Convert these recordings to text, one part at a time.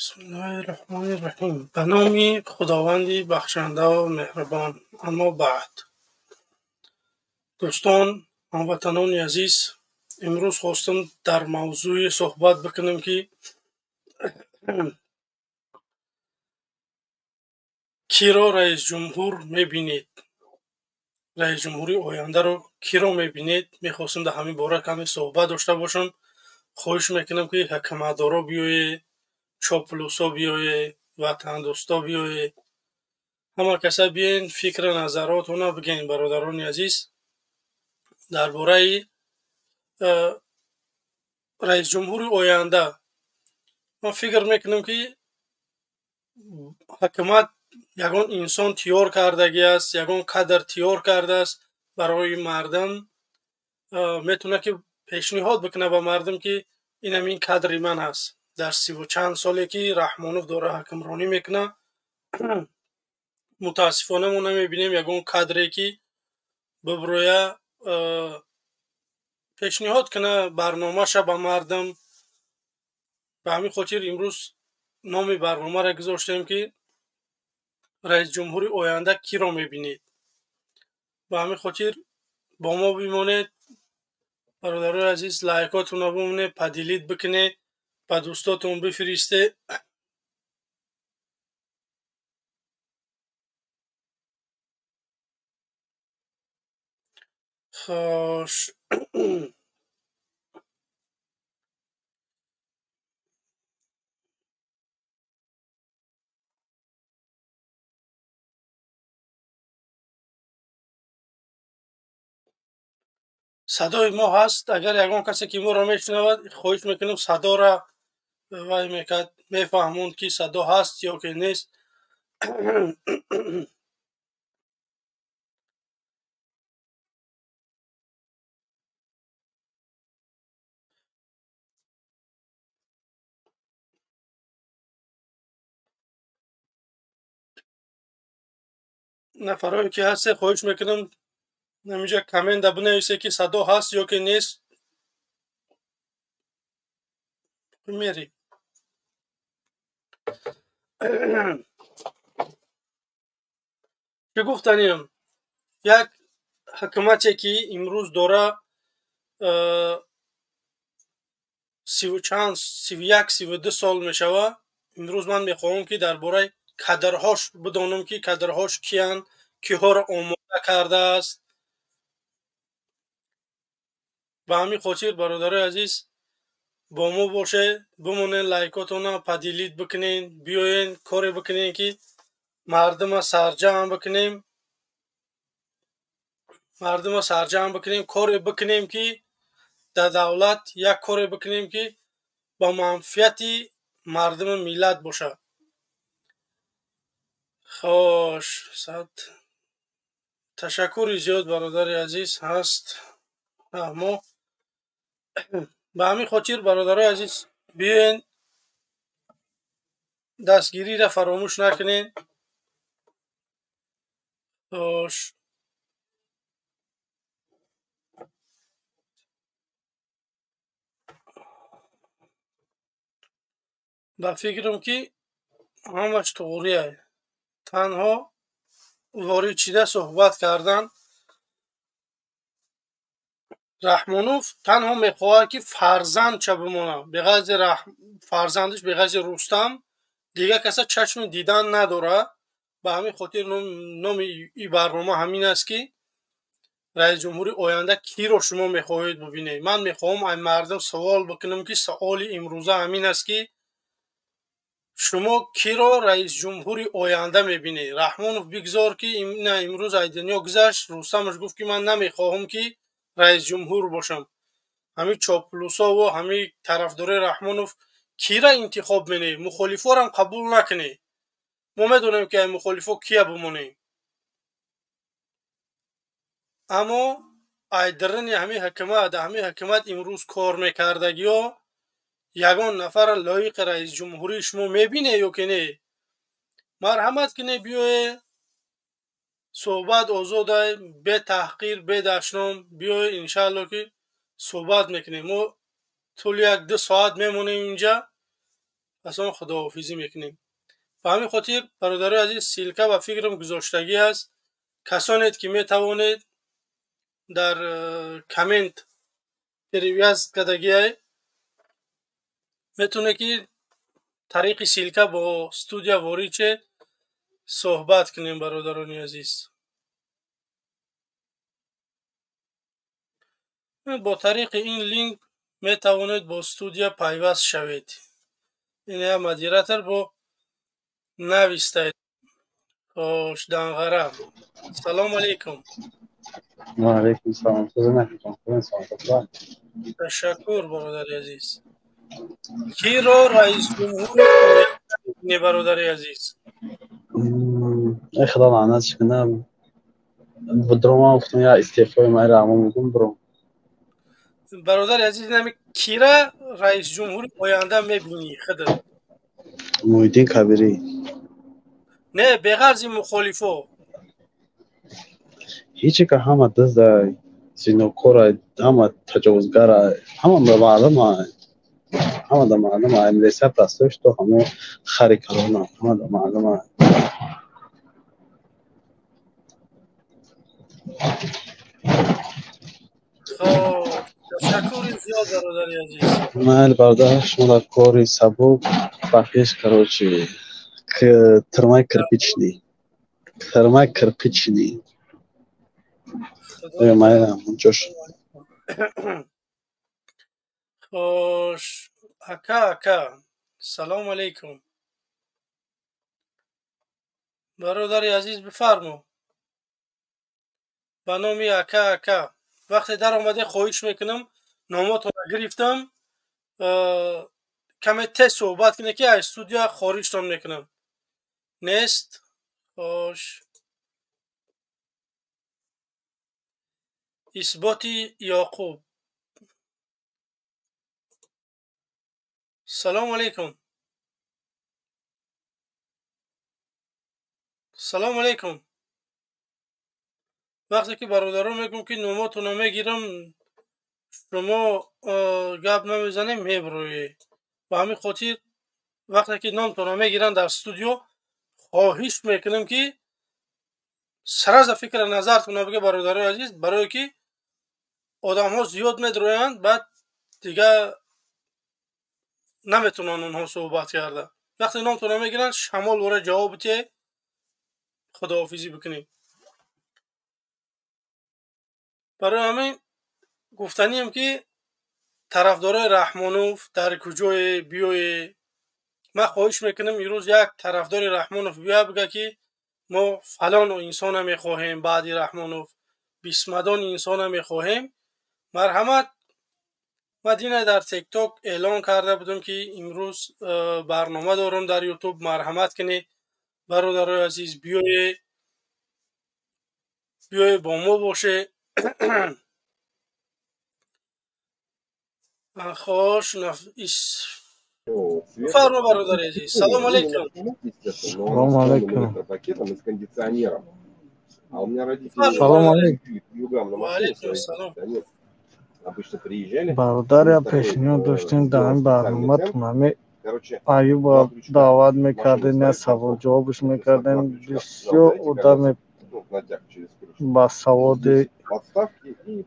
Бисмиллоҳи-р-раҳмони-р-раҳим. Ба номи Худованди бахшандаву меҳрубон. Аммо баъд. Дӯстон, ҳамватанони азиз, имрӯз хостам дар мавзӯе суҳбат бикунам, ки киро раисҷумҳур мебинед? Раисҷумҳури ояндаро киро мебинед? Мехостам дар ҳамин бора каме суҳбат дошта бошам. Хоҳиш мекунам, ки ҳукуматдоро биёед, чоплусо биёед, ватандӯсто биёед, ҳама каса биёен, фикру назаротона бигӯен, бародарони азиз, дар бораи раисҷумҳури оянда. Ман фикр мекунам, ки ҳукумат ягон инсон тиёр кардагӣ аст, ягон кадр тиёр кардааст барои мардум, метавонад ки пешниҳод бикунад ба мардум, ки ин ҳамин кадри ман аст. Дар сиву чанд соле ки Раҳмонов дора ҳукмронӣ мекунад, мутаассифона мо намебинем ягон кадре, ки биброя, пешниҳод кунад барномаша ба мардум. Ба ҳамин хотир имрӯз номи барномаро гузоштем, ки раисҷумҳури оянда киро мебинед. Ба ҳамин хотир бо мо бимонед, бародарои азиз, лайкотонро бимонед, поделить бикунед, ба дӯстотон бифиристед. Хош, садои мо ҳаст. Агар ягон касе ки моро мешунавад, хоҳиш мекунам, садоро вай мекард, мефаҳмонд, ки садо ҳаст ё ки нест. Нафарое ки ҳастед, хоҳиш мекунам, ҳаминҷа коммента бинависед, ки садо ҳаст ё ки нест. Мерем. Чӣ гуфтанем? Як ҳукумате, ки имрӯз дора сиву чанд, 31, 32 сол мешавад, имрӯз ман мехоҳам, ки дар бораи кадрҳош бидонам, ки кадрҳош киянд, киҳоро омода кардааст. Ба ҳамин хотир, бародарои азиз, бо мо бошед, бимонед, лайкотона поделить бикунед, биёен, коре бикунед, ки мардума сарҷамъ бикунем, мардума сарҷамъ бикунем, коре бикунем, ки дар давлат як коре бикунем, ки ба манфиати мардуми миллат бошад. Хош, сад ташаккури зиёд, бародари азиз, ҳаст мо. Ба ҳамин хотир, бародарои азиз, биёен, дастгириро фаромӯш накунед. Хош, ба фикрам, ки ҳамаш туғрия, танҳо ворид шида суҳбат кардан. Раҳмонов танҳо мехоҳад, ки фарзандча бимонад, беғайри фарзандаш, беғайри Рустам, дигар каса чашми дидан надорад. Ба ҳамин хотир номи ин барнома ҳамин аст, ки раисҷумҳури оянда киро шумо мехоҳед бибинед. Ман мехоҳам ай мардум савол бикунам, ки саволи имрӯза ҳамин аст, ки шумо киро раисҷумҳури оянда мебинед? Раҳмонов бигзор, ки на имрӯз ай дунё гузашт. Рустамаш гуфт, ки ман намехоҳам, ки раисҷумҳур бошам. Ҳамин чоплусову ҳамин тарафдорои Раҳмонов кира интихоб менед? Мухолифорам қабул накунед. Мо медонем, ки ай мухолифо кия бимонем, аммо ай даруни ҳамин ҳукумат, ҳамин ҳукумат имрӯз кор мекардагиё, ягон нафара лоиқи раисҷумҳурии шумо мебинед ё ки не? Марҳамат кунед, биёед, суҳбат озодай, бетаҳқир, бедашном биёед, иншаалло, ки суҳбат мекунем. Мо тӯли як ду соат мемонем инҷа. Пас он худоҳофизӣ мекунем. Ба ҳамин хотир бародарои азиз, ссылка ба фикрам гузоштагӣ аст. Касонед ки метавонед дар коммент перевяз кардагиай, метавонед ки тариқи ссылка бо студия ворид шед, суҳбат кунем, бародарони азиз. Бо тариқи ин линк метавонед бо студия пайваст шавед. Ин я модератор бо навистед. Хош, Данғара. Салом алейкум. Ва алейкум салом. Ташаккур, бародари азиз. Киро раисҷумҳури оянда, бародари азиз? Эй худо лаънатш кунам. Будром гуфтам я истеъфои майра амон мегум бром. Бародари азиз, нами кира раисҷумҳури оянда мебинӣ худат? Муҳиддин Кабирӣ. Не, беғарзи мухолифо. Ҳечи ка ҳама дизда, зинокора, ҳама таҷовузгара, ҳама маълума, ҳама да маълума, милиция простой, что ҳамо хари калона, ҳама да маълума. Ташаккури зиёд, бародари азиз. Майли, бародар, шумо дар кори сабук ба пеш, короче, тырмай кирпичный, тырмай кирпичный. Майли, ҷош. Хош, ака, ака, салом алейкум. Бародари азиз, бифармо. Ба номи ака, ака. Вақте даромаде, хоҳиш мекунам, номотонро гирифтам, каме тез суҳбат кунед, ки аз студия хориҷтон мекунам. Нест? Хош. Исботи Ёқуб. Салому алейкум. Салому алейкум. Вақте ки бародарон мегӯм, ки номотонро мегирам, шумо гап намезанем, мебурӯед. Ба ҳамин хотир вақте ки номтонро мегиранд дар студио, хоҳиш мекунам, ки сразу фикра назартонро бига, бародарои азиз, барое ки одамҳо зиёд медроянд, баъд дига наметавонанд онҳо суҳбат карда. Вақте номтонро мегиранд, шамол вора ҷавоб битиҳед, худоҳофизӣ бикунед. Барои ҳамин гуфтанием, ки тарафдорои Раҳмонов дар куҷое биёе. Ман хоҳиш мекунам, имрӯз як тарафдори Раҳмонов биёя, бига, ки мо фалон инсона мехоҳем, баъди Раҳмонов бисмадон инсона мехоҳем. Марҳамат. Ман дина дар Тикток эълон карда будам, ки имрӯз барнома дорам дар Ютуб. Марҳамат кунед, бародарои азиз, биёе, биёе, бо мо боше. Хош, фармо, бародари азиз. Салому алейкум. Салому алейкум. Салому алейкум. Ва алейкум салом. Бародар, я пешниҳод доштем дар ҳамин барноматон ҳами Аюба даъват мекардем, я саволҷавобш мекардем. Бисёр одаме басаводи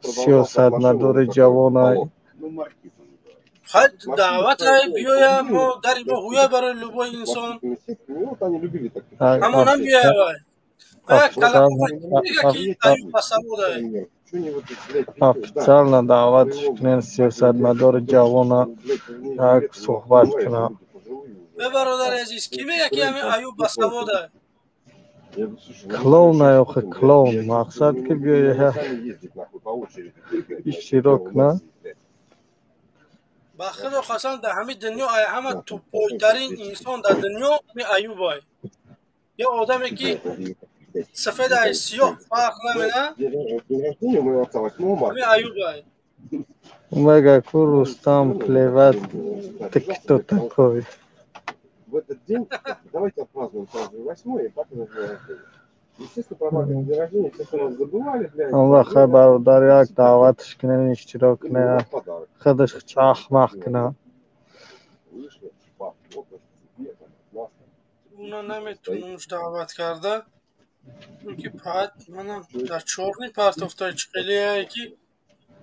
сиёсатмадори ҷавонай. Даъватай, биёя, мо дари мо ҳуя барои любой инсон. Ҳамонам биёя вай. Басаводай. Официально даъватш кунем, сиёсатмадори ҷавона як суҳбат кунам. Бародари азиз, кӣ мега, ки ҳамин Аюб басаводай? Клоун охи, клоун. Мақсад, ки биёя иштирок кунад. Ба худо қасам, дар ҳамин дунё ай ҳама тупойтарин инсон дар дунё ми Аюбай. Ё одаме, ки сафед ай сиёҳ фарқ намена, ҳамин Аюбай. Мега ку Рустам, плевать, ты кто такой? В этот день давайте отпразднуем сразу 8-е, и папа день рождения. Естественно, про папин день рождения все сразу забывали, блядь. Аллах, хай, бародар, як даъватш кунем, иштирок кунем, худаш чахмах кунам. Вышли, пап, вот Уна наметунам даъват карда, чунки пат манам дар чорни партофта чиқелие ки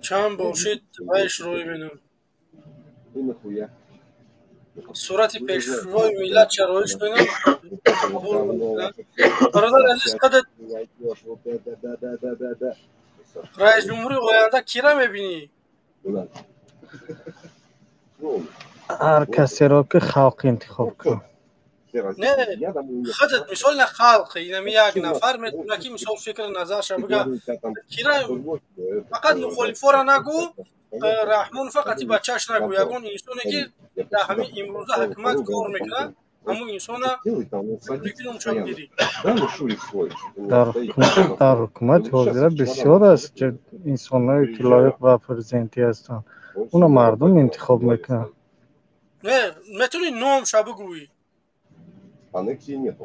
чанд бошид вайш рӯй менам. Сурати пешвои миллат чароиш менам. Бародар азиз, қадат раис ҷумҳури оянда кира мебинӣ? Ҳар касеро ки халқ интихоб кунад. Не, худат мисол на халқ, инами як нафар метавона ки мисол фикр назарша бига кира, фақат мухолифора нагӯ, Раҳмон фақат бачаш нагӯ, ягон инсоне ки дар ҳамин имрӯза ҳукумат кор мекунад, ҳамун инсона чо гирӣ. Дар ҳукумати ҳозира бисёр аст инсонҳое ки лоиқ ба президентӣ ҳастанд, уно мардум интихоб мекунанд. Не, метавонӣ номша бигӯӣ? Аннексии нету.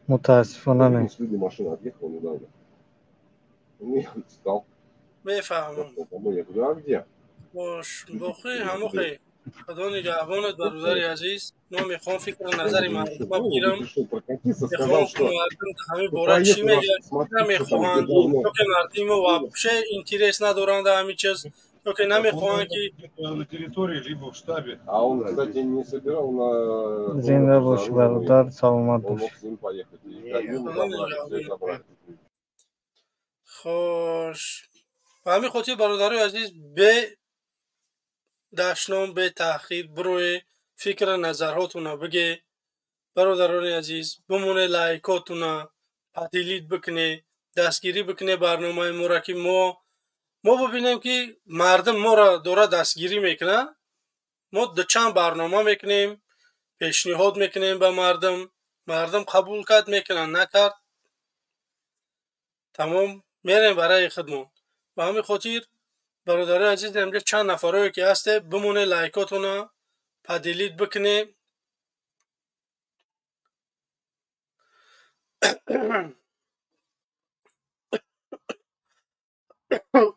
Мутаассифона не. Машина отъехала недавно. Я мефаҳмам. Я говорю, а где? Бош, боқӣ ҳамохе. Худо нигаҳбонат, бародари азиз. Мо мехоҳам фикру назари мардума бигирам. Мехоҳам ки мардум ҳамин бора чӣ мегӯяд, намехоҳанд, ё ки мардуми вообще интерес надоранд дар ҳамин чиз, ё ки намехоҳанд ки на территории либо в штабе. А он, кстати, не собирал на зинда бош, бародар, саломат бош. Хош, ба ҳамин хотир, бародарои азиз, бе дашном, бе таъхир бирӯе фикру назарҳотона биге. Бародарони азиз, бимоне лайкотона поделить бикуне, дастгирӣ бикуне барномаи моро, ки мо бибинем ки мардум моро дора дастгирӣ мекунад. Мо дучанд барнома мекунем, пешниҳод мекунем ба мардум, мардум қабул кард мекунад, накард тамом, мерем барои худмон. Ба ҳамин хотир, бародарои азиз, инҷа чанд нафарое ки ҳасте, бимоне лайкотона поделить бикуне.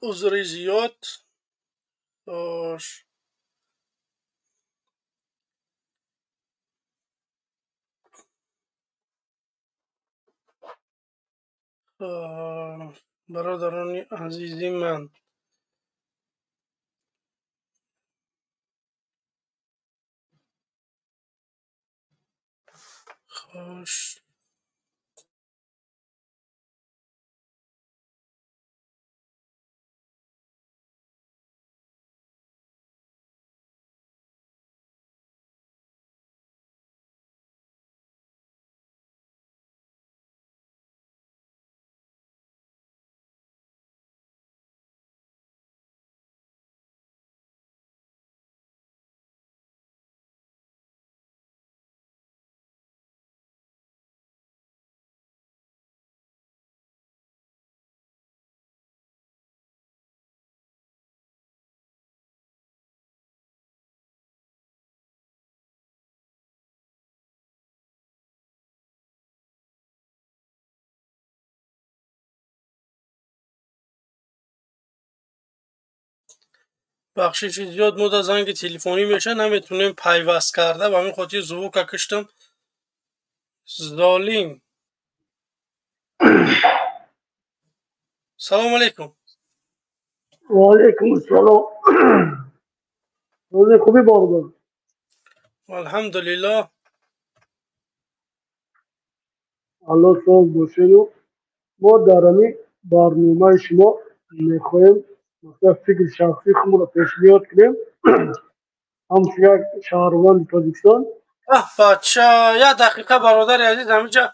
Узри зиёд. Хош, бародарони азизи ман, хош, бахшиши зиёд, мо дар занги телефонӣ меша, наметунем пайваст карда, ба ҳамин хотир звука киштам. Золим. Салому алейкум. Ва алейкум ассалом. Рӯзи хубӣ, бародар? Алҳамдулиллоҳ. Аллоҳ соз бошеду. Мо дар ҳамин барномаи шумо мехоҳем масалан фикри шахсии худро пешниҳод кунем, ҳамчун як шаҳрванди Тоҷикистон. Бача, як дақиқа, бародари азиз, ҳаминҷа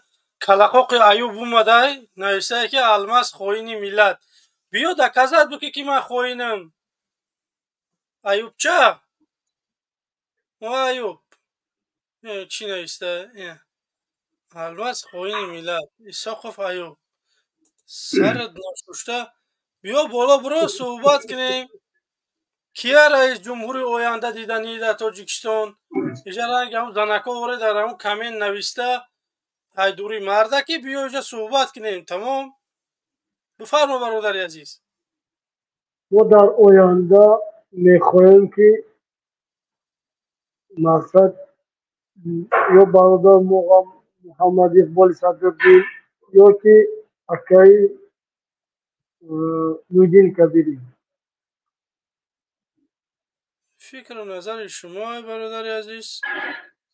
калақоқи Аюб омадай, нависае ки Алмаз хоини миллат. Биё доказать бикӣ ки ман хоинам. Аюбча, о Аюб, чӣ нависта? Алмаз хоини миллат, Исоқов Аюб. Сарат ношушта, биё боло, биро суҳбат кунем. Кия раис ҷумҳури оянда диданӣ дар Тоҷикистон? Иҷа ранги ҳамун занако оре дар ҳамун камен нависта ҳайдури мардаки, биё иҷа суҳбат кунем. Тамом, бифармо, бародари азиз. Мо дар оянда мехоҳем ки мақсад ё бародар мо Муҳаммад Иқболи Садриддин ё ки акаи Нуриддин Кабирӣ. Фикру назари шумо, бародари азиз,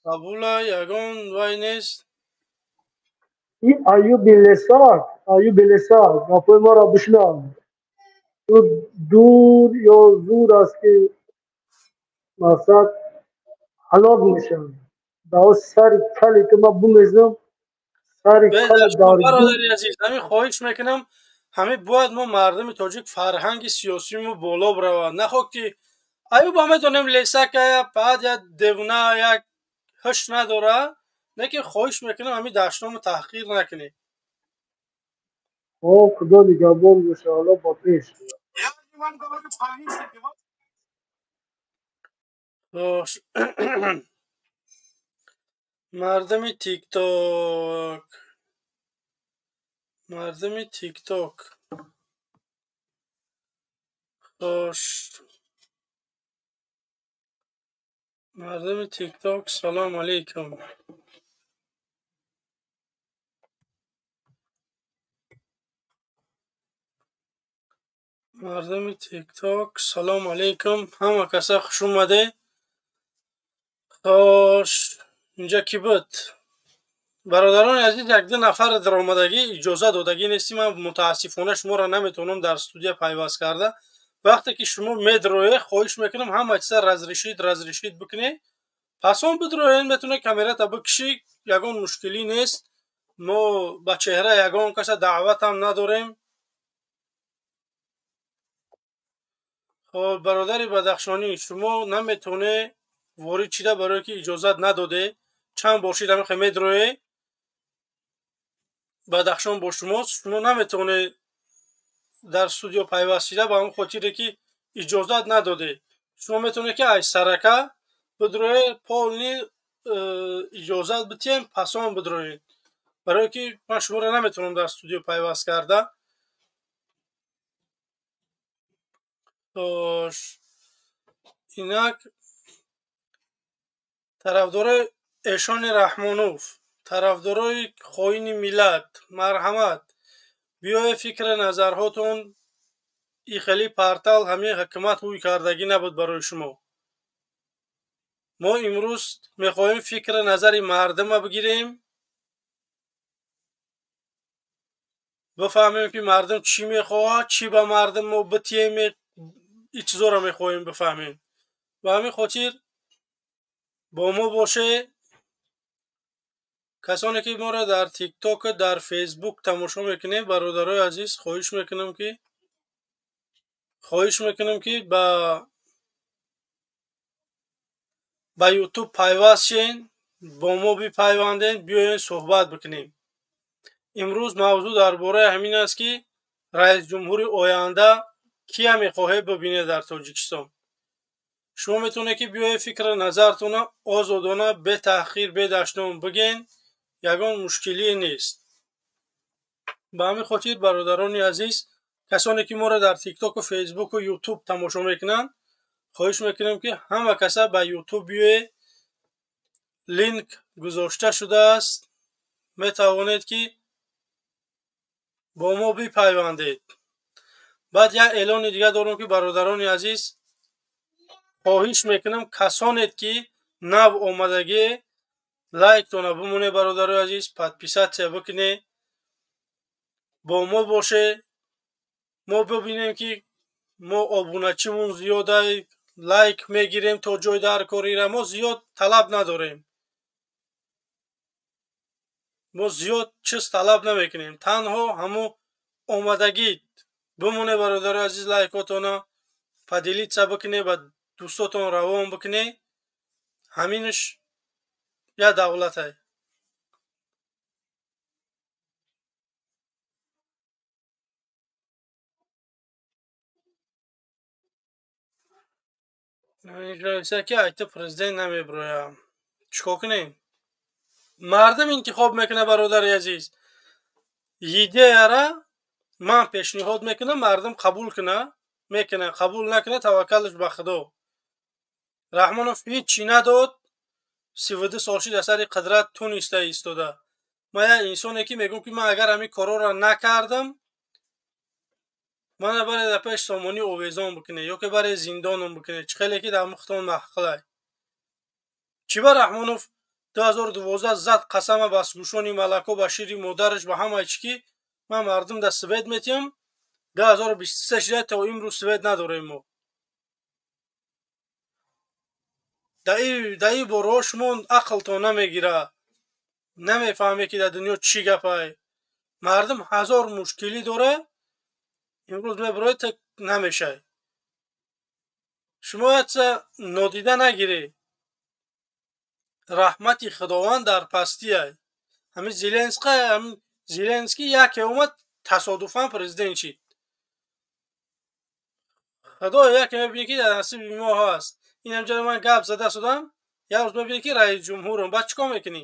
қабула, ягон вай нест. Ин Аюби Лесак, Аюби Лесак, гапҳои маро бишнав. Ту дур ё зур аст ки мақсад ҳалок мешавӣ. Дао сари кали ту ман бумезам, сари кали дар. Бародари азиз, ҳамин хоҳиш мекунам, ҳамин бояд мо мардуми тоҷик фарҳанги сиёсии мо боло биравад. Нахоҳ ки Аюба медонем лесакая, баъд як девона, як ҳуш надора, лекин хоҳиш мекунам ҳамин дашному таҳқир накунед. О, Худо нигаҳбон боша, Алло ба пеш. Хош. Мардуми ТикТок. Мардуми ТикТок. Хош. Мардуми ТикТок, салом алейкум. Мардуми ТикТок, салом алейкум. Ҳама каса хуш омаде. Хош, инҷа кӣ буд? Бародарони азиз, як-ду нафар даромадагӣ иҷоза додагӣ нестӣ. Ман мутаассифона шуморо наметавонам дар студия пайваст карда. Вақте ки шумо медроед, хоҳиш мекунам ҳама чиза разрешит бикунед. Пас он бидроед, метавонед камерата бикушӣ, ягон мушкилӣ нест. Мо ба чеҳра ягон каса даъватам надорем. Хоб, бародари Бадахшонӣ, шумо наметавонед ворид шида, барое ки иҷозат надоде. Чанд бор шид ҳамин медроед, Бадахшон бо шумост, шумо наметавонед дар студио пайваст шида ба ҳамон хотире ки иҷозат надоде. Шумо метавонед ки аз сарака бидроед, полни иҷозат битиҳем, пас он бидроед. Барое ки ман шуморо наметавонам дар студио пайваст карда. Хош, инак тарафдорои Эшони Раҳмонов, тарафдорои хоини миллат, марҳамат, биёед фикри назарҳотон. И хеле портал ҳамин ҳукумат ҳуй кардагӣ набуд барои шумо. Мо имрӯз мехоҳем фикри назари мардума бигирем, бифаҳмем ки мардум чӣ мехоҳад, чӣ ба мардум мо битиҳем, ин чизоро мехоҳем бифаҳмем. Ба ҳамин хотир бо мо боше. Касоне ки моро дар ТикТок, дар Фейсбук тамошо мекунед, бародарои азиз, хоҳиш мекунам ки ба Ютуб пайваст шен, бо мо бипайвандед, биёед суҳбат бикунем. Имрӯз мавзӯъ дар бораи ҳамин аст ки раисҷумҳури оянда кия мехоҳед бибинед дар Тоҷикистон. Шумо метавонед ки биёед фикри назартона озодона, бетаҳқир, бедашном бигӯед, ягон мушкилие нест. Ба ҳамин хотир, бародарони азиз, касоне ки моро дар ТикТоку, Фейсбуку, Ютуб тамошо мекунанд, хоҳиш мекунем ки ҳама каса ба Ютуб биёед. Линк гузошта шудааст, метавонед ки бо мо бипайвандед. Баъд як эълони дига дорам ки бародарони азиз, хоҳиш мекунам касонед ки нав омадагӣ, лайктона бимонед, бародарои азиз, подписаться бикунед, бо мо боше. Мо бибинем ки мо обуначимон зиёдай, лайк мегирем то ҷой дар корира. Мо зиёд талаб надорем, мо зиёд чиз талаб намекунем, танҳо ҳамо омадагид бимонед, бародарои азиз, лайкотона поделиться бикунед, ба дӯстотон равон бикунед. Ҳаминаш як давлатай. Ки айта президент намеброям, чӣ кор кунем? Мардум интихоб мекунад, бародари азиз. Идеяра ман пешниҳод мекунам, мардум қабул куна мекуна, қабул накуна, таваккалш ба Худо. Раҳмонов ҳеҷ чӣ надод, 32 сол шид аз сари қудрат туниста истода. Ман як инсоне ки мегӯм, ки ман агар ҳамин корҳоро накардам, мана баре дар пеш сомонӣ овезон бикунед ё ки баре зиндоном бикунед, чӣ хеле ки дар мухтон маҳқилай. Чӣ ба Раҳмонов 2012 зад қасама ба гӯшони малако, ба шири модараш, ба ҳамаи чӣ, ки ман мардум дар свет метиҳам, 2023 шуда, то имрӯз свет надорем мо. Дар ин бораҳо шумо ақлтон намегирад, намефаҳмед, ки дар дунё чӣ гапай. Мардум ҳазор мушкилӣ дорад, имрӯз мебароед, та намешай. Шумо якса нодида нагиред. Раҳмати Худованд дар пастиай. Ҳамин Зеленский яке омад, тасодуфан президент шид. Худо яке мебинӣ, ки дар насиби мо ҳаст. Ин ҳамҷода ман гап зада судам, як рӯз мебинӣ, ки раиси ҷумҳурам, баъд чӣ кор мекунӣ?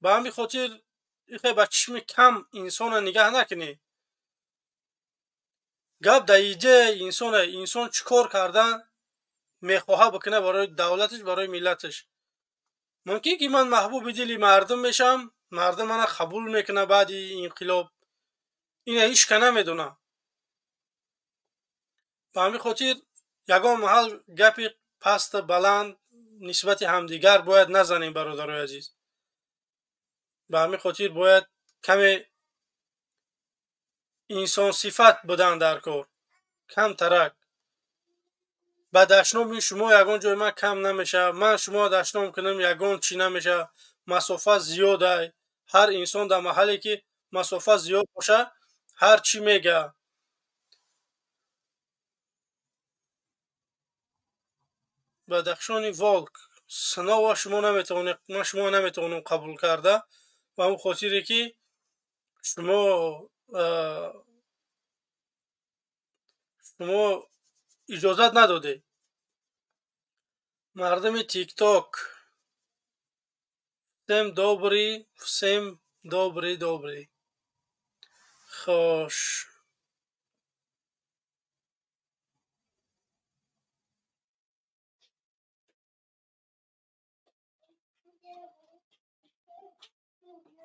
Ба ҳамин хотир ихе ба чишми кам инсона нигаҳ накунӣ. Гап дар идеяи инсона, инсон чӣ кор кардан мехоҳад бикунад барои давлаташ, барои миллаташ. Мумкин ки ман маҳбуби дили мардум мешавам, мардум мана қабул мекунад баъди инқилоб. Ина ҳеч ка намедонад. Ба ҳамин хотир ягон маҳал гапи пасту баланд нисбати ҳамдигар бояд назанем, бародарои азиз. Ба ҳамин хотир бояд каме инсонсифат будан дар кор, камтарак. Ба дашноми шумо ягон ҷой ман кам намешавад, ман шумо дашном кунам ягон чӣ намешавад. Масофа зиёдай. Ҳар инсон дар маҳалле ки масофа зиёд бошад, ҳар чӣ мегӯяд. Бадахшони Волк, синова шумо наметавонед, ман шумо наметавонам қабул карда, ба ҳамон хотире ки шумо иҷозат надодед. Мардуми ТикТок, всем добрый, всем добрый, добрый. Хош.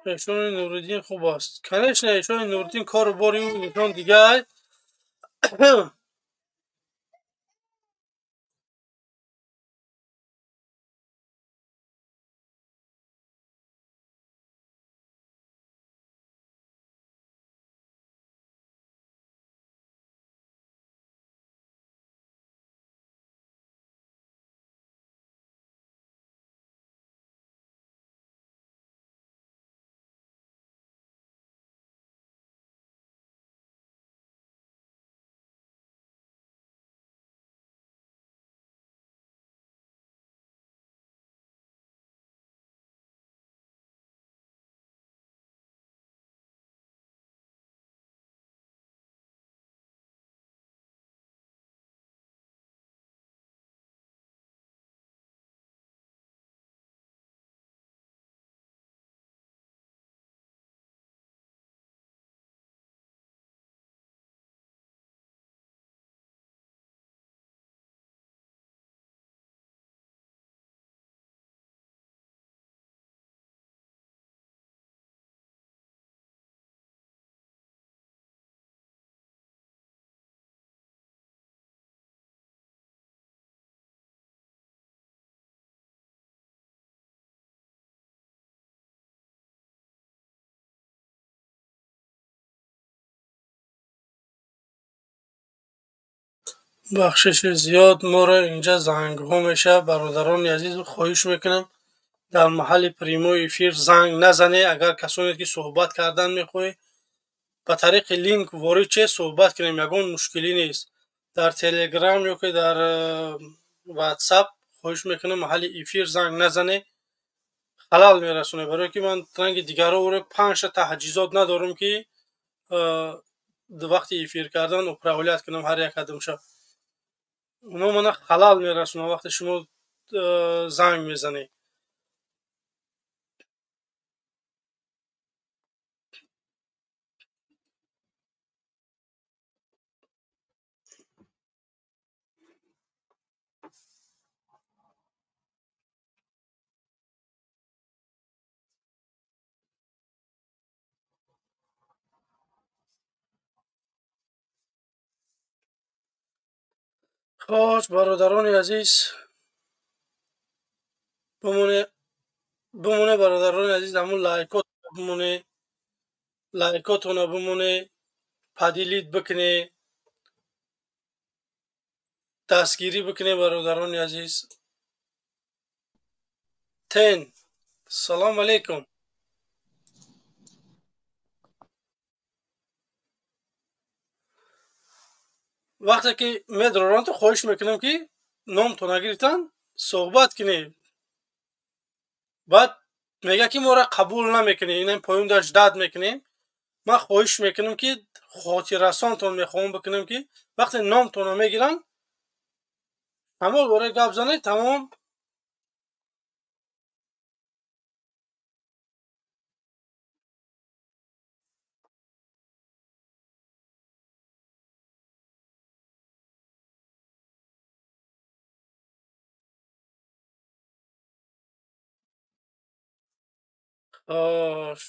Эшони Нуриддин хуб аст. Конечно, эшони Нуриддин кору бори ӯ инсон дигар. Бахшиши зиёд, моро инҷа зангҳо мешавад. Бародарони азиз, хоҳиш мекунам дар маҳалли прямой эфир занг назанед. Агар касоне ки суҳбат кардан мехоҳед, ба тариқи линк ворид шед, суҳбат кунем, ягон мушкилӣ нест. Дар Телеграм ё ки дар Ватсап хоҳиш мекунам маҳалли эфир занг назанед, халал мерасонед. Барое ки ман ранги дигарро уро панҷта таҷҳизот надорам, ки вақти эфир кардан управлять кунам ҳар як қадамша. Оно мана халал мерасонад вақте шумо занг мезанед. Хош, бародарони азиз, бимоне, бимоне, бародарони азиз, ҳамун лайкот бимоне, лайкотона бимоне, поделить бикне, дастгирӣ бикне, бародарони азиз. Тен, салом алейкум. Вақте ки медроронто, хоҳиш мекунам, ки номтона гирифтан суҳбат кунед. Баъд мега, ки моро қабул намекунед, инам поён даш дад мекунем. Ман хоҳиш мекунам, ки хотиррасонтон мехоҳам бикунам, ки вақте номтона мегирам, ҳамон бора гап занед, тамом. Хош.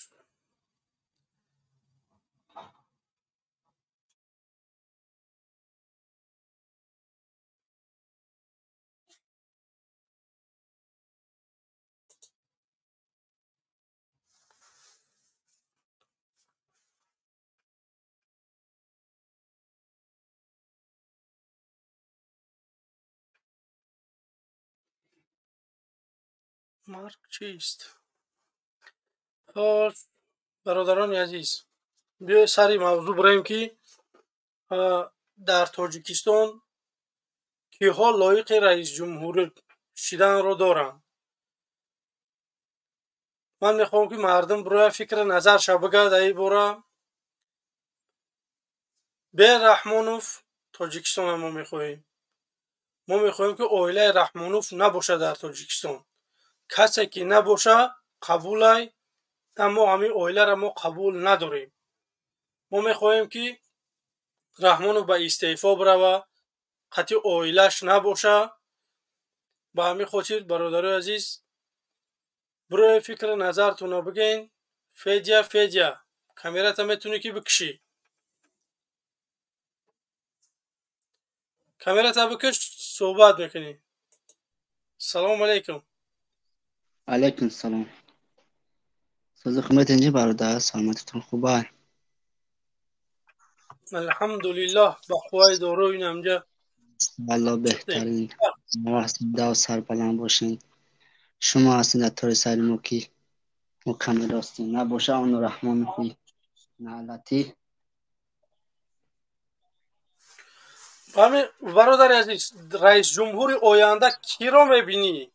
Марг чист? Хош, бародарони азиз, биёед сари мавзӯъ бираем, ки дар Тоҷикистон киҳо лоиқи раисҷумҳурӣ шиданро доранд. Ман мехоҳам, ки мардум бирояд, фикри назарша бигӯяд дар ин бора. Бе Раҳмонов Тоҷикистона мо мехоҳем. Мо мехоҳем, ки оилаи Раҳмонов набошад дар Тоҷикистон. Касе ки набоша, қабулай, аммо ҳамин оиларо мо қабул надорем. Мо мехоҳем, ки Раҳмонов ба истеъфо бирава, қатъи оилаш набоша. Ба ҳамин хотир, бародарои азиз, бироед, фикри назартонро бигӯен. Федя, Федя, камерата метавонӣ ки бикушӣ? Камерата бикиш, суҳбат мекунӣ. Салому алейкум. Алейкум салом. Сози хидмат инҷа, бародар, саломатитон хуба? Алҳамдулиллоҳ, ба қувваи дору инамҷа. Алло, беҳтарин. Мо ҳастем да сарбаланд бошен. Шумо ҳастед дар тори сари мо, ки мо каме ростем. Набоша он Раҳмонови наълатӣ. Ҳамин, бародари азиз, раисҷумҳури оянда киро мебинӣ?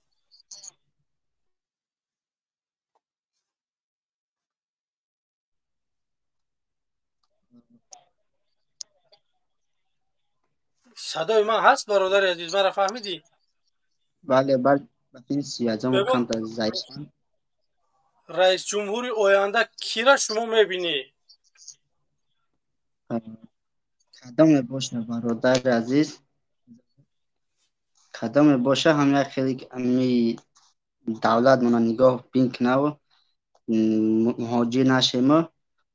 Садои ман ҳаст, бародари азиз, маро фаҳмидӣ? Бале, бале, сиязон камтар заифам. Раисҷумҳури оянда кира шумо мебинӣ? Кадоме боша, бародари азиз, кадоме боша, ҳам як хеле ами давлат мона нигоҳ бин кунаву муҳоҷир нашему,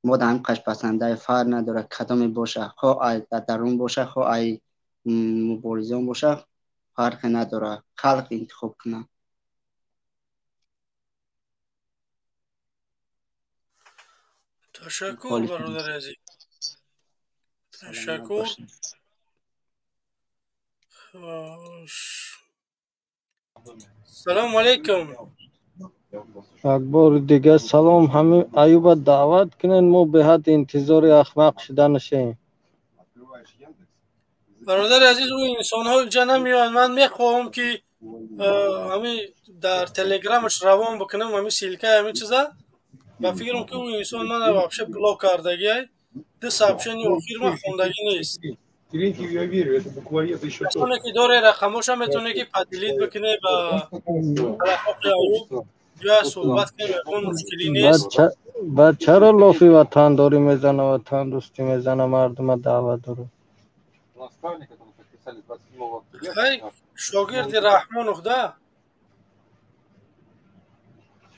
мо дар ҳамин қашпасандаи, фарқ надорад кадоме боша, хо ай дар дарун боша, хо ай муборизон боша, фарқе надорад, халқ интихоб кунад. Ташаккур, бародари азиз, ташаккур. Хош, салому алейкум. Як бори дига салом. Ҳамин Аюба даъват кунед, мо беҳад интизори ахмақ шиданашем. Бародари азиз, ӯ инсонҳо инҷа намеоянд. Ман мехоҳам, ки ҳамин дар телеграмаш равон бикунам ҳамин ссылка и ҳамин чиза. Ба фикрам, ки ӯ инсон мана вообще блок кардагиай. Ду сообщение охир ман хондагӣ нест. Терентьев, я верю, это буквоед еще тот. Касоне ки доре рақамоша, метавоне ки поделить бикуне ба талафоқи Аюб, ё суҳбат кунем, ягон мушкилӣ нест. Баъд чаро лофи ватандорӣ мезана, ватандӯстӣ мезана, мардума даъват дорад? Наставник, это мы подписали 27 октября. Хай, шогирди Раҳмонов да.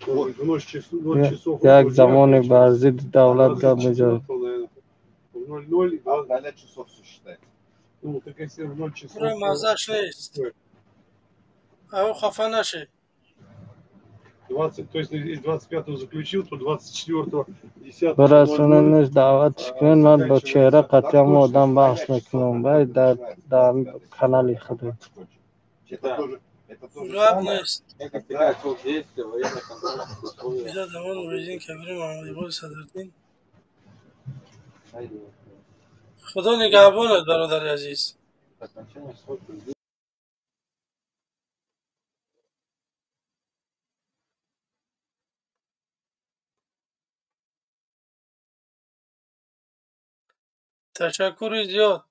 Вот, в ночь часов, ноль часов. Як замоне бар зидди давлат гап мезад. В 00 и Галя часов все считает. Ну, так если в 0 часов... Мазаш нест. А он хафа наши. 20, то есть из 25-го заключил, то 24-го, 10-го... Барасонанаш даъват кунед, ман бо чеҳра қатъиан одам баҳс мекунам. Вай дар канали худ. Гап нест. Худо нигаҳбонат, бародари азиз. Ташаккури зиёд.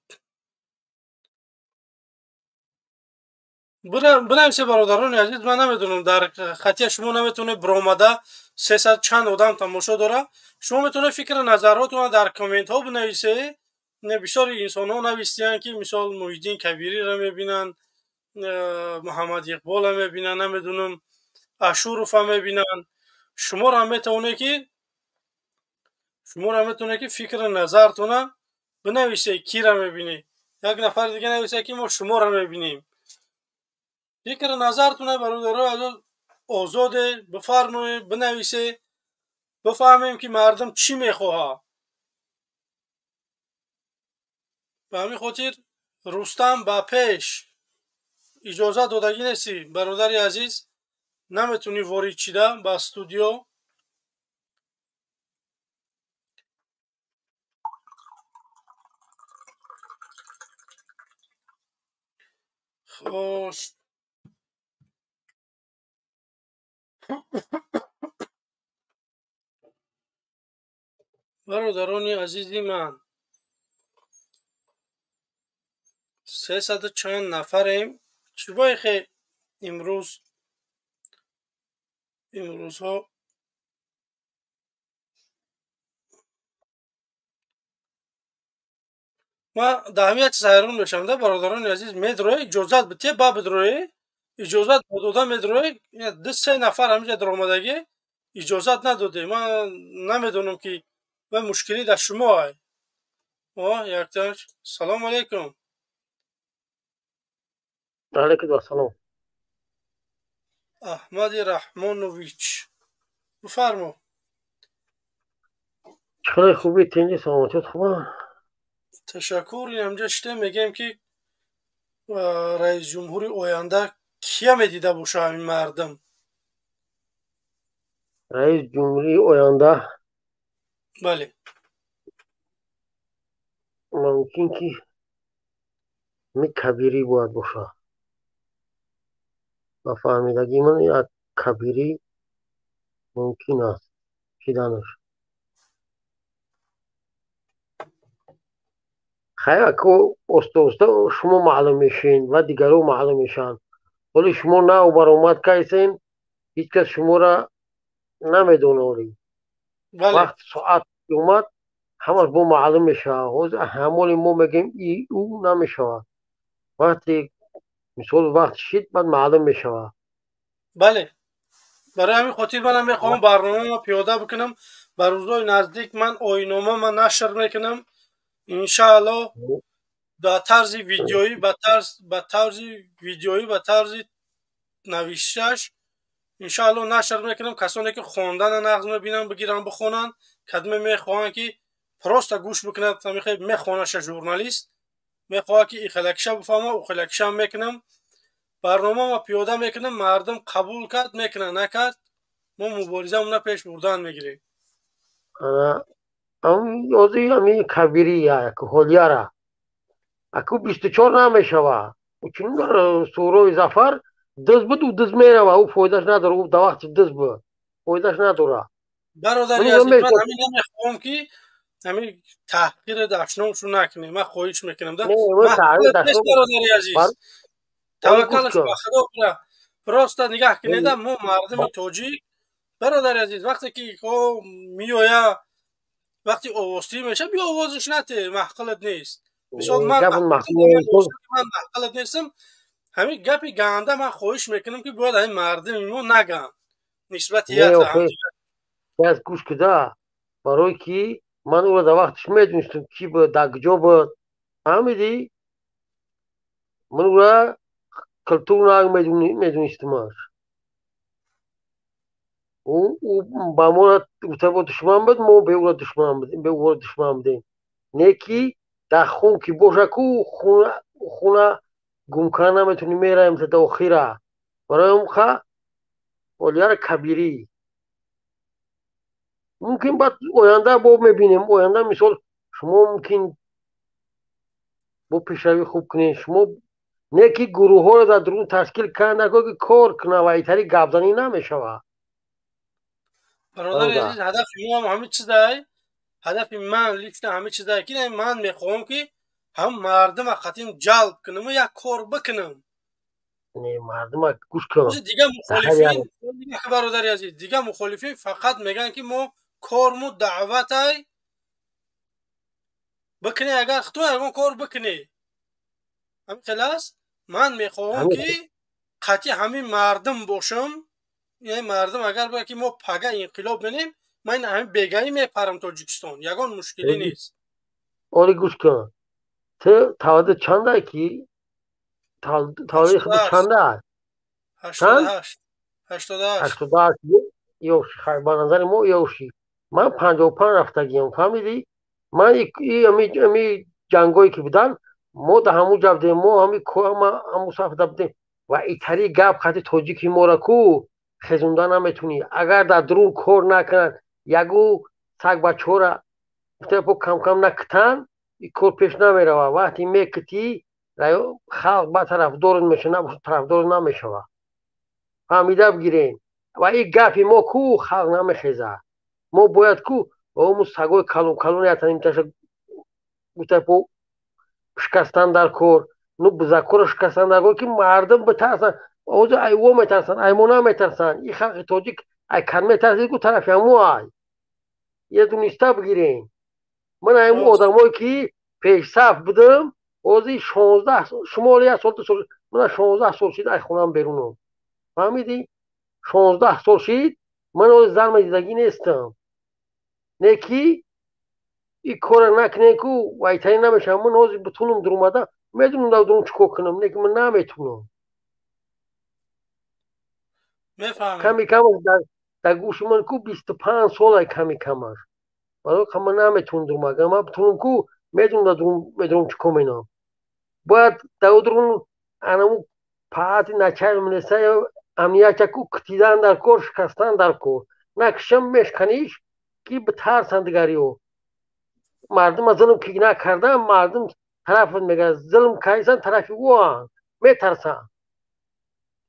Бинависе, бародарони азиз, ман намедонам, дар хатия шумо наметавонед биромада, 300 чанд одам тамошо дора. Шумо метавонед фикру назаротонро дар комментҳо бинависе. Бисёри инсонҳо навистиянд, ки мисол Муҳиддин Кабириро мебинанд, Муҳаммад Иқболро мебинанд, намедонам, Ашурова мебинанд. Шуморо метавонед ки фикру назартонро бинависе, киро мебинед. Як нафар дига нависе, ки мо шуморо мебинем. Фикру назартонро, бародарои озоде, бифармоед, бинависе, бифаҳмем, ки мардум чӣ мехоҳад. Ба ҳамин хотир Рустам ба пеш иҷозат додагӣ нестӣ, бародари азиз, наметавонӣ ворид шида ба студио. Хош, бародарони азизи ман, 300 чанд нафарем. Чӣ боихе имрӯзҳо ман дар ҳамин як чиз ҳайрон мешавам, да, бародарони азиз, медроe иҷозат бите, ба бидроe иҷозат дода медроe, 2-3 нафар ҳаминҷа даромадагӣ иҷозат надоде. Ман намедонам, ки ва мушкилӣ дар шумо ай. О, якташ. Салому алайкум. Алейкум ассалом. Аҳмади Раҳмонович, бифармо. Хеле хуби, тинҷи, саломатият хуба? Ташаккур. Инамҷа шида мегӯем, ки раисҷумҳури оянда кия медида боша ҳамин мардум? Раис ҷумҳурии оянда? Бале. Мумкин ки ми Кабирӣ бояд бошад. Ба фаҳмидагии ман, як Кабирӣ мумкин аст шиданаш. Хайр, ако оста оста шумо маълум мешавед ва дигарон маълум мешаванд. Ҳоле шумо нав баромад кардед, ҳеҷ кас шуморо намедонад. Вақт соат омад, ҳамаш бо маълум мешавад. Ҳозир ҳамоли мо мегӯем, ӯ намешавад. Вақте мисол вақт шид, баъд маълум мешавад. Бале, барои ҳамин хотир манам мехоҳам барномаро пиёда бикунам. Ба рӯзҳои наздик ман оинномаро нашр мекунам, иншааллоҳ, ба тарзи видеоӣ, ба тарзи навишташ иншааллоҳ нашр мекунам. Касоне ки хондана нағз мебинанд, бигиранд, бихонанд. Кадме мехоҳанд, ки просто гӯш бикунад, мехонаша журналист мехоҳад, ки ихелакиша бифаҳма, ухелакишам мекунам. Барномаро пиёда мекунам. Мардум қабул кард, мекунад, накард, мо муборизамона пеш бурдан мегирем. Ҳозир ҳамин Кабирӣ ҳолияра аку 24 намешава. Чун Сурои Зафар дыз буд, ӯ дыз мерава, ӯ фоидааш надора, ӯ дар вақти дыз буд, фоидааш надора. Бародари азиз, ман ҳамин намехоҳам, ки ҳамин таҳқири дашномшу накунем. Ман хоҳиш мекунам, да, бародари азиз, таваккалаш ба Худо бира. Просто нигаҳ кунеда, мо мардуми тоҷик, бародари азиз, вақте ки меоя, вақти овозтӣ мешавад, биё овозиш нате, маҳқилат нест. Мисол, ман маҳқилат нестам. Ҳамин гапи ганда ман хоҳиш мекунам, ки бояд ҳамин мардуми мо наган нисбати як. Гӯш куда, барое ки ман ӯро дар вақтиш медонистам, ки буд, дар куҷо буд, фаҳмидӣ? Ман ура культурно медонистимаш. Ӯ ба мо гуфта бо душман буд, мо бе ӯра душман будем, бе ӯра душман будем. Не ки дар хун ки боша ку хуна гум карда наметавонӣ, меравем то охира. Барои он ха Олияра кабирӣ. Мумкин баъд оянда бо мебинем, оянда мисол шумо мумкин бо пешравӣ хуб кунед, шумо не ки гурӯҳҳоро дар дарун ташкил карда накун ки кор кунад ва итари гапзанӣ намешавад. Бародари азиз, ҳадафи мо ҳам ҳамин чизай, ҳадафи ман лично ҳамин чизай ки ман мехоҳам ки ҳам мардума қатим ҷалб кунам, як кор бикунам. Не, мардума гӯш кун. Дига мухолифин, бародари азиз, дига мухолифин фақат мегӯянд ки мо корму даъватай бикунӣ, агар ту ягон кор бикунӣ. Ҳамин хел аст. Ман мехоҳам ки қатъи ҳамин мардум бошам. Яъне мардум агар бояд ки мо пага инқилоб менем, ман ҳамин бегаӣ мепарам Тоҷикистон, ягон мушкилӣ нест. Оли гӯш кун, ту таваллуд чандай ки? Таваллуди худ чанда аст? 88. 88. 88. Ёши, хай, ба назари мо ёши. Ман 55 рафтагиам, фаҳмидӣ? Ман ами ҷангое ки буданд, мо дар ҳамун ҷа будем, мо ҳами ҳамун сафда будем ва итари гап хати тоҷики моро ку хезонда наметунӣ. Агар дар дарун кор накунанд, ягу сагбачора гуфта кам-кам накитанд, ин кор пеш намеравад. Вақте мекитӣ, халқ ба тарафдор мешавад, набошад тарафдор намешавад. Фаҳмида бигирем. Ва ин гапи мо ку халқ намехезад. Мо бояд ку ому сагои калон калони ятанимташа гуфта шикастан дар кор, ну бузакҳоро шикастан дар кор ки мардум битарсанд. Ҳозир ай во метарсанд, ай мо наметарсанд. Ин халқи тоҷик ай кан метарсид ку тарафи ҳамо ай. Е дуниста бигирем. Ман ай одамое ки пешсаф будам, ҳозир 16 шумо як сол, ду сол, ман 16 сол шид ай хонам берунам. Фаҳмидӣ? 16 сол шид, ман ҳозир зан медидагӣ нестам. Не ки ин корро накунем ку вайтарӣ намешавам. Ман ҳозир битунам дурумада, медонам дар дурум чӣ кор кунам, не ки ман наметунам. Ками камаш дар гӯши ман ку 25 сол ай ками камаш. Барои ка ман наметунам дурум. Агар ман битунам ку медонам дар дурум медонам чӣ кор менам. Бояд дар дурум анаму паати начал милиса амниятча ку китидан дар кор, шикастан дар кор. Накишам мешканиш ки битарсанд дигариҳо. Мардума зулм ки накардан, мардум тарафат мегӯяд, зулм кардисан тарафи ӯанд, метарсанд.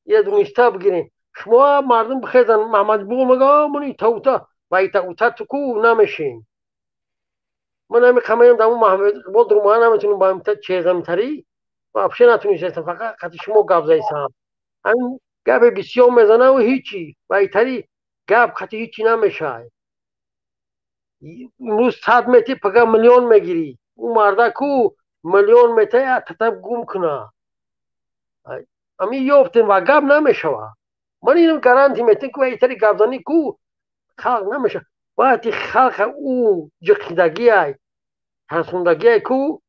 Е дуниста бигирем. Шумо мардум бихезанд, Маҳмадбуғ мегӯяд, ман итаута ва итаута ту ку намешин. Ман ҳами қамаям даму Маҳмадиқбол дурумана наметунам ба ҳамита чезамтарӣ вообще натунистам, фақат қати шумо гап заисам. Ҳамин гапе бисёр мезанаву ҳичи ва итари гап қати ҳичи намешавад. Имрӯз 100 мети, пага миллион мегирӣ. Ӯ марда ку миллион метая татаб гум куна. Ами ёфтем ва гап намешавад. Ман инам гарантӣ метем ки ва итари гапзанӣ ку халқ намешавад. Вақти халқа ӯ ҷиқидагиай, тарсондагиай ку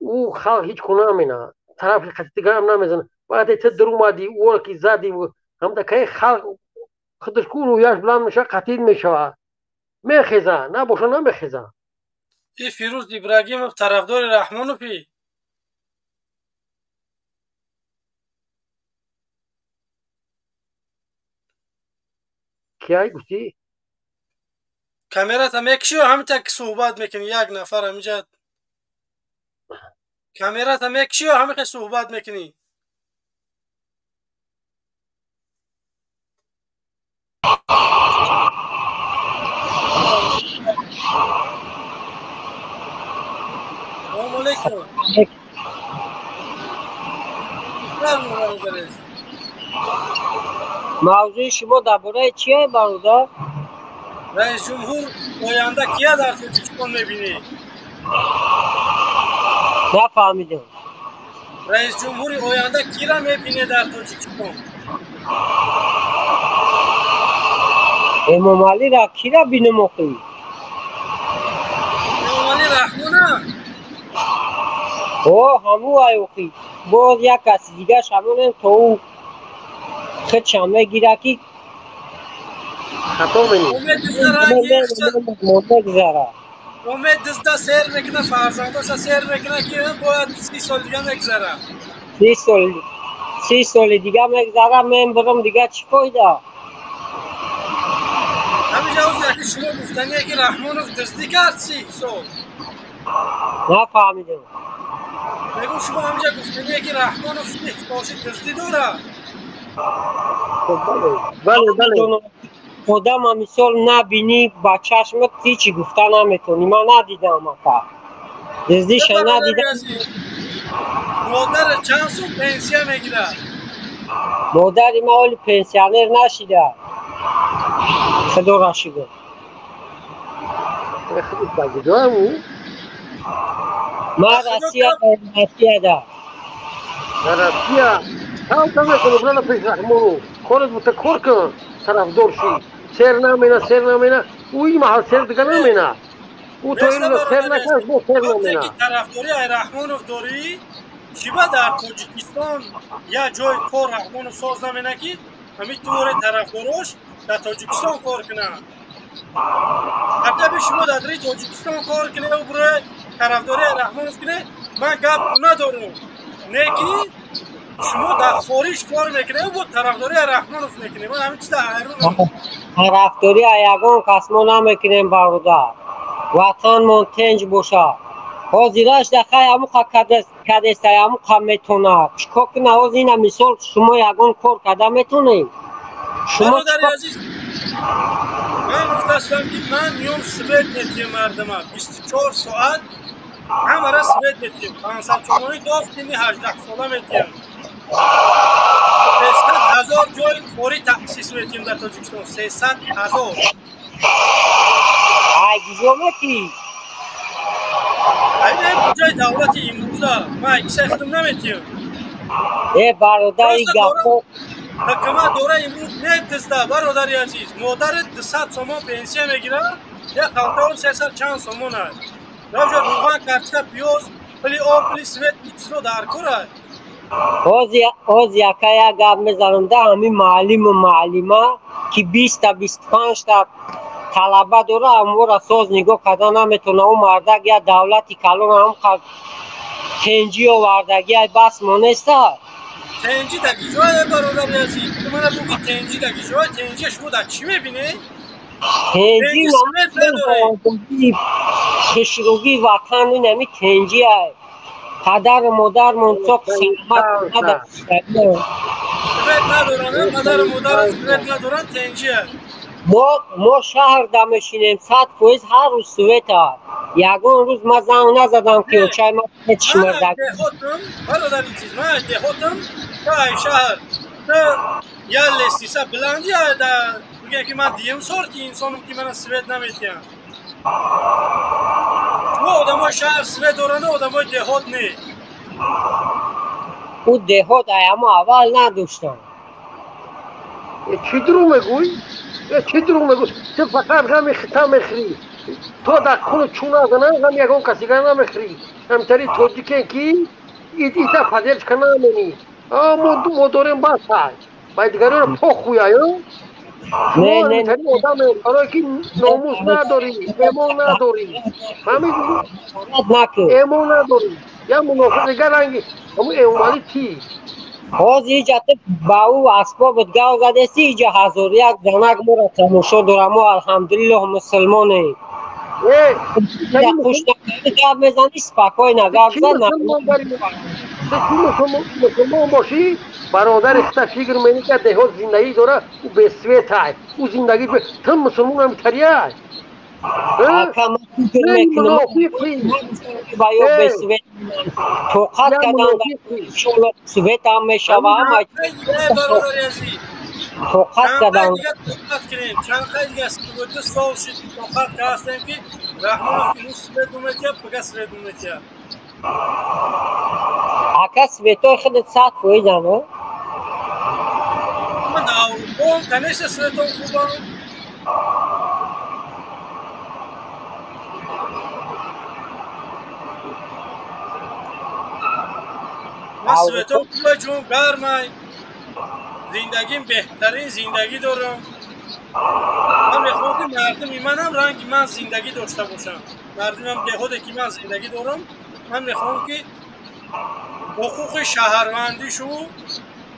ӯ халқ ҳеҷ ку намена. Тарафи қати дигарам намезанад. Вақте ту дурумадӣ, ӯро ки задӣ, ҳамда кай халқ худаш ку рӯяш баланд мешавад, қатил мешавад. Мехеза, набоша намехеза. И Фирӯз Ибрагимов тарафдори Раҳмоновӣ? Киай гуфтӣ? Камерата мекишӣ ё ҳамин так суҳбат мекунӣ? Як нафар ҳаминҷа камерата мекишӣ ё ҳамин хел суҳбат мекунӣ? Салому алейкум. Мавзӯи шумо дар бораи чие, бародар? Раис ҷумҳур оянда кия дар Тоҷикистон мебинӣ? Нафаҳмидам. Раис ҷумҳури оянда кира мебинӣ дар Тоҷикистон? Эмомалиро кира бинем охӣ? Эмомали Раҳмона? О, ҳаму ай охӣ. Боз як каси дига шамонем, то ӯ худшам мегира ки хато менӣ. Мегузара. Умед дизда сер мекуна, фарзандоша сер мекуна, ки бояд 30 соли дига мегузара. 30 сол, 30 соли дига мегузара, мен бирам, дига чӣ фоида? Ҳамиҷа яки шумо гуфтание, ки Раҳмонов дуздӣ кард 30 сол. Нафаҳмидам. Мегӯ, шумо ҳамиҷа гуфтание, ки Раҳмонов 30 солши дуздӣ дорад. Бале, бале. Одама мисол набинӣ ба чашмат, ҳичи гуфта наметонӣ. Ман надидам, ака, дуздиша надидам. Модар чанд сум пенсия мегирад? Модари ма ҳоли пенсионер нашида, худоро шукр. Ба куҷоам ӯ? Ман Россия, Россияда. Дар Россия кам мекунӣ? Брана пеш Раҳмонов корат бута, кор кун, тарафдор шӣ. Сер намена, сер намена. Ӯ ин маҳал сер дига намена. Ӯ то имрӯз сер накард, бо сер намена. Тарафдори ай Раҳмонов дорӣ, чиба дар Тоҷикистон як ҷои кор Раҳмонов соз намена, ки ҳамин туре тарафдорош дар Тоҷикистон кор кунанд? Ҳатто шумо дар дари Тоҷикистон кор кунед, буре тарафдори Раҳмонов кунед, ман гап надорам. Не ки шумо дар хориҷ кор мекунед, бо тарафдори Раҳмонов мекунед. Ман ҳамин чиза ҳайронам. Тарафдорӣ ягон кас мо намекунем, бародар. Ватанмон тинҷ бошад. Ҳозираш дахай амуқа кадестай, амуқа метонад чӣ кор куна? Ҳозир ина мисол шумо ягон кор карда метонед? Шумо, азиз, ман гуфтастам, ки ман миём, свет метиҳем мардама, 24 соат ҳамара свет метиҳем. 500 сомонӣ дофтини 18 сола метиҳем, 300 000 ҷои корӣ таъсис метиҳем дар Тоҷикистон, 300 000. Ай куҷо метиҳӣ? Ҷои давлати имрӯза ман кисаи худам наметиҳам. Э, бародари, гапҳо. Ҳукумат дора имрӯз медизда, бародари азиз. Модари 200 сомон пенсия мегирад, як халтаор сесад чанд сомон аст. Равҷа руған, картошка, пиёз, пули об, пули свет, чизо дар кор аст. Ҳози яка як гап мезанам да. Ҳамин муаллиму муаллима, ки 20-та, 25-та талаба дора, амвора соз нигоҳ карда наметавона. Ӯ мардак як давлати калон ҳам тенҷӣ овардагӣ, ай бас монеста. Тенҷӣ дар киҷое, бародари азиз? Мана буги, тенҷӣ дар киҷое? Тенҷи шумо дар чӣ мебинед? Тенҷӣ, хушругии ватан инами тенҷӣ ай. Падару модармон соқ саломат. Свет надоранд, падару модар свет надоранд, тенҷӣ. Мо шаҳрда мешинем, 100% ҳар рӯз свет аст. Ягон рӯз ма занг назадам, ки очай ма шумарда. Бародари чиз, ман деҳотам, ай шаҳр я лестница баланди да бигем, ки ман диюм сорти инсонам, ки мана свет наметиҳам. Шумо одамои шаҳр свет доранд, одамои деҳот не. Ӯ деҳот аямо аввал надоштам. Чӣ дурӯғ мегӯй? Чӣ дурӯғ мегӯй? Ту фақат ғами хита мехӯрӣ. То дар хуну чӯ назананд, ғами ягон касига намехӯрӣ. Ҳамтари тоҷике, ки ита поддержка наменӣ. Мо дорем, бас ай ба дигароро похуй аю. Одаме, барое ки номус надорӣ, эмон надорӣ, фаҳмидӣ? Эмон надорӣ, я мунофиқ дига ранги ҳамун эмомалӣ тӣ. Ҳозир иҷа ту ба ӯ асбобат гав задеси, иҷа ҳазору як занак моро тамошо дора. Мо, алҳамдулиллоҳ, мусулмонем. Гап мезанӣ, спокойно гап зан. Мусулмон бошӣ, бародари хита фикр менӣ, ки деҳот зиндагӣ дора, ӯ бе свет ай, ӯ зиндагӣ. Ту мусулмонам тариай. Тоқат кардан, свет ҳам мешава, ҳама тоқат кардан. Чанд қай дига 2 сол шуд, тоқат кардастем, ки Раҳмонов имрӯз свет уметия, пага свет уметия. Ака, светои худат 100% ано. Ман дар Аврупоам, конечно, светом хубам. Ман светом хубай, ҷон гармай, зиндагим беҳтарин зиндагӣ дорам. Ман мехоҳам, ки мардуми манам ранги ман зиндагӣ дошта бошанд. Мардумам деҳоте ки ман зиндагӣ дорам, ман мехоҳам, ки ҳуқуқи шаҳрвандишу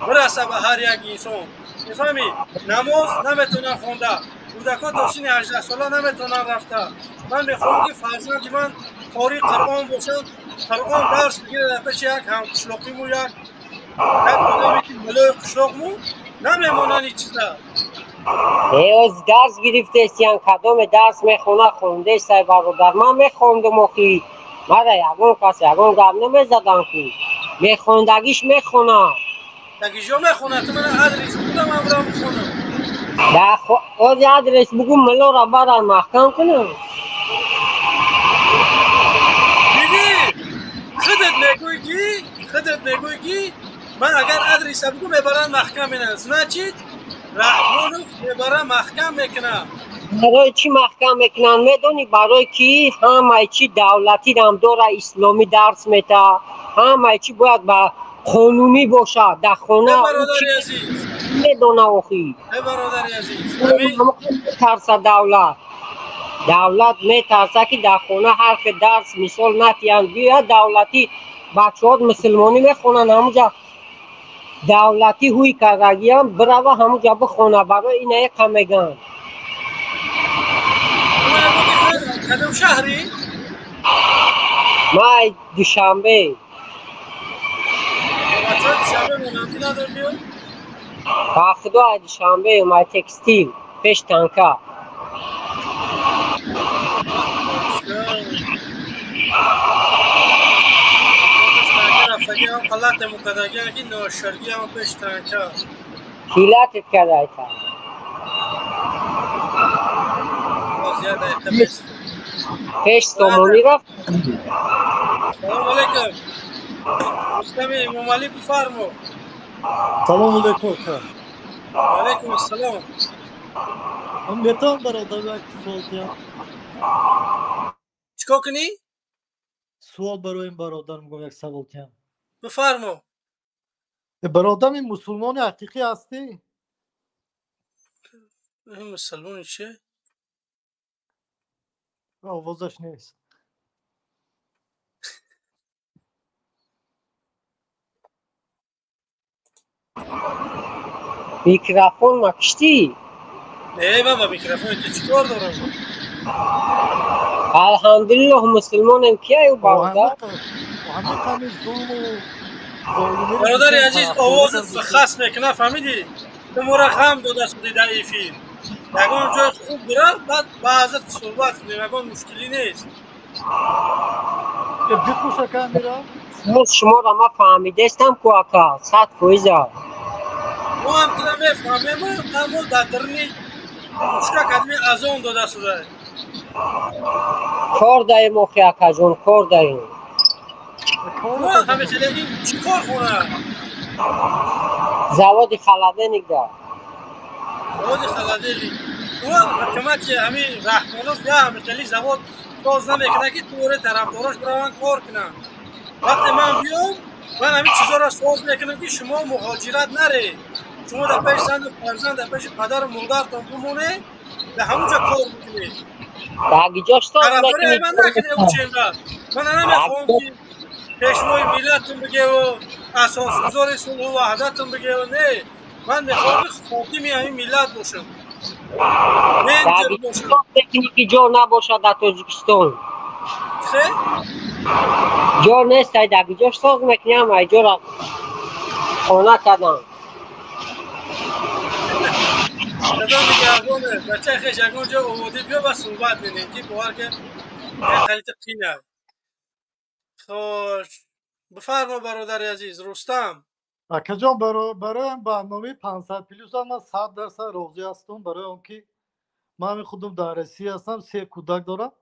бираса ба ҳар як инсон. Мефаҳмӣ, намоз наметавонанд хонда, кӯдакҳо то синни 18 сола наметавонанд рафта. Ман мехоҳам, ки фарзанди ман қории Қуръон бошад, Қуръон дарс бигирад. Дар пеши як ҳамқишлоқиму як одаме ки мулои қишлоқму намемонанд ин чиза. Оз дарс гирифтестиян, кадоме дарс мехона, хондестай, бародар. Ман мехондум, охи мара ягон кас ягон гап намезадан, ки мехондагиш мехона. Дагиҷо мехонад? Ту мана адрес будам, амрам мехонам. Ози адрес бугу, милора баран маҳкам кунам. Диди, худат мегӯӣ, ки ман агар адреса бугу, мебаранд, маҳкам менанд. Значит, Раҳмонов мебара, маҳкам мекунад. Барои чӣ маҳкам мекунанд, медонӣ? Барои ки ҳамаи чи давлатирам дора, исломӣ дарс мета, ҳамаи чи бояд ба қонунӣ бошад дар хона. Бародари азиз, медона охи. Бародари азиз, метарса давлат, давлат метарса, ки дар хона ҳарфи дарс мисол натиҳанд. Биёяд давлатӣ, бачаҳот мусулмонӣ мехонанд, ҳамуҷа давлатӣ ҳуй кардагиам бирава, ҳамуҷа бихона. Барои инаеқа мегӯянд. Кадом шаҳрӣ? Май Душанбе. Бачаҳои Душанбе монандӣ надор, биё. Ба худо, ай Душанбе, май текстил, пеш танка. Рафтагиам, қалатему кардагиам, ки ношаргиам пеш танка. Килатет кардайта? Боз як дақиқа пеш. Пеш сомонӣ рафт. Салому алейкум, Рустами Эмомалӣ, бифармо. Салому алейкум, ака. Алейкум ассалом. Метавонам, бародар, як суол диҳам? Чӣ кор кунӣ? Суол барои ин бародар мегӯям, як савол диҳам. Бифармо. Бародар, ин мусулмони ҳақиқӣ ҳастӣ? Ин мусулмони чи? Овозаш нест. Микрофон накиштӣ? Не, ман ба микрофони ту чӣ кор дорам? Алҳамдулиллоҳ, мусулмонем. Кияю, бародар? Бародари азиз, овозат хас мекунад, фаҳмидӣ? Ту моро ғам дода шудӣ дар эфир. Ягон ҷои хуб бирав, баъд баъзат суҳбат кунем, ягон мушкилӣ нест. Бикуша камера. Шуморо ман фаҳмидестам ку, ака, 100%. Мо ҳам тира мефаҳмем, аммо дар даруни мушка кадми азон дода шуда. Кор даем охи, акаҷон, кор даем. Мо ҳамешаи ин чӣ кор хона? Заводи холодильник да. Заводи холодильник. Ҳукумати ҳамин Раҳмонов я ҳамешали завод соз намекунад, ки туре тарафдорош бираванд, кор кунанд. Вақте ман биём, ман ҳамин чизоро соз мекунам, ки шумо муҳоҷират наред, шумо дар пеши зану фарзанд, дар пеши падару модаратон бимонед, дар ҳамон ҷо кор бикунед. Дагиҷош соз Тарафдори ман накунед ученда. Ман намехоҳам, ки пешвои миллатун бигеву асосгузори сулҳу ваҳдатун бигеву. Не, ман мехоҳам, ки ходими ҳамин миллат бошам, менеҷер бошам. Ки ҷо набошад дар Тоҷикистон. Хе? Ҷо нест, ай дагиҷош соз мекунам, ай ҷора хона кардам. Кадом нигаҳбоне, бачаи хеш, ягон ҷо оводӣ биё, ба суҳбат менем, ки бовар ки халита қина. Хош, бифармо, бародари азиз Рустам. Акаҷон, бароям барномаи 500 плюс ман 100% розӣ ҳастам, барои он ки ман худам дар Россия ҳастам, се кӯдак дорам.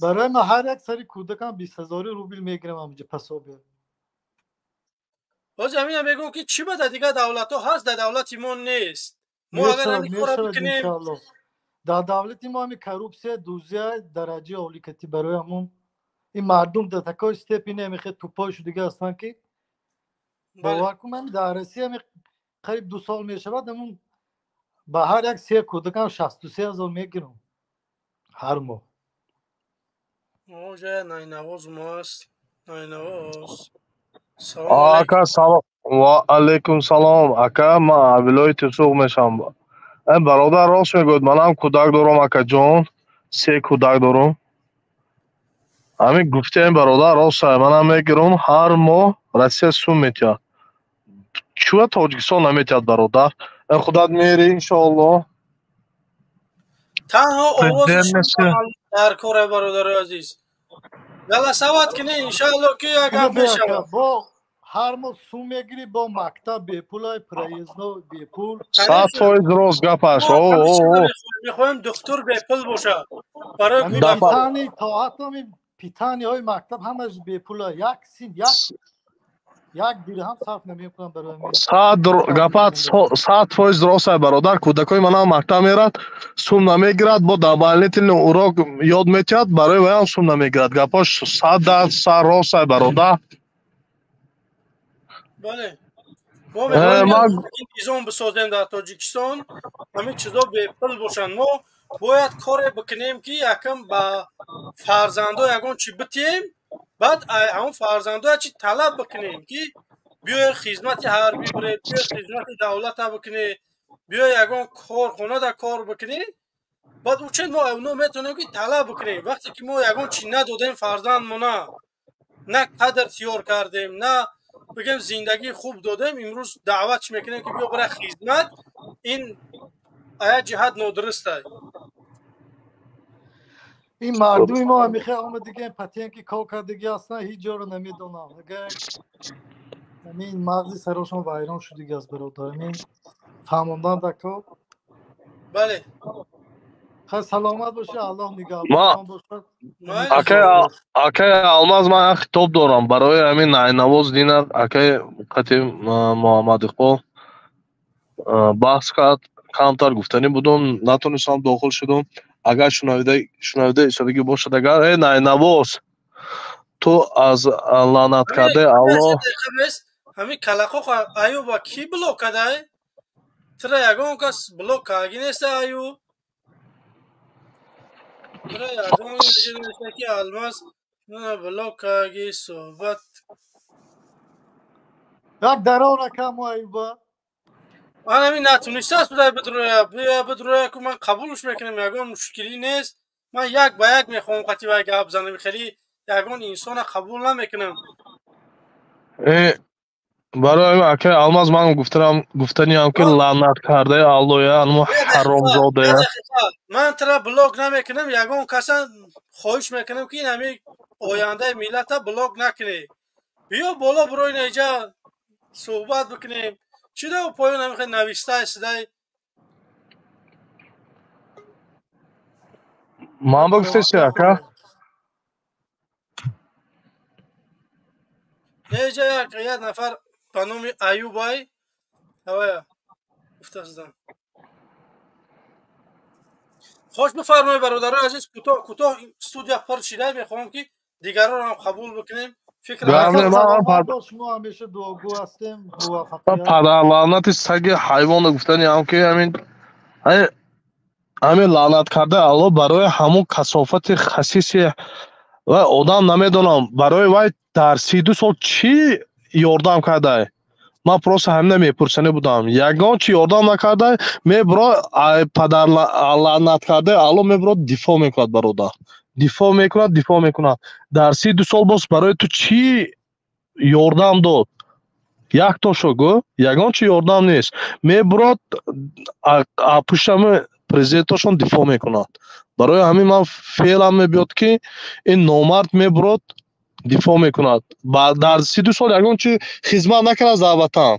Барои ман ҳар як сари кӯдакам 20 ҳазори рубл мегирам ҳамҷа пособие. Ҳозир ҳамина мегӯм, ки чӣ ба дар дигар давлатҳо ҳаст, дар давлати мо нест. Мо агар ҳамин кора бикунем. Дар давлати мо ҳами коррупсия, дуздия дараҷаи олӣ кати. Барои ҳамон ин мардум дар такой степени ҳамихе тупой шудига ҳастанд, ки Бовар кун, ман дар Россия қариб 2 сол мешавад, ҳамун ба ҳар як се кӯдакам 63 000 мегирам ҳар моҳ. Оҷа найнавоз мост, найнавоз. Ака, салом. Ва алайкум салом. Ака, ман вилояти Суғд мешавам. Бародар рост мегӯяд, манам кӯдак дорам, акаҷон, се кӯдак дорам. Ҳамин гуфтаем, бародар, рост, манам мегирам ҳар моҳ, Россия сум метиҳад. Чӯа Тоҷикистон наметиҳад, бародар? Худат мери, иншоаллоҳ. Танҳо овози дар кора, бародари азиз, голосовать кунед, иншоалло, ки як гап мешавад. Бо ҳар моҳ сум мегирӣ, бо мактаб бепул, проездной бепул. 100% рост гапаш. Мехоҳем духтур бепул бошад барои питание, то ҳатто питание ҳои мактаб ҳамаш бепула, як син, як дирҳам сарф намекунам барои. Сад гапат 100% рост, бародар. Кӯдакои манам мактаб мерад, сум намегирад, бо дополнительный урок ёд метиҳад, барои ваям сум намегирад. Гапош 100% рост, бародар. Бале, мо мехоҳем низом бисозем дар Тоҷикистон, ҳамин чизо бепул бошанд. Мо бояд коре бикунем, ки якам ба фарзандо ягон чи битием, баъд ҳамон фарзандо чи талаб бикунем, ки биёе хизмати ҳарбӣ биред, биёе хизмати давлата бикунед, биёе ягон корхонада кор бикунед. Баъд учен мо оно метавонем, ки талаб бикунем. Вақте ки мо ягон чи надодем фарзандмона, на қадр тиёр кардем, на бигем зиндагии хуб додем, имрӯз даъватш мекунем, ки биё бира хизмат, ин ая ҷиҳат нодуруст аст. Ин мардуми мо ҳамихел омадига, патенки кор кардагӣ ҳастанд, ҳеҷ ҷоро намедонам. Агар ҳамин мағзи сарошон вайрон шудига аст, бародар, ҳамин фаҳмондан дар кор. Бале. Хай, саломат бошӣ, Аллоҳ нигаҳбон бошад. Акай Алмаз, ман як хитоб дорам барои ҳамин найнавоз. Дина акай қати Муҳаммад Иқбол баҳс кард, камтар гуфтанӣ будум, натонистам, дохил шудум. Агар шунавида истодагӣ бошад, агар э найнавоз, ту аз лаънаткардаи Аллоҳ. Ҳамин калақоқ Аюба ки блок кадай? Тира ягон кас блок карги неста, Аюб. Тира ягон ки Алмаз блок карги суҳбат. Як дарор акаму Аюба. Ман ҳамин натунистааст будай бидроя, бия бидроя, ку ман қабулш мекунам, ягон мушкилӣ нест. Ман як ба як мехоҳам қати вай гап занам, хеле ягон инсона қабул намекунам. Барои акай Алмаз, ман гуфтанам, гуфтаниам, ки лаънат кардаи Аллоя, анмо ҳаромзодая. Ман тира блок намекунам, ягон каса хоҳиш мекунам, ки ин ҳамин ояндаи миллата блок накунед. Биё боло, бирои иҷа суҳбат бикунем. Чӣ да поён ҳамихе нависта сидай? Ман ба гуфтеси, ака? Неҷа як нафар ба номи Аюбай ҳавая гуфтасидан. Хош, бифармоед, бародарои азиз, кӯтоҳ кӯтоҳ, студия пур шида, мехоҳам, ки дигарро ҳам қабул бикунем. Шумо ҳамеша дуогӯ ҳастем. Падарлаънати саги ҳайвона, гуфтаниам, ки ҳамин лаънат кардаи Алло барои ҳамун касофати хасиси ва одам, намедонам, барои вай дар 32 сол чӣ ёрдам кардай? Ман просто ҳамина мепурсанӣ будам. Ягон чӣ ёрдам накардай, мебро падар лаънат кардаи Алло, мебро дифоъ мекунад, бародар, дифоъ мекунад, дифоъ мекунад. Дар 32 сол боз барои ту чӣ ёрдам дод? Яктошо гӯ, ягон чӣ ёрдам нест. Мебурод, пуштами президентошон дифоъ мекунад. Барои ҳамин ман феълан мебиёд, ки ин номард мебурод, дифоъ мекунад. Дар 32 сол ягон чи хизмат накард дар ватан,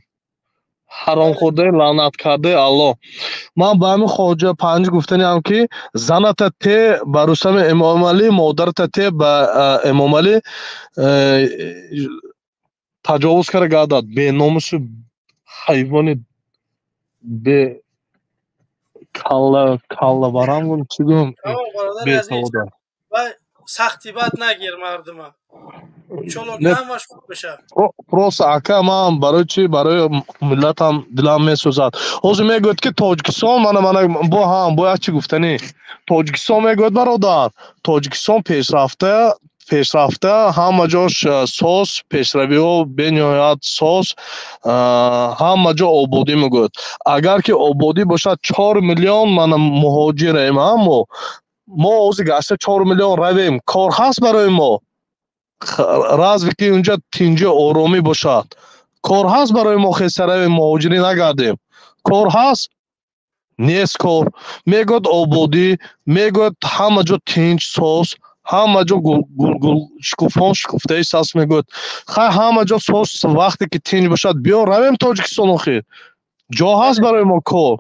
ҳаромхӯрдаи лаънаткардаи Алло. Ман ба ҳамин Хоҷа Панҷ гуфтаниам, ки заната те ба Рустами Эмомалӣ, модарата те ба Эмомалӣ таҷовуз карда гардад, беномусу ҳайвони бе калла, каллабарам гум, чӣ гум, бесавода. Сахти бад нагир мардума. Иншоалло ки ҳамаш хуб мешавад. Просто ака, ман барои чи, барои миллатам дилам месӯзад. Ҳозир мегӯяд, ки Тоҷикистон, мана бо ҳам бо як чи гуфтанӣ, Тоҷикистон мегӯяд, бародар, Тоҷикистон пешрафта, пешрафта, ҳама ҷош соз, пешравиҳо бениҳоят соз, ҳама ҷо ободӣ мегӯяд. Агар ки ободӣ бошад, 4 миллион мана муҳоҷирем. Аммо мо ҳозир гашта 4 миллион равем, кор ҳаст барои мо? Разве ки унҷа тинҷи оромӣ бошад, кор ҳаст барои мо? Хеса равем, муҳоҷирӣ нагардем, кор ҳаст? Нест кор. Мегӯяд ободӣ, мегӯяд ҳама ҷо тинҷ, соз, ҳама ҷо гулгул шукуфон шукуфтаи сас мегӯяд. Хай, ҳама ҷо соз, вақте ки тинҷ бошад, биё равем Тоҷикистон. Охир ҷо ҳаст барои мо, кор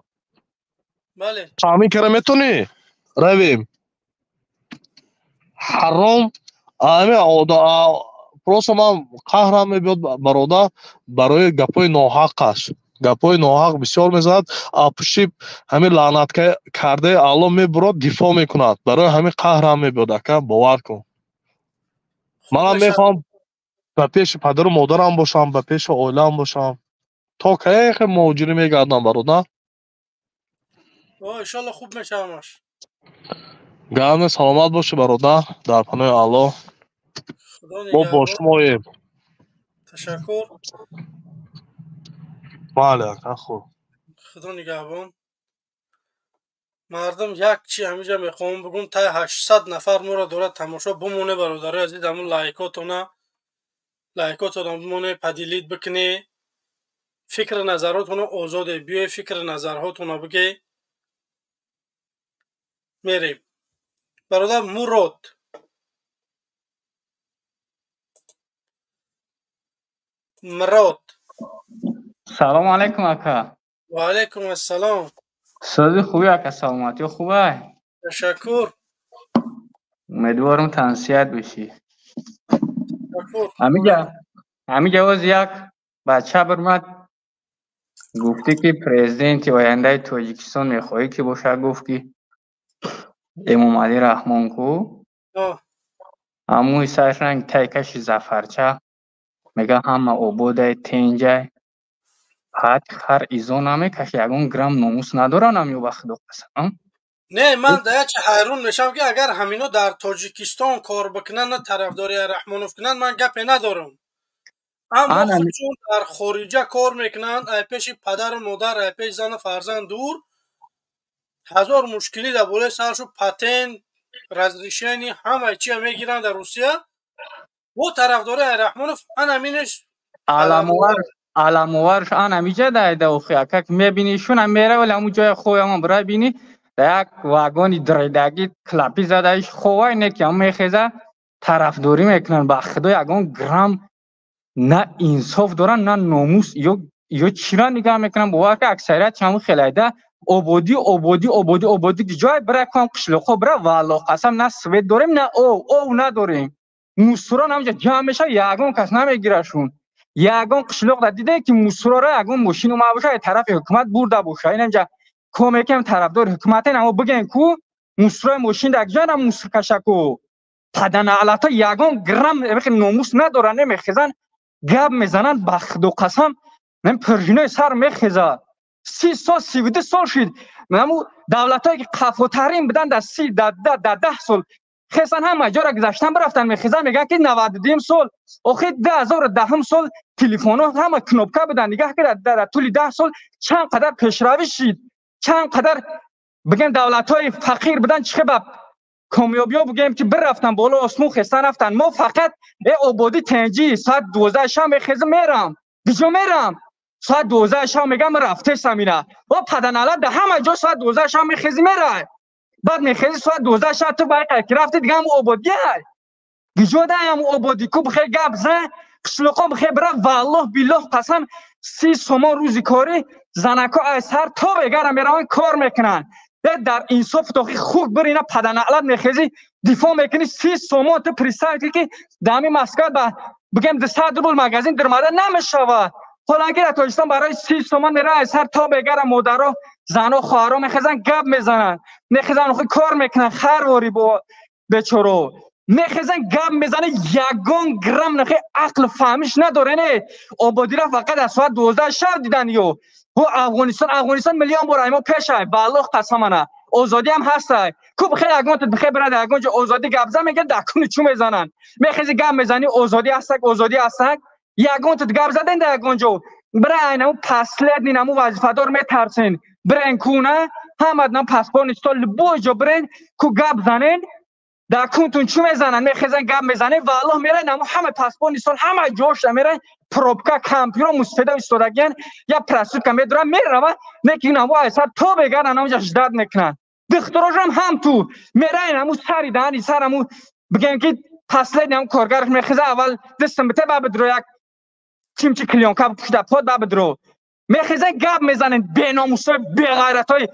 таъмин кара метонӣ, равем. Ҳаром ами просто ман қаҳрам мебиёд, бародар, барои гапҳои ноҳақаш. Гапҳои ноҳақ бисёр мезанад, пушти ҳамин лаънат кардаи Алло мебурад, дифоъ мекунад. Барои ҳамин қаҳрам мебиёд, ака, бовар кун. Манам мехоҳам ба пеши падару модарам бошам, ба пеши оилаам бошам. То кай хе муҳоҷирӣ мегардам, бародар? Иншолло, хуб мешавамаш. Гарме, саломат бошӣ, бародар, дар паноҳи Аллоҳ. Мо бо шумоем. Ташаккур. Бале, ака, хуб. Худо нигаҳбон. Мардум, як чи ҳаминҷа мехоҳам бигӯм: таи 800 нафар моро дорад тамошо. Бимоне, бародарои азиз, ҳамун лайкотона бимоне, поделить бикуне, фикри назаротона озоде, биёе, фикри назарҳотона биге. Мерем, бародар Мурод. Мурод. Салому алайкум, ака. Ва алайкум ассалом. Сози, хуби, ака? Саломатиё хубай? Ташаккур. Умедворам, тансиҳат бошӣ. Ҳамиҷа боз як бача бирмад, гуфтӣ, ки президенти ояндаи Тоҷикистон мехоҳӣ, ки бошад, гуфт, ки Эмомалӣ Раҳмон ку. Ҳамуи сарш ранг тайкаши зафарча мега, ҳама ободай, тенҷай. Ҳат хар изо намекаши, ягон грамм номус надоран ам ё, ба худо қасам. Не, ман да як чи ҳайрон мешавам, ки агар ҳамино дар Тоҷикистон кор бикунанд, на тарафдории Раҳмонов кунанд, ман гапе надорам, аммо худшон дар хориҷа кор мекунанд, ай пеши падару модар, ай пеши зану фарзанд дур, ҳазор мушкилӣ дар болои саршу, патент, разрешение, ҳамаи чия мегиранд дар Русия, бо тарафдории Раҳмонов анаминеш. Аламоварш ан ҳамиҷа дайда, охи, ака, мебини, шуна мера, вале ҳамун ҷоя хояма бира бини, да як вагони дридаги клапи задаиш ховай, не ки ҳам мехеза, тарафдорӣ мекунанд. Ба худо, ягон грамм на инсоф доранд, на номус. Ё чира нигаҳ мекунанд? Бовар ки, аксарият ҳамун хелайда. Ободӣ, ободӣ, ободӣ, ободӣ. Ҷой бира кам қишлоқҳо бира, валлоҳ қасам, на свет дорем, на ов надорем. Мусурон ҳамҷа ҷамъ мешавад, ягон кас намегирашун. Ягон қишлоқ да диде, ки мусурора ягон мошин омада боша, тарафи ҳукумат бурда боша? Инамҷа комекам тарафдори ҳукуматен, аммо бигӯем, ку мусурои мошин дар ҷанам мусур кашаку. Паданаалата ягон грамм номус надоранд, намехезанд, гап мезананд. Ба худо қасам, мен пружинои сар мехезад. 30 сол, 32 сол шид, ҳаму давлатҳое ки қафотарин буданд, дар 30, дар 10 сол хесан, ҳама ҷора гузаштан бирафтан. Мехезан, мегӯянд, ки 92-юм сол, охир 2010-ум сол телефонҳо ҳама кнопка буданд. Нигаҳ ки дар тӯли 10 сол чанд қадар пешравӣ шид, чанд қадар, бигем, давлатҳои фақир буданд, чӣ ба комёбиҳо, бигӯем, ки бирафтан боло осмон, хестан рафтан. Мо фақат э ободӣ, тенҷӣ. Соат 12 шаб мехезам, мерам. Биҷо мерам? Соат 12 шаб мегам, рафтесам ина. О паданалат, да ҳама ҷо соат 12 шаб мехези, мерай. Баъд мехези соат 12 шаб, ту байқай ки рафти, дига ҳаму ободиай. Биҷо да ҳаму ободӣ? Ку бихе гап зан, қишлоқо бихе бира, валлоҳ биллоҳ қасам, 30 сомон рӯзи корӣ, занако аз сар то бегара мераванд, кор мекунанд. Дар инсоф тохи хук бир ина, паданалат, мехези, дифоъ мекунӣ. 30 сомон, ту представь, ки дар ҳамин Москва ба, бигем, 200 рубл магазин даромада намешавад. Ҳоланки дар Тоҷикистон барои 30 сомон мера, аз ҳар то бегара модаро, зано, хоҳаро мехезанд, гап мезананд, мехезанд, охи кор мекунанд, харворӣ бо бечоро. Мехезан, гап мезане, ягон грамм нахе ақл фаҳмиш надоре. Не, ободира фақат аз соат 12 шаб дидан. Ё ҳу Афғонистон, Афғонистон миллион бор ай мо пешай, ба Аллоҳ қасам. Ана озодӣ ҳам ҳастай ку, бихел ягон бихел бирад ягон ҷо озодӣ гап зан, мегӯяд дар куни чӯ мезананд. Мехези, гап мезанӣ, озодӣ ҳастак, озодӣ ҳастак. Ягон тут гап заден дар ягон ҷо, бира айнаму последний наму вазифадор метарсен. Бирен ку на ҳамад нам паспорт стол, любой ҷо бирен ку, гап занен, дар кунтун чӣ мезананд. Мехезан, гап мезанен, ва Аллоҳ, меран наму ҳама паспорт стол, ҳама ҷошта меран, пробка, кампиро мусфеда истодагиян, я проститутка медуран, мерава неки наму айсар то беган анамҷа ждать мекунанд. Духтурошам ҳам ту мераен, ҳаму сари даҳани сар, ҳаму бигем ки последний ҳам коргарш мехеза, аввал дастам бите, ба бидро як чимчи клеёнка пушта под, ба бидро. Мехезен, гап мезанен, беномусои, беғайратҳои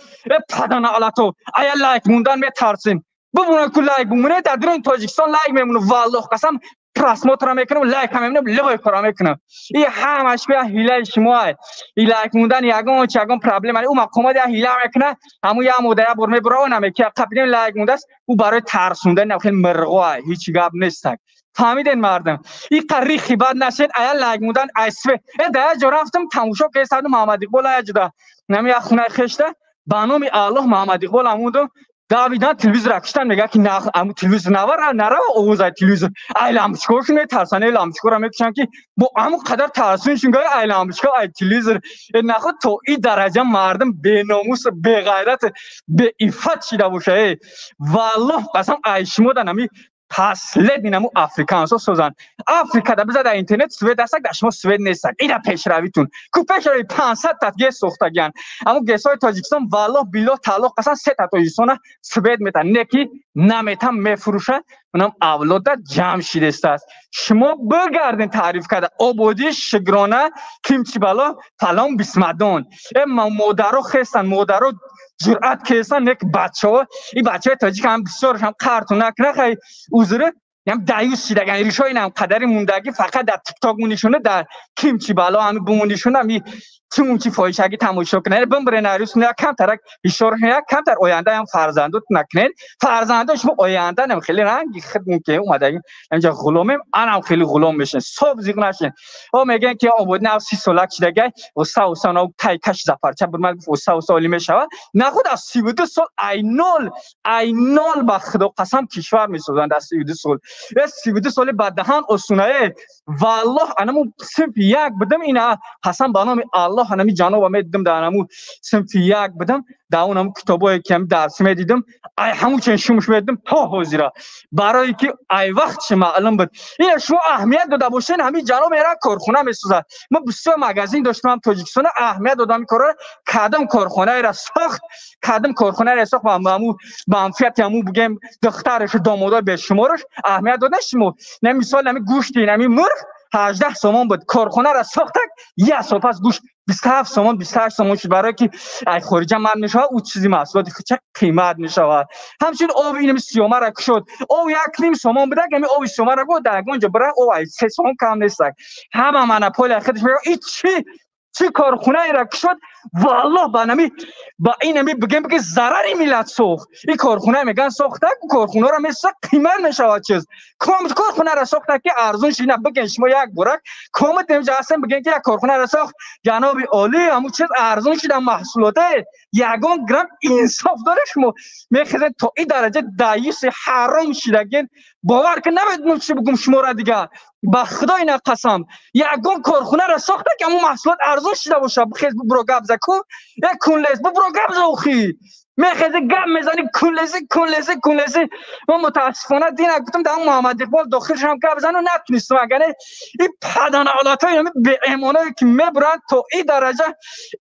паданаалато. Ая лайк мундан метарсем, бубуна ку лайк бумоне. Дар дуруни Тоҷикистон лайк мемону, валлоҳ қасам, просмотра мекунам, лайка мемонам, любой кора мекунам. И ҳамаш ку як ҳилаи шумоа. И лайк мондан ягон чи, ягон проблема. Ӯ мақомот як ҳила мекуна, ҳамун як мода як бор мебура, намеки қапидем лайк мондааст. Ӯ барои тарсондан хеле мирғоа, ҳеҷ гап нестак. Фаҳмиден, мардум? И қарихи бад нашед. Ая лайк мондан айсве э да як ҷо рафтам, тамошо кардам Муҳаммад Иқбол як ҷода, нами як хонаи хешта, ба номи Аллоҳ, Муҳаммад Иқбол амундум, давидан телевизор киштан. Мега ки аму телевизор навара, нарава овозай телевизор. Ай лампочкаошон метарсан, ай лампочкаро мекушан ки бо аму қадар тарсуншун, га ай лампочка, ай телевизор. Э наход то и дараҷа мардум беномус, беғайрат, беиффат шида боша. Э валлоҳ қасам, ай шумо да нами последний наму африкансо созанд. Африкада биза дар интернет свет астак, дар шумо свет нестак. Ина пешравитун ку? Пешрави 500 та ГЭС сохтагиян. Аммо ГЭСҳои Тоҷикистон, валлоҳ, биллоҳ, таллоҳ қасам, се та Тоҷикистона свет мета, не ки намета, мефурӯша. Унам авлода ҷамъ шидестааст. Шумо бигарден таъриф карда ободӣ, шукрона, кимчи бало, фалон бисмадон. Э модаро хестанд, модаро ҷуръат кестанд, нек бачаҳо, и бачаҳои тоҷик ҳам бисёршам қарту накна, хай узр, ям даюс шидаган, ришои нам қадари мондагӣ фақат дар Тикток мунишона, дар кимчи бало ҳами бумунишона, ми чунчи фоҳишагӣ тамошо кунед. Бимбирен арӯс як камтарак ишора, як камтар оянда ҳам фарзандот накунед. Фарзандо шумо оянда нам хеле ранги худ мумкин омадагӣ инҷа ғуломем, анам хеле ғулом мешин, соб зиқ нашин. О мегӯян ки обод нав 30 солак шидагай, уста уста нав тай каш зафарча бурмад, гуфт уста уста олӣ мешавад. Нахуд аз 32 сол ай нол, ай нол, ба Худо қасам, кишвар месозанд аз 32 сол. Э 32 соли ба даҳан осунае. Валлоҳ, анаму синфи як будам, ина қасам ба номи Аллоҳ, анами ҷаноба медидам, дар анаму синфи як будам, дар он ҳаму китобое ки ҳами дарс медидам, ай ҳаму чен шумуш медидам то ҳозира, барое ки ай вақт чи маълум буд. Ина шумо аҳамият дода бошед, ҳами ҷаноб мера корхона месозад. Мо бисёр магазин доштем ҳам Тоҷикистона, аҳамият додам корро, кадом корхонаеро сохт, кадом корхонаеро сохт ба ҳаму манфиати ҳаму бигем духтараш, домодои бешумораш. Аҳамият дода шумо? На мисол, ҳами гӯшти нами мурғ 18 сомон буд, корхонаро сохтак, як сол пас гӯшт 27 сомон, 28 сомон шуд, барое ки ай хориҷа ман мешавад, ӯ чизи маҳсулоти худча қимат мешавад. Ҳамчунин оби инами сиёмара кушод, об 1,5 сомон будак, ами оби сиёмара го дар ягон ҷо бира, об ай 3 сомон кам нестак. Ҳама монополия худаш мега. И чӣ чӣ корхонаеро кушод? Валлоҳ, ба нами ба инами бигем ки зарари миллат сохт. И корхона меган сохта, корхонаро месоза, қимат мешавад чиз. Ком корхонаро сохта ки арзон шина? Биген шумо як борак комат инҷа ҳастем, биген ки як корхонаро сохт, ҷаноби олӣ, ҳамун чиз арзон шуда маҳсулоте. Ягон грамм инсоф доре? Шумо мехезед то и дараҷа даюси ҳаром шидаген, бовар ки намедонам чӣ бигум шуморо дига. Ба Худо ина қасам, ягон корхонаро сохта ки ҳамун маҳсулот арзон шида боша? Бихез, бубуро, гап за ку, э кунлес, бубуро, гап за. Охи мехези, гап мезани, кунлеси, кунлеси, кунлеси. Мо мутаассифона дина гуфтам дар Муҳаммад Иқбол дохил шавам, гап зану натунистам. Агар и паданаолатҳои ами беэмоное ки мебуранд, то и дараҷа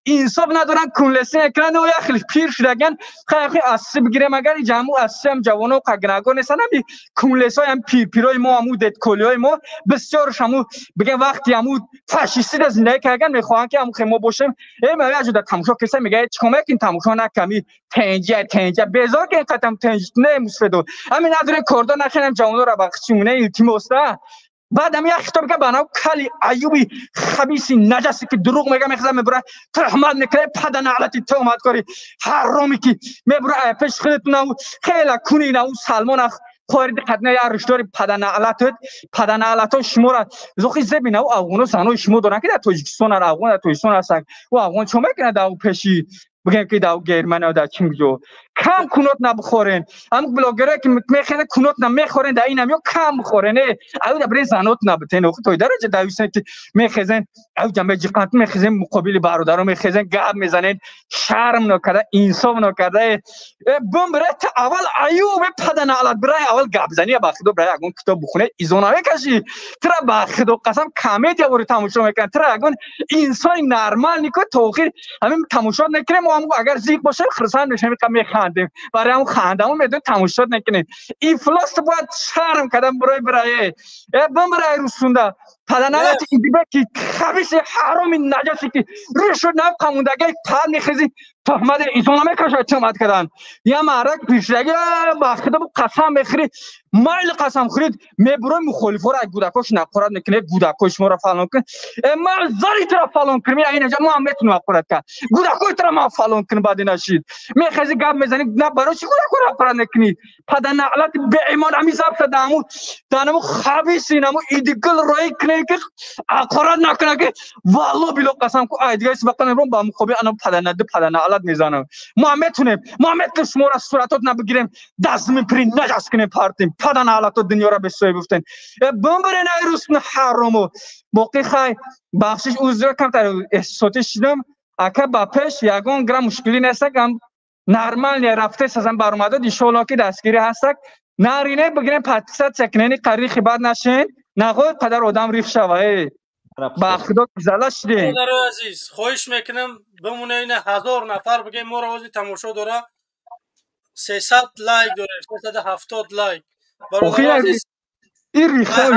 инсоф надоранд, кунлеси мекунанд. Як хеле пир шудаган, хай асоси бигирем, агар ҷамъу асоси ҳам ҷавоно гунahгор нестанд. Ами кунлесҳои ам пирпирои мо, ҳаму дедколиҳои мо, бисёрш ҳаму бигем вақти ҳаму фашистида зиндагӣ кардан, мехоҳанд ки ҳаму хе мо бошем. Э ма як ҷода тамошо киса, мега чикор мекунӣ? Тамошо наками, тенҷа, тенҷа, безор ки инқадам тенҷ не мусфедо. Ҳамин надорем, кордор накунем ҷавонора ба чимуне, илтимос да. Баъд ҳами як хитоб ка ба нав кали Аюби хабиси наҷасе ки дурӯғ мега, мехеза, мебура, туҳмат мекунад. Пада наълати туҳматкори ҳароме ки мебура пеши худатон, хела куни нав Салмон. Хоҳари диққат на як ришдори паданаълатот, паданаълато шуморо зохи зебина ӯ афғоно занои шумо доранд ки дар Тоҷикистон афғон дар Тоҷикистон ҳастанд. Ӯ афғон чо мекунад дар пеши бигем ки дар Германия дар чингҷо кам кунот набихорен. Ҳам блогерое ки мехезен кунот намехорен дар инам ё кам бихорен. Аю да бирен занот набитен. Охи той дараҷа дависен ки мехезен аю ҷа меҷиқанд мехезен муқобили бародаро мехезен гап мезанен шарм накарда инсоф накарда. Э бум бира та аввал аю бепаданаълат бирай аввал гап зани ба худо бирай ягон китоб бихоне изо намекашӣ. Тра ба худо қасам комедия вори тамошо мекунад. Тра ягон инсони нормал нико то охир ҳамин тамошо накунем. Мо агар зиқ бошем хурсанд мешавем механдем. Барои ҳам хандамо медонем тамошо накунем. Ифлос бояд шарм кардам барои бирае. Э бум бирай русунда. Паданалати идибе ки хабиси ҳароми наҷасе ки рӯшуд нав қамундагаи пад мехези туҳмат изо намекашад туҳмат кардан. Я маърак пишдаги ба худо қасам мехӯри майли қасам хӯрид мебурои мухолифоро ай гудакош нақорат мекунед гудакои шуморо фалон кун. Э ман зари туро фалон кунем я инаҷа мо ҳам метунем ҳақорат кард. Гудакои туро ман фалон кунем баъд нашид. Мехези гап мезанӣ на барои чӣ гудакоро ҳақорат мекунӣ? Паданаълати беимон ҳамин забта дааму данаму хабиси наму идигул роӣ кунем ки ҳақорат накунад ки валло било қасам ку ай дига сибақа мебурам ба муқобили ана паданади паданаълат мезанам. Мо ҳам метунем, мо ҳам метунем шуморо суратот набигирем, даст мепири наҷас кунем партем. Паданаълато дунёро бесоҳиб гуфтем. Э бумбирен ай рус ҳарому. Боқӣ хай бахшиш узр камтар эҳсосотӣ шидам. Ака ба пеш ягон грам мушкилӣ нестак, ам нормально рафтес азам баромадод, иншоалло ки дастгирӣ ҳастак. Нарине бигирем подписаться кунени қарихи бад нашен, нағои қадар одам рих шава. Э ба худо зала шидем. Бародарои азиз, хоҳиш мекунам бимоне ина 1000 нафар бигем моро ози тамошо дора. 300 лайк дорем, 370 лайк. Бародарои азиз, ин рихаи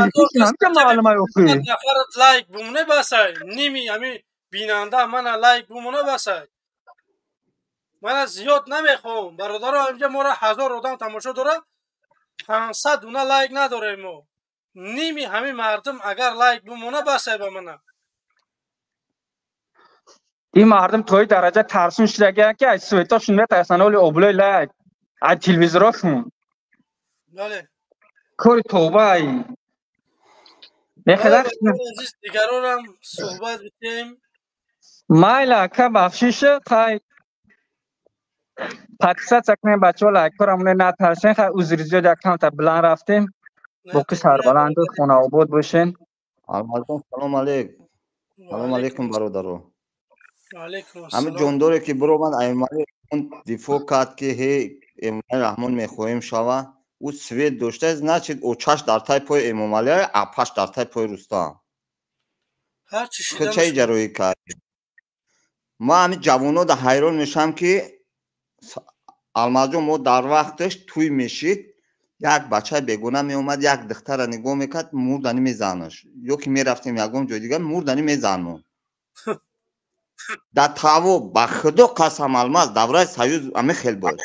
маълумай охи. Нафар лайк бимоне басай, ними ҳами бинанда мана лайк бимоне басай. Мана зиёд намехоҳам. Бародаро, инҷа моро 1000 одам тамошо дора, 500 дуна лайк надорем мо. Ними ҳамин мардум агар лайк бимона басай ба мана. Ин мардум тои дараҷа тарсун шудагиянд ки аз светошон метарсанд, оли облои лайк, аз телевизорошон. Бале. Кори тавба ай. Мехезад азиз дигарорам суҳбат битем. Майла ака бахшиш хай подписаться кунем бачаҳо лайкҳоро моне натарсен. Хай узри зиёд як камтар биланд рафтем. Боқӣ сарбаланду хонаобод бошен. Алмазон салом алейк. Салом алейкум бародаро. Алейкум ҳамин ҷондоре ки биромад Эмомалӣ дифоъ кард ки ҳей Эмомалӣ Раҳмон мехоҳем шава, ӯ свет дошта, значит очаш дар тай пои Эмомалӣ, апаш дар тай пои Рустам. Ҳарчи Чаи ҷарроҳӣ кард. Ман ҳамин ҷавоно да ҳайрон мешавам ки Алмазҷон мо дар вақташ тӯй мешид, як бачаи бегона меомад, як духтара нигоҳ мекард, мурдани мезанаш. Ё ки мерафтем ягон ҷои дигар, мурдани мезанмо. Дар таво ба худо қасам Алмаз давраи Союз ҳамин хел буд.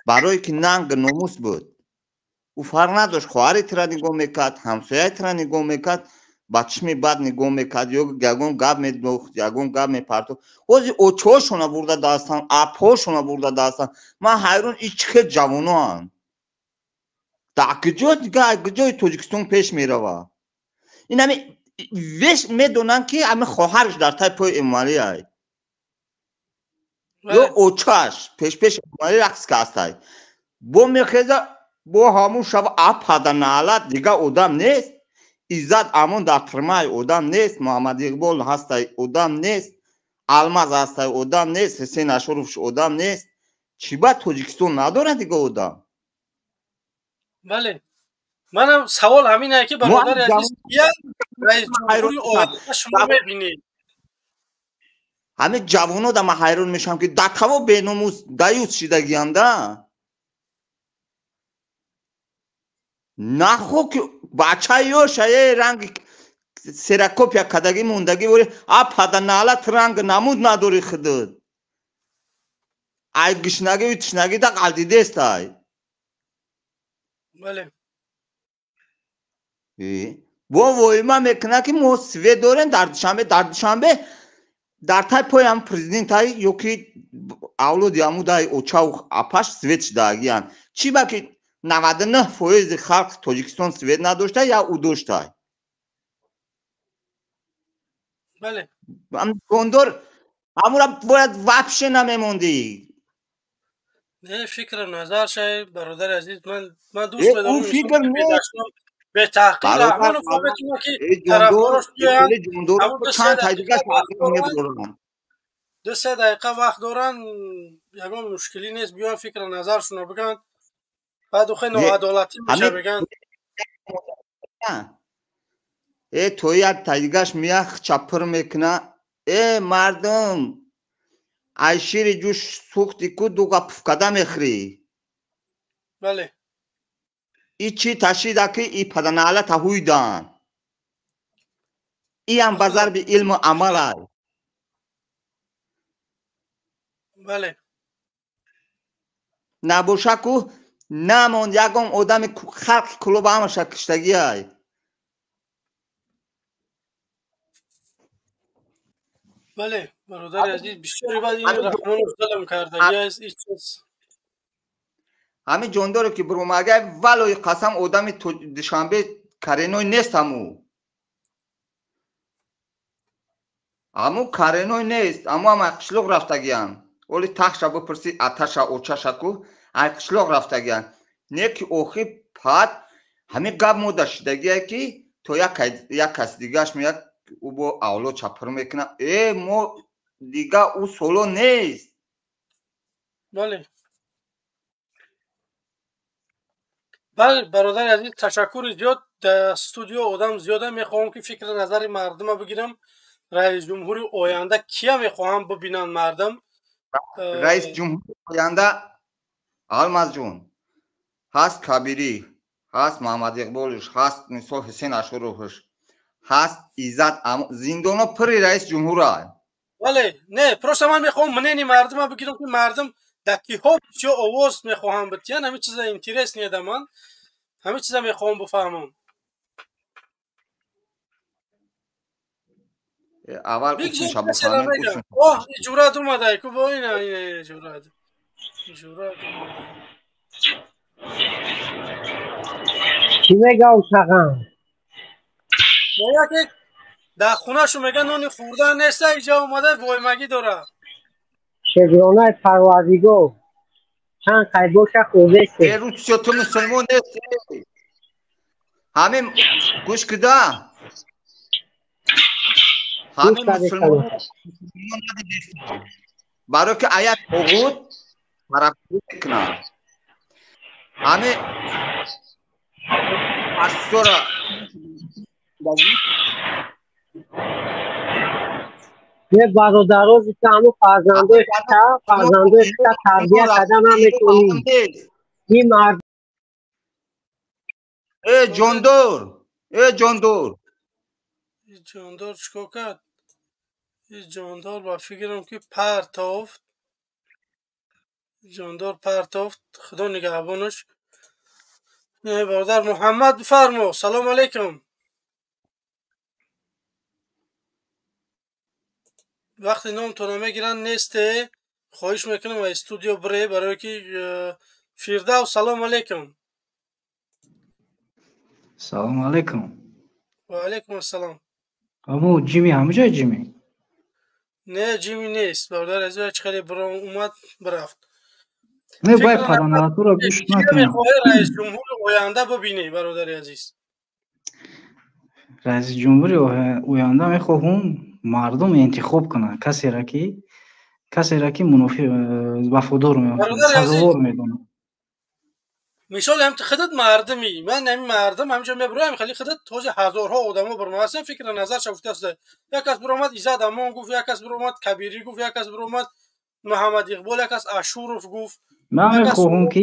Барое ки нанг номус буд. Ӯ фарқ надошт, хоҳари тира нигоҳ мекард, ҳамсояи тира нигоҳ мекард, ба чишми бад нигоҳ мекард, ё ягон гап медохт, ягон гап мепартохт. Ҳозир очоҳошона бурда дастанд, апҳошона бурда дастанд. Ман ҳайрон ин чӣ хел ҷавоноанд. Дар куҷо дигар куҷои Тоҷикистон пеш мерава? Ин ҳами веш медонанд ки ҳами хоҳараш дар тай пои Эмомалӣ ай. Ё очаш пешпеш Эмомалӣ рақс кастай. Бо мехеза бо ҳамун шава ападанаалат дигар одам нест. Иззат Амон дар тирмаи одам нест, Муҳаммад Иқбол ҳастай одам нест, Алмаз ҳастай одам нест, Ҳусейн Ашуровш одам нест. Чӣ ба Тоҷикистон надорад дигар одам? Бале. Манам савол ҳамин ае ки бародари азиз, як раисҷумҳури оянда шумо мебинед? Ҳамин ҷавоно да ман ҳайрон мешавам ки дар таво беномус даюс шидагианда. Нахо ки бачаи ёша е ранги серакопия кадагӣ мондагӣ вори ападанаалат ранг намуд надори худут. Ай гишнагиву тишнагӣ да қалдидестай. Бале. Бо воима мекунад ки мо свет дорем дар Душанбе, дар Душанбе дар тай пои ҳам президентай ё ки авлоди ҳамудай очаву апаш свет шидагиянд. Чӣ ба ки 99% халқи Тоҷикистон свет надошта, я ӯ дошта. Бале. Гондор ҳамура бояд вообще намемондӣ. Не, фикр назар шай, бародари азиз, ман дӯст медорам. Фикр нест. Бетаҳқиқ Раҳмонов метавонад ки тарафдорош биёянд. 2-3 дақиқа вақт доранд, ягон мушкилӣ нест, биёянд фикр назаршонро бигӯянд. Баъд охе ноадолатӣ меша бигӯянд. Э то як тайгаш меях чапир мекуна. Э мардум, ай шири ҷӯш сӯхти ку дуга пуфкада мехӯрӣ. Бале. И чӣ ташида ки и паданаалата ҳуйдан. Иам ба зарби илму амалай. Бале. Набоша ку намонд ягон одами халқи клуба ҳамаша киштагиай. Бале, бародари азиз, бисёри баъд ин Раҳмонов зулм кардагиаст, ин чиз. Ҳамин ҷондоре ки биромагай, валои қасам одами Душанбе кареной нест ҳаму. Ҳаму кареной нест, ҳаму ҳам ай қишлоқ рафтагиян. Оли тахша бипурси, аташа, очаша ку, ай қишлоқ рафтагиян. Не ки охир пад ҳамин гап мода шидагие ки то як кас дигаш меяд, ӯ бо авлод чапир мекунад. Э, мо дига ӯ соло нест. Бале. Бале, бародари азиз, ташаккури зиёд. Дар студио одам зиёда, мехоҳам ки фикри назари мардума бигирам. Раис ҷумҳури оянда кия мехоҳам бибинанд мардум? Раис ҷумҳури оянда Алмазҷон ҳаст, Кабирӣ ҳаст, Маҳмад Иқболш ҳаст, мисол Ҳусен Ашуровш ҳаст, Иззат, зиндоно пури раис ҷумҳура. Бале, не, просто ман мехоҳам мнени мардума бигирам ки мардум дар киҳо бисёр овоз мехоҳам битиян. Ҳамин чиза интерес не да ман. Ҳамин чиза мехоҳам бифаҳмам. Аввал усунша бифаҳмем. Оҳ, ҷуръат омадай ку бо ина ина ҷуръат. Ҷуръат омада. Чӣ мегӯям шағам? Мегӯяд ки дар хонашу мегӯяд нони хӯрдан неста, инҷа омада воймагӣ дорад. Шукронаи Парвардигор чанд қай боша хӯрдесте. Э русиё ту мусулмон нести. Ҳамин гӯш кида. Ҳамин мусулмон надидест. Барои ки аят оғуд тарафдорӣ мекунад. Ҳамин асора Не бародарози ки ҳамун фарзандои хита, фарзандои хита тарбия карда наметонӣ. Ин мард Э ҷондор, э ҷондор. Ин ҷондор чикор кард? Ин ҷондор ба фикрам ки партофт. Ҷондор партофт. Худо нигаҳбонаш. Не бародар Муҳаммад бифармо. Салом алейкум. Вақте номтонро мегиранд несте, хоҳиш мекунам аз студио биред, барое ки Фирдавс, салом алейкум. Салом алейкум. Ва алейкум ассалом. Аму Ҷими ҳамҷои Ҷими? Не, Ҷими нест, бародар азиз, чӣ хеле биром омад, бирафт. Не, бояд паданаратуро гӯш накунам. Мехоҳӣ раис ҷумҳури оянда бибинӣ, бародари азиз? Раиси ҷумҳури оянда мехоҳам мардум интихоб кунанд касеро ки мунофиқ вафодор сазовор медонад. Мисол ҳам худат мардумӣ, ман ҳамин мардум ҳаминҷо мебироям, хеле худат този ҳазорҳо одамо биромадастем, фикри назарша гуфтааст. Як кас биромад Иззат Амон гуфт, як кас биромад Кабирӣ гуфт, як кас биромад Муҳаммад Иқбол, як кас Ашуров гуфт. Ман мехоҳам ки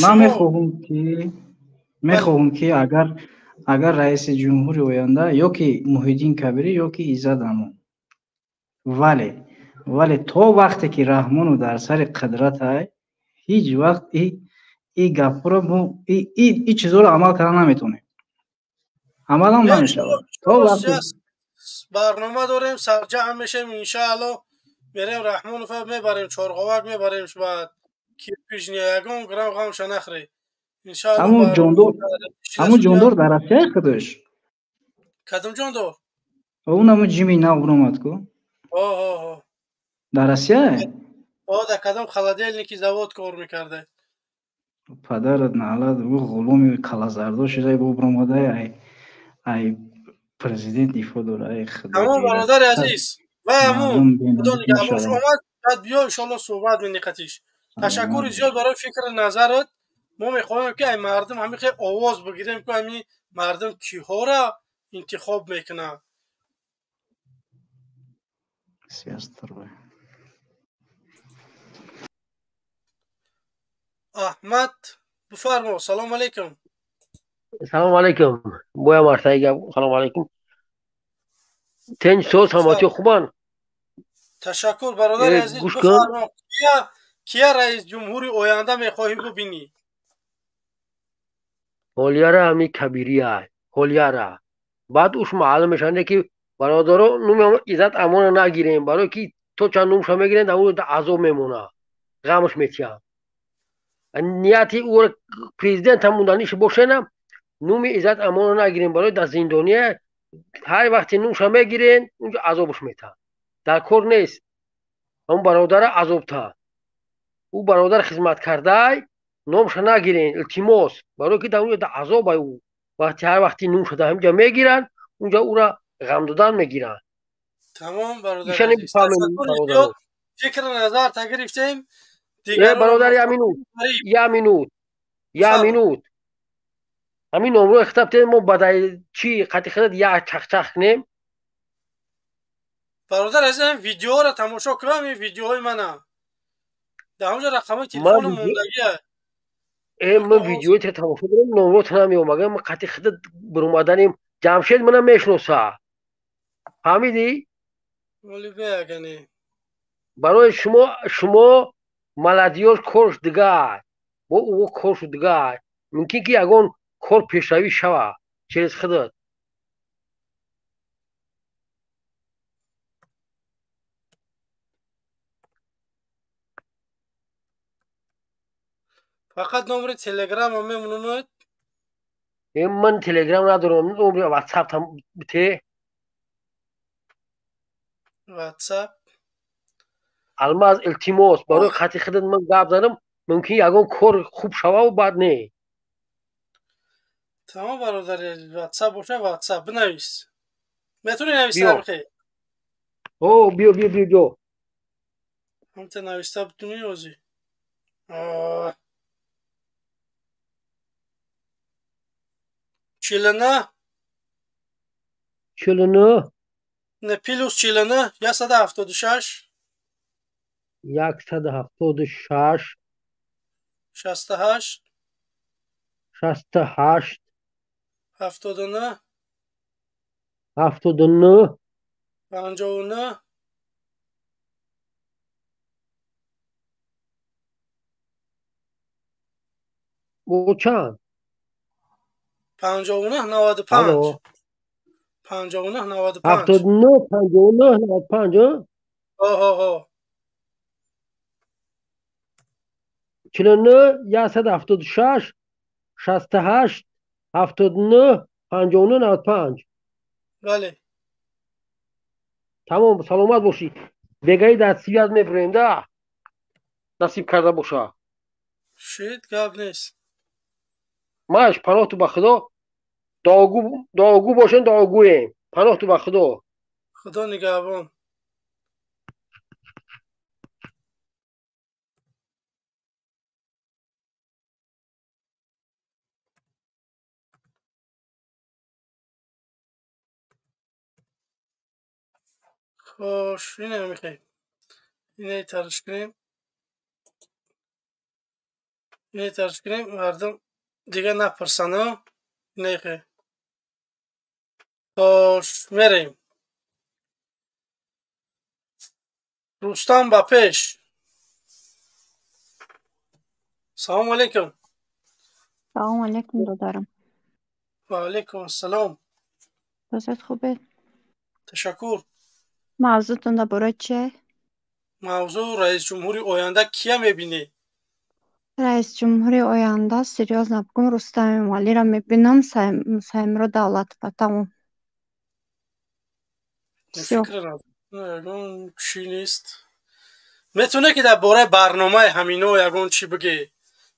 ман мехоҳам ки агар раиси ҷумҳури оянда ё ки Муҳиддин Кабирӣ ё ки Иззат Амон, вале то вақте ки Раҳмонов дар сари қудрат ай, ҳеҷ вақт и гапҳоро мо и чизҳоро амал карда наметавонем. Амалам намешавад. То вақте барнома дорем, сарҷамъ мешавем иншааллоҳ, мерем Раҳмонов мебарем, Чорғовак мебарем, баъд Кирпижния ягон грамм ғамша нахӯре. Иншаалло. Ҳамун ҷондор, ҳамун ҷондор дар Россия худаш. Кадом ҷондор? Он ҳамун ҷими нав баромад ку. Ҳо. Дар Россия? Ҳо, дар кадом холодильники завод кор мекарда. Падарат наълат, ӯ ғуломи калазардор шуда бо баромада ай президент ифо дора, ай худо. Тамом, бародари азиз. Ва ҳамун худо нигаҳбонш омад, баъд биё иншоалло суҳбат мениқатиш. Ташаккури зиёд барои фикри назарат. Мо мехоҳем ки ай мардум ҳамин хел овоз бигирем, ки ҳамин мардум киҳоро интихоб мекунанд. Аҳмад, бифармо. Салому алайкум. Салому алайкум. Боя марсаи гап. Салому алайкум. Тенҷ соз, ҳаматиё хубанд? Ташаккур, бародари азиз. Бифармо, кия раис ҷумҳури оянда мехоҳӣ бубинӣ? Ҳолияра ҳами кабирия, ҳолияра. Баъд уш маълум мешавад, ки бародаро нуми Иззат Амона нагирем, барое ки то чанд нумша мегирем, дар он азоб мемона, ғамш метиҳам. Нияти ӯ президент ҳам монданиш бошена, нуми Иззат Амона нагирем, барои дар зиндония ҳар вақте нумша мегирен, унҷо азобш метаҳад. Дар кор нест. Ҳамун бародара азобта. Ӯ бародар хизмат кардай, номша нагирен, илтимос, барое ки дар унҷо дар азобай ӯ. Вақти ҳар вақти нумша дар ҳаминҷо мегиранд, унҷо ӯра ғам додан мегиранд. Тамом, бародар азиз. Фикр назар та гирифтем. Бародар, я минут, я минут, я минут. Ҳамин номро хитаб тем, мо бадай чи қати хидат я чахчах кунем. Бародар азиз, ин видеоро тамошо кунам, ин видеоҳои мана. Дар ҳамонҷо рақамҳои телефону мондагия. Ман видеои те тамошо кунам, номро намеём. Агар ман қати хидат баромаданем, Ҷамшед мана мешиноса. Фаҳмидӣ? Барои шумо, шумо маладиёш корш дигар, бо ӯ коршу дигар. Мумкин ки ягон кор пешравӣ шава через худат. Фақат номери телеграма мемонад. Ман телеграм надорам, номери ватсап там бите. Ватсап. Алмаз, илтимос, барои хати худат ман гап занам, мумкин ягон кор хуб шававу баъд не. Тамом, бародари, ватсап боша, ватсап бинавис. Метавонӣ нависта бихе? О, биё, биё, биё, биё. Ҳамта нависта битунӣ озӣ. 49. 49. Не, плюс 49, 176. 176. 68. 68. 79. 79. 59. Бо чанд? 59 95. 59 95. 79 59 95. Ҳо. 49 176 68 79 59 95. Бале. Тамом, саломат бошӣ. Бегаи дар связ мебурем да. Насиб карда боша. Шид, гап нест. Маш, паноҳ ту ба Худо. Дуогӯ бошем, дуогӯем. Паноҳ ту ба Худо. Худо нигаҳбон. Хош, ина мехоҳем. Инаи тарш кунем. Инаи тарш кунем, мардум дигар напурсанд. Инаи хош, мерем. Рустам ба пеш. Салому алайкум. Салому алайкум, додарам. Ва алайкум ассалом. Рӯзат хубе? Ташаккур. Мавзӯътон дар бораи чие? Мавзӯъ раисҷумҳури оянда кия мебинӣ? Раисҷумҳури оянда, серьёзно бигӯм, Рустам Эмомалиро мебинам, Саимро Давлатова. Тамом. Всё. Фикр ягон чӣ нест. Метавоне ки дар бораи барномаи ҳамино ягон чӣ бигӣ?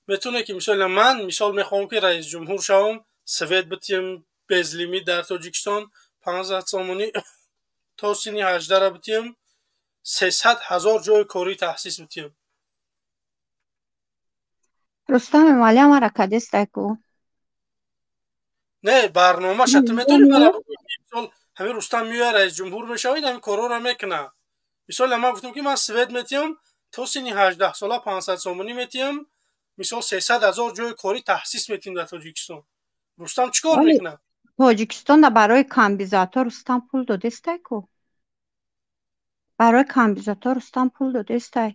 Метавоне ки мисол ман мисол мехоҳам ки раисҷумҳур шавам, свет битиҳам безлимит дар Тоҷикистон, 15 сомонӣ то синни 18-ра битиҳам, 300 ҳазор ҷои корӣ таъсис битиҳам. Рустам Эмомалӣ ҳамаро кадестай ку. Не, барномаша ту метавонӣ мара бигӯӣ ки мисол ҳамин Рустам меояд, раисҷумҳур мешавад, ҳамин корҳоро мекунад. Мисол ман гуфтам ки ман свет метиҳам, то синни 18-сола 500 сомонӣ метиҳам, мисол 300 ҳазор ҷои корӣ таъсис метиҳем дар Тоҷикистон. Рустам чӣ кор мекунад? Тоҷикистонда барои камбизоатҳо Рустам пул додестай ку. Барои камбизоатҳо Рустам пул додестай.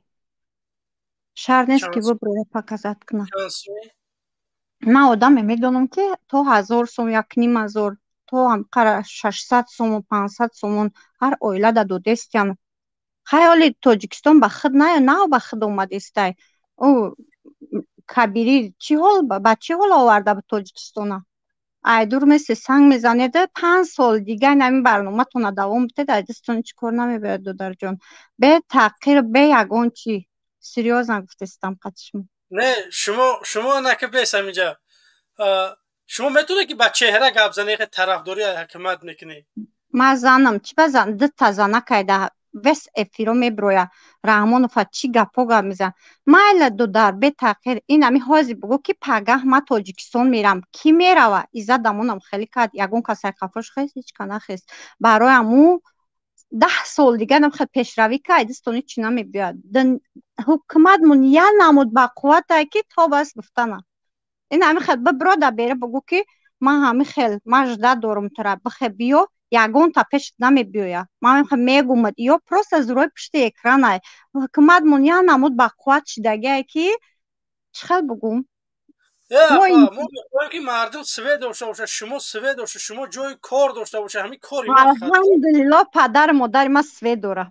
Шарт нест ки выборро показать кунад. Ман одаме медонам ки то 1000 сом, 1500, то ҳамқара 600 сомон, 500 сомон ҳар оилада додестиян. Хай ҳоли Тоҷикистон ба худ нав ба худ омадестай. Ӯ Кабирӣ чӣ ҳол ба чӣ ҳол оварда ба Тоҷикистона? Айдур месте санг мезанед, 5 сол дига ин ҳамин барноматона давом бидед, ай дастон ҳеҷ кор намебарад, додарҷон. Бе таъқир, бе ягон чӣ. Серьёзно гуфтестам қати шумо. Не, шумо нака бес ҳаминҷа. Шумо метавонед ки ба чеҳра гап занед, тарафдории ҳукумат мекунед? Ман занам, чӣ ба зан, дута зана кайда вес эфиро меброя. Раҳмонова чӣ гапҳо гап мезанад. Майла, додар, бетаъқир, ин ҳами ҳозир бугӯ ки пагаҳ ман Тоҷикистон мерам. Кӣ мерава? Иззат дамонам хеле кард, ягон кас қафош хест, ҳеҷ ка нахест. Барои ҳаму 10 сол дига нам хел пешравӣ ка, айдистони чӣ намебиёяд. Ҳукуматмон як намуд ба қувватай ки то бас гуфтана. Ин ҳами хел бибро да бере бугӯ ки ман ҳами хел ман жда дорум тура, бихе биё, ягонта пешат намебиёя. Ман ҳами хел мегумад, ё просто зурои пушти экранай. Ҳукуматмон як намуд ба қувват шидагиае ки чӣ хел бугум? Мо мехоҳем ки мардум свет дошта бошад, шумо свет дошта, шумо ҷои кор дошта бошад, ҳамин кори Алҳамдулилло, падару модари ман свет дора.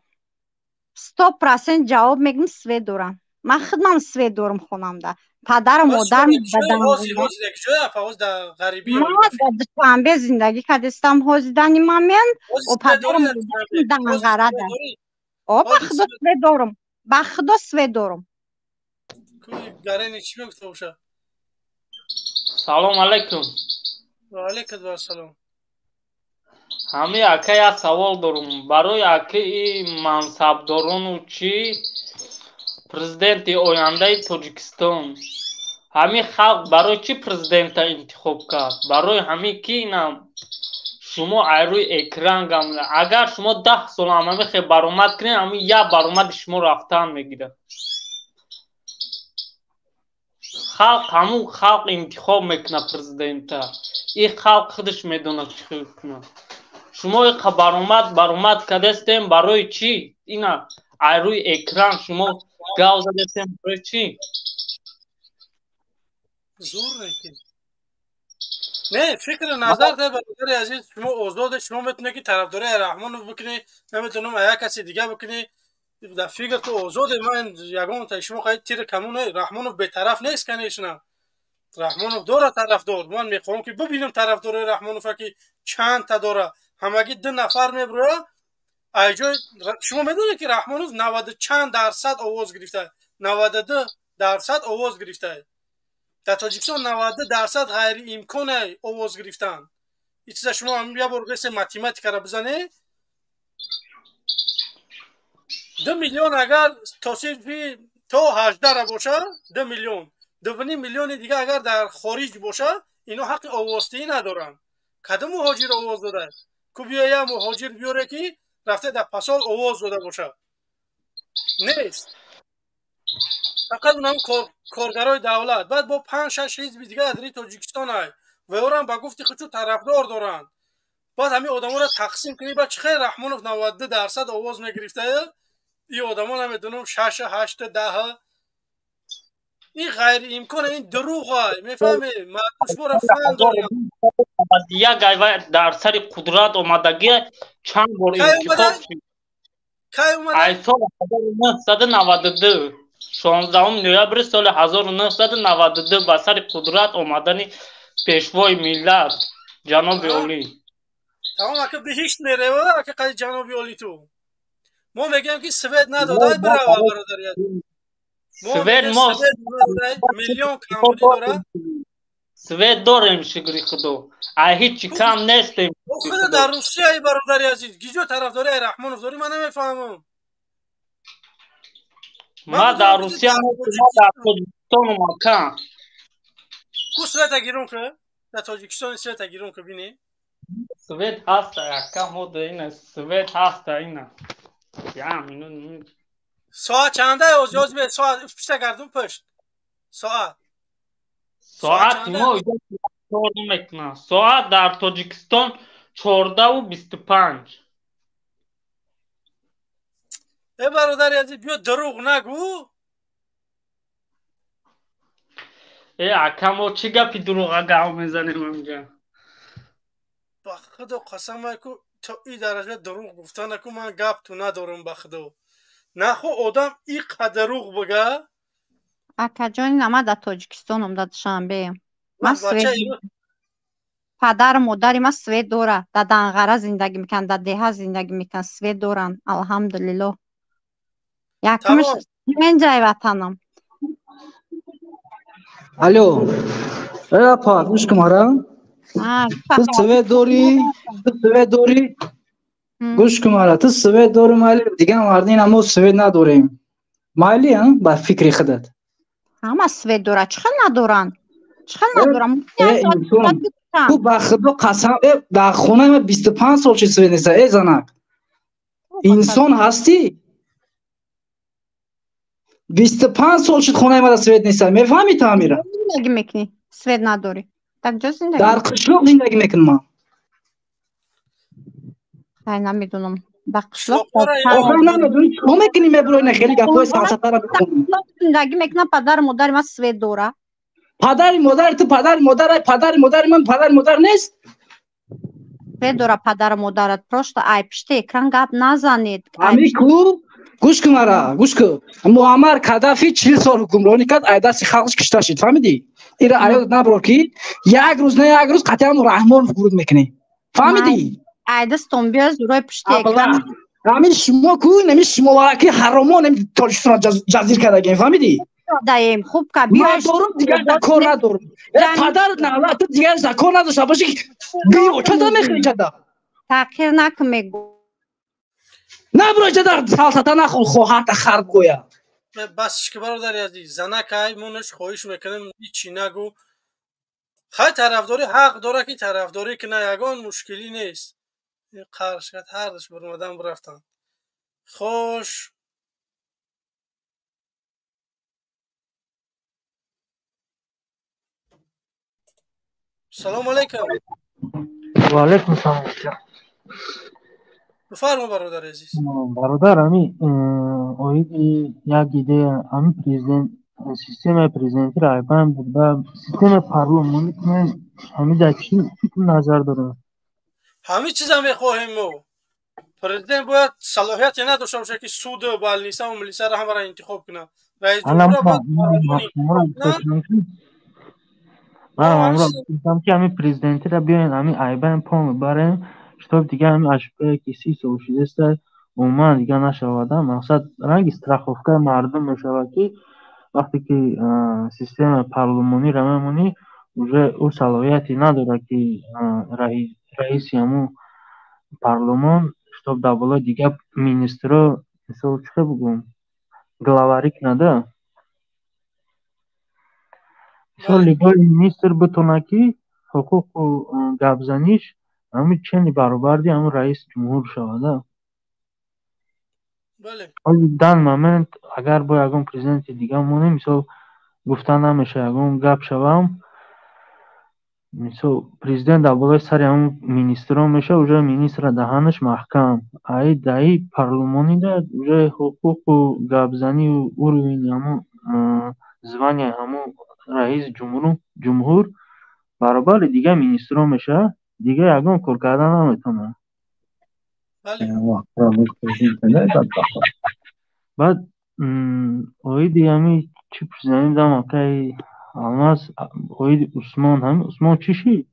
100% ҷавоб мегӯм, свет дорам. Ман худмам свет дорум хонамда. Падару модарам ма дар Душанбе зиндагӣ кардистам ҳозир дани момент, о падару модарам Данғарада. О ба худо свет дорум. Ба худо свет дорум. Гарени чӣ мегуфта бошад? Салом алайкум. Ва алайкум ассалом. Ҳами ака, як савол дорум. Барои акаи мансабдорону чӣ президенти ояндаи Тоҷикистон, ҳамин халқ барои чӣ президента интихоб кард? Барои ҳамин ки инам шумо ай рӯи экран гам, агар шумо 10 сол ҳам ҳамин хел баромад кунед, ҳамин як баромади шумо рафтан мегирад. Халқ ҳамун халқ интихоб мекунад президента. Ин халқ худаш медонад чӣ хел кунад. Шумо иқа баромад кардастем барои чӣ? Ина ай рӯи экран шумо гав задастем барои чӣ? Зур неки. Не, фикри назар дар бародари азиз, шумо озоде, шумо метавонед ки тарафдории Раҳмонов бикунед, наметавонам як каси дига бикунед. Дар фикр ту озоде, ман ягон та шумо қайд тири камон не, Раҳмонов бетараф нест, конечно. Раҳмонов дора тарафдор. Ман мехоҳам ки бибинам тарафдорои Раҳмонова ки чанд та дора. Ҳамагӣ 2 нафар меброя. Ай ҷой шумо медонед ки Раҳмонов 90 чанд дарсад овоз гирифта, 92% овоз гирифта. Дар Тоҷикистон 92% ғайриимкон овоз гирифтан. Ин чиза шумо як бор гесе математикаро бизанед. 2 миллион агар то синфи то 18-ра боша, 2 миллион. 2.5 миллиони дига агар дар хориҷ боша, ино ҳаққи овоздиҳӣ надоранд. Кадом муҳоҷир овоз дода? Ку биёя муҳоҷир биёре ки рафта дар пасол овоз дода боша. Нест. Фақат унам коргарои давлат. Баъд бо 5-6 ҳизби дига аз рӯи Тоҷикистон ай. Ва ёрам ба гуфти худшу тарафдор доранд. Баъд ҳамин одаморо тақсим кунӣ, баъд чӣ хел Раҳмонов 92% овоз мегирифтаю, ин одамо намедонам 6, 8, 10. Ин ғайриимкон, ин дурӯғ ай. Мефаҳмӣ? Мардум шуморо фан доранд. Як ай дар сари қудрат омадагӣ чанд бор интихоб шуд. Кай омада? Ай соли 1992. 16 ноябри соли 1992 ба сари қудрат омадани пешвои миллат ҷаноби олӣ. Тамом, ака биҳишт мерева, ака қади ҷаноби олӣ ту. Мо мегӯем ки свет надодай, бирава, бародари. Свет мо миллион камбудӣ дорад. Свет дорем, шукри худо. Ай ҳичи кам нестем. Худо дар Русия, ай бародари азиз, гиҷо тарафдори ай Раҳмонов дорӣ, ман намефаҳмам. Ма дар Русия, ма дар Тоҷикистонум, ака. Ку света гирун ки? Дар Тоҷикистон света гирун ки бинӣ? Свет ҳаста, ака, мо ина свет ҳаста ина. Я минут. Соат чанда оз ёз бе соат пишта гардун пушт. Соат. Соат мо кор мекунад. Соат дар Тоҷикистон 14:25. Э бародари азиз, биё дурӯғ нагӯ. Э ака, мо чӣ гапи дурӯға гап мезанем инҷа? Ба худо қасам ку, то и дараҷа дурӯғ гуфта наку, ман гап ту надорам ба худо. Нахо одам и қадар дурӯғ бага? Акаҷони, ма дар Тоҷикистонам, дар Душанбеем. Ма свет, падару модари ма свет дорад, дар Данғара зиндагӣ мекунанд, дар деҳа зиндагӣ мекунанд, свет доранд, алҳамдулиллоҳ. Якумш ҷай ватанам. Алло, э апа, гӯш кун мара. Ту свет дорӣ, ту свет дорӣ, гӯш кун мара, ту свет дорӣ, майли, дигар мардина мо свет надорем. Майли, ба фикри худат. Ҳама свет дорад, чӣ хел надоранд? Чӣ хел надорам? Ту ба худо қасам, дар хонаи ман 25 сол чи свет нест, э занак. Инсон ҳастӣ? 25 сол шуд хонаи ман свет нест, мефаҳмӣ ту ҳамира? Зиндагӣ мекунӣ, свет надорӣ. Дар куҷо зиндагӣ? Дар қишлоқ зиндагӣ мекунам ман. Хай, намедонам. Дар қишлоқ охир намедонӣ чӣ кор мекунӣ, мебурои на хеле гапҳои сарсатара бихонӣ. Зиндагӣ мекунам, падару модари ман свет дорад. Падари модари ту падари модар, падари модари ман падари модар нест? Свет дорад падару модарат, просто ай пишти экран гап назанед. Ами ку гӯш кун мара, гӯш кун. Муаммар Каддафи 40 сол ҳукмронӣ кард, ай дасти халқаш кушта шуд, фаҳмидӣ? Ира аёдат наброр ки як рӯз на як рӯз қатъиан Раҳмонов гуруд мекунӣ. Фаҳмидӣ? Ай дастон биё зӯрои пушти экран. Ҳамин шумо ку, ҳамин шумо вараки ҳаромон ҳамин Тоҷикистонро ҷазир кардагем, фаҳмидӣ? Даем, хуб ка биё. Ман дорум, дигар закор надорум. Падарат на, ту дигар закор надошта бошӣ, биё, чата мехӯрӣ чата? Таъхир накун мегӯ. Набро чата салсата нахон, хоҳарта хар гӯя. Бас ки бародари азиз, занакай монаш хоҳиш мекунем, ҳичи нагӯ. Хай тарафдорӣ ҳақ дора ки тарафдорӣ кина, ягон мушкилӣ нест. Қарш кард, ҳардуш баромадан рафтанд. Хош. Салому алайкум. Ва алайкум салом. Бифармо, бародари азиз. Бародар, ами оиди як идея, ами президент, системаи президентиро айбан буд ба системаи парлумонӣ кунем, ҳами дар чӣ назар дорем? Ҳамин чиза мехоҳем мо. Президент бояд салоҳияте надошта бошад ки суду балнисаву милисаро ҳамаро интихоб кунад. Раис ҷумҳурро бояд Ман ки ҳамин президентиро биёен ҳамин айбан по мебарем, чтоб дигар ҳамин ашбое ки 30 сол шудааст умуман дигар нашавад. Мақсад ранги страховкаи мардум мешавад ки вақте ки системаи парлумониро мемонӣ, уже ӯ салоҳияте надорад ки раиси ҳамун парлумон, чтоб дар болои дигар министрҳо, мисол чӣ хел бигӯм, главарӣ кунада. Мисол любой министр битонад ки ҳуқуқу гапзаниш ҳамин чени баробарди ҳамун раиси ҷумҳур шавада. Дан момент агар бо ягон президенти дигар монем, мисол гуфта намешавад, ягон гап шавам, мисол президент дар болои сари ҳамун министрон мешавад, уже министра даҳанаш маҳкам. Ай даи парлумонида уже ҳуқуқу гапзанию уровени ҳамун звания ҳамун раиси ҷумҳур баробари дигар министрон мешавад, дигар ягон кор карда наметавонад. Баъд Оиди ҳами чӣ пурсиданӣ дам, акаи Алмаз, оиди Усмон, ҳами Усмон чӣ шид?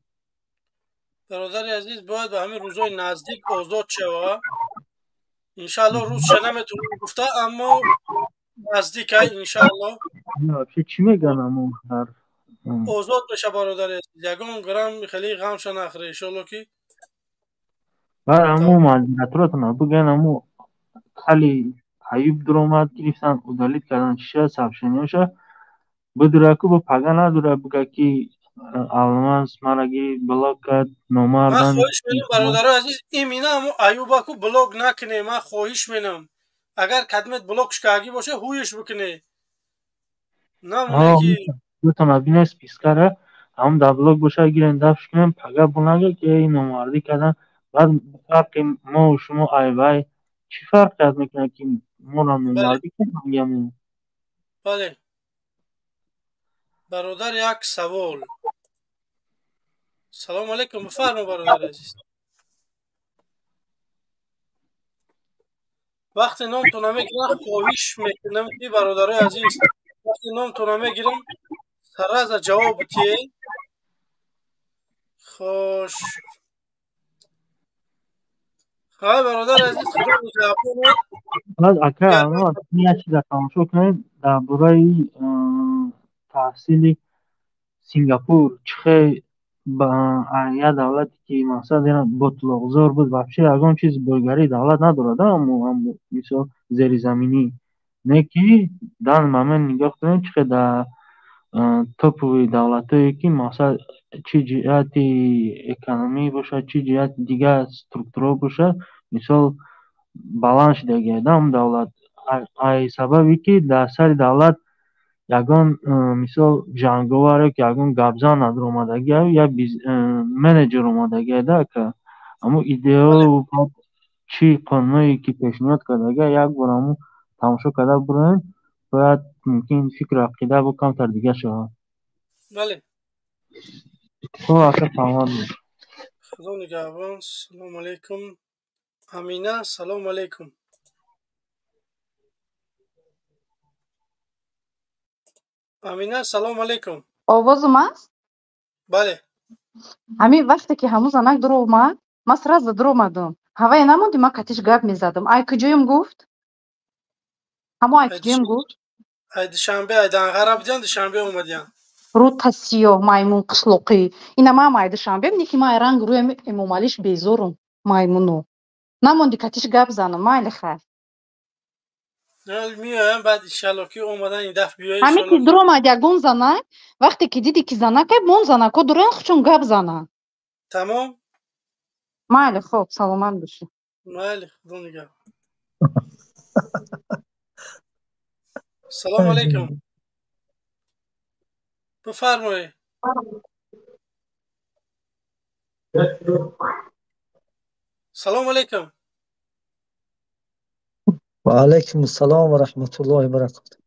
Бародари азиз, бояд ба ҳамин рӯзҳои наздик озод шава. Иншаалло, рӯзша наметавонам гуфта, аммо наздикай, иншаалло. Вообще чӣ мегӯянд амо дар Озод меша, бародари азиз, ягон грамм хеле ғамша нахӯре, иншоалло ки. Баъд ҳамо модераторатона бигӯянд, ҳамо кали Аюб дуромад, гирифтан, удалить кардан чиша, сообщениёша бидура ку бо пага надура бига ки Алмаз мара гирифт, блок кард, Ман номардан. хоҳиш менам, бародарои азиз, имина ҳамо Аюба ку блок накуне. Ман хоҳиш менам, агар кадмет блокш кардагӣ боша, ҳуеш бикуне, намоне ки. Битона бинед спискара, ҳам дар блок боша, гирен, дафш кунем, пага бунага ки эй номардӣ кардан. Баъд фарқи мову шумо айвай чӣ фарқият мекунад, ки моро номардӣ кардам? Бале, бародар, як савол. Салому алайкум, бифармо, бародари азиз. Вақте номтона мегирам, хоҳиш мекунам ки, бародарои азиз, вақте номтона мегирам, сараза ҷавоб битиҳед. Хош хай, бародари азиз, худо нигаҳбонат. Баъд, ака, як чиза тамошо кунед дар бораи таҳсили Сингапур, чӣ хел ба як давлате ки мақсад ботлоқзор буд, вообще ягон чиз бойгарии давлат надорад, аммо мисол зеризаминӣ не, ки дар момент нигоҳ кунед, чӣ хел дар топовый давлатҳое ки мақсад чӣ ҷиҳати экономӣ бошад, чӣ ҷиҳати дигар структураҳо бошад, мисол баланд шудагиад ҳамн давлат, ай сабабе ки дар сари давлат ягон мисол ҷанговар ё ки ягон гапзан надоромадагиа, як менеҷер омадагиада, ака. Ҳамун идео, чӣ қонуное ки пешниҳод кардагиа, як бор ҳамун тамошо карда бироем, бояд мумкин фикру ақида бо камтар дигар шавад. Бале. Хуб, ака, саломат бош. Худо нигаҳбон. Салому алайкум, Амина, салому алайкум. Амина, салому алайкум. Овозум аст? Бале. Ҳамин вақте ки ҳамун занак дуромад, ман сразу дуромадам. Ҳавае намонди, ман катиш гап мезадам. Ай куҷоем гуфт? Ҳамо ай куҷоем гуфт? Ай Душанбе, ай Данғара будиям, Душанбе омадиям. Рӯта сиёҳ, маймун қишлоқӣ. Ина ман ай Душанбем, неки ман ай ранг рӯям Эмомалиш безорум, маймуну. Намонди катиш гап занам, майли, хайр. Меоям баъд, иншалло, ки омадан ин дафъ биёй. Ҳамин ки дуромад ягон занак, вақте ки диди ки занакай, мон занако дуроян, хучун гап зананд. Тамом. Майли, хуб, саломат бошед. Майли, худо нигаҳбон. Салому алайкум, бифармоед. Салому алайкум. Ва алайкум ассалом ва раҳматуллоҳи ва баракотуҳ.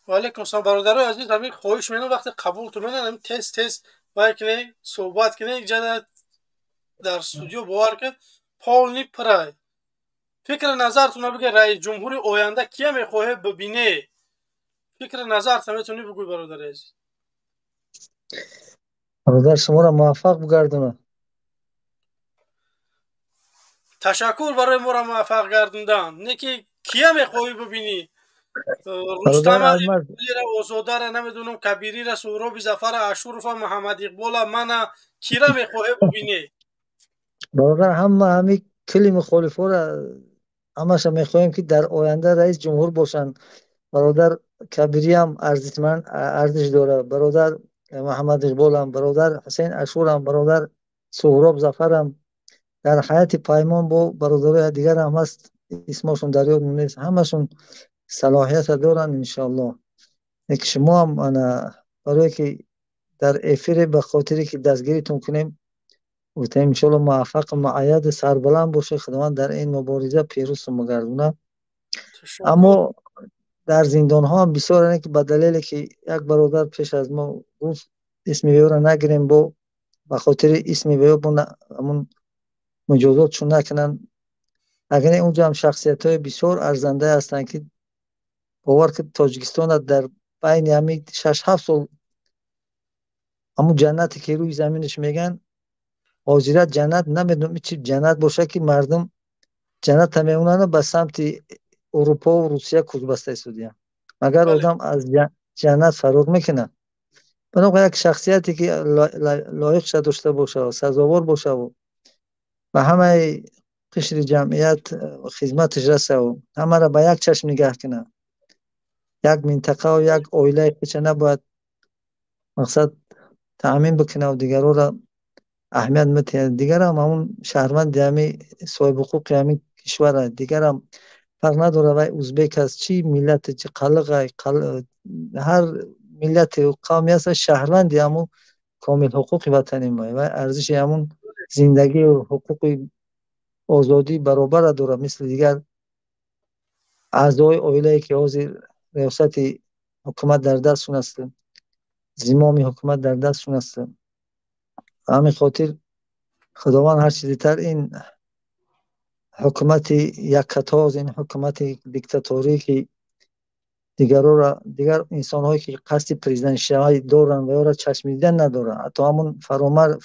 Ва алайкум ассалом. Бародарои азиз, ҳамин хоҳиш менам, вақте қабултон менам, ҳамин тез тез вай кунед, суҳбат кунед. Инҷа дар студио, бовар кунед, полный пурай. Фикри назартона бигӯед, раиси ҷумҳури оянда кия мехоҳед бибине? Фикри назарта метавонӣ бигӯй, бародари азиз. Бародар, шуморо муваффақ бигардонад. Ташаккур барои моро муваффақ гардондан. Не ки кия мехоҳӣ бибинӣ? Рустама, Озодара, намедонам, Кабирира, Суҳроби Зафара, Ашурова, Муҳаммад Иқбола, мана, кира мехоҳӣ бибинӣ? Бародар, ҳама ҳами кулли мухолифоро, ҳамаша мехоҳем, ки дар оянда раис ҷумҳур бошанд. Бародар Кабириам арзишманд, арзиш дорад, бародар Муҳаммад Иқболам, бародар Ҳусейн Ашурам, бародар Суҳроб Зафарам, дар ҳайати Паймон бо бародарои дигарам ҳаст, исмошон дар ёд нест, ҳамашон салоҳията доранд, иншоаллоҳ. Леки шумоам ана барое ки дар эфире ба хотире ки дастгиритон кунем гуфтем, иншоаллоҳ муваффақ, муайяду сарбаланд бошед, Худованд дар ин мубориза пирӯзтон бигардонад. Аммо дар зиндонҳо ҳам бисёр, ки ба далеле ки як бародар пеш аз мо гуфт, исми веёро нагирем, бо ба хотири исми веё бо ҳамун муҷозотшон накунанд. Агар не, унҷо ҳам шахсиятҳои бисёр арзандае ҳастанд, ки Бовар ки Тоҷикистона дар байни ҳамин 6-7 сол ҳамун ҷаннате ки рӯи заминаш мегӯянд, ҳозира ҷаннат намедонам чи ҷаннат боша, ки мардум ҷанната мемонанд, ба самти Урупову Русия кӯч баста истодиянд. Магар одам аз ҷаннат фарор мекунад? Бинобар як шахсияте ки лоиқша дошта боша, сазовор бошаву ба ҳамаи қишри ҷамъият хизматаш расаву ҳамаро ба як чашм нигаҳ кунад, як минтақаву як оилаи худша набояд мақсад таъмин бикунаву дигарора аҳамият метиҳад. Дигарам ҳамун шаҳрванди ҳами соҳибҳуқуқи ҳамин кишвар, дигарам фарқ надорад, вай узбек аст, чӣ миллате, чӣ қалиқ, ҳар миллати қавме аст, шаҳрванди ҳамун комилҳуқуқи ватани мо, вай арзиши ҳамун зиндагию ҳуқуқи озодӣ баробара дорад, мисли дигар аъзои оилае ки ҳозир риёсати ҳукумат дар дастшон аст, зимоми ҳукумат дар дастшон аст. Ба ҳамин хотир Худованд ҳарчи зудтар ин ҳукумати яккатоз, ин ҳукумати диктаторӣ, ки дигарора, дигар инсонҳое ки қасди президентшавӣ доранд ва ёро чашми дидан надоранд, ҳатто ҳамун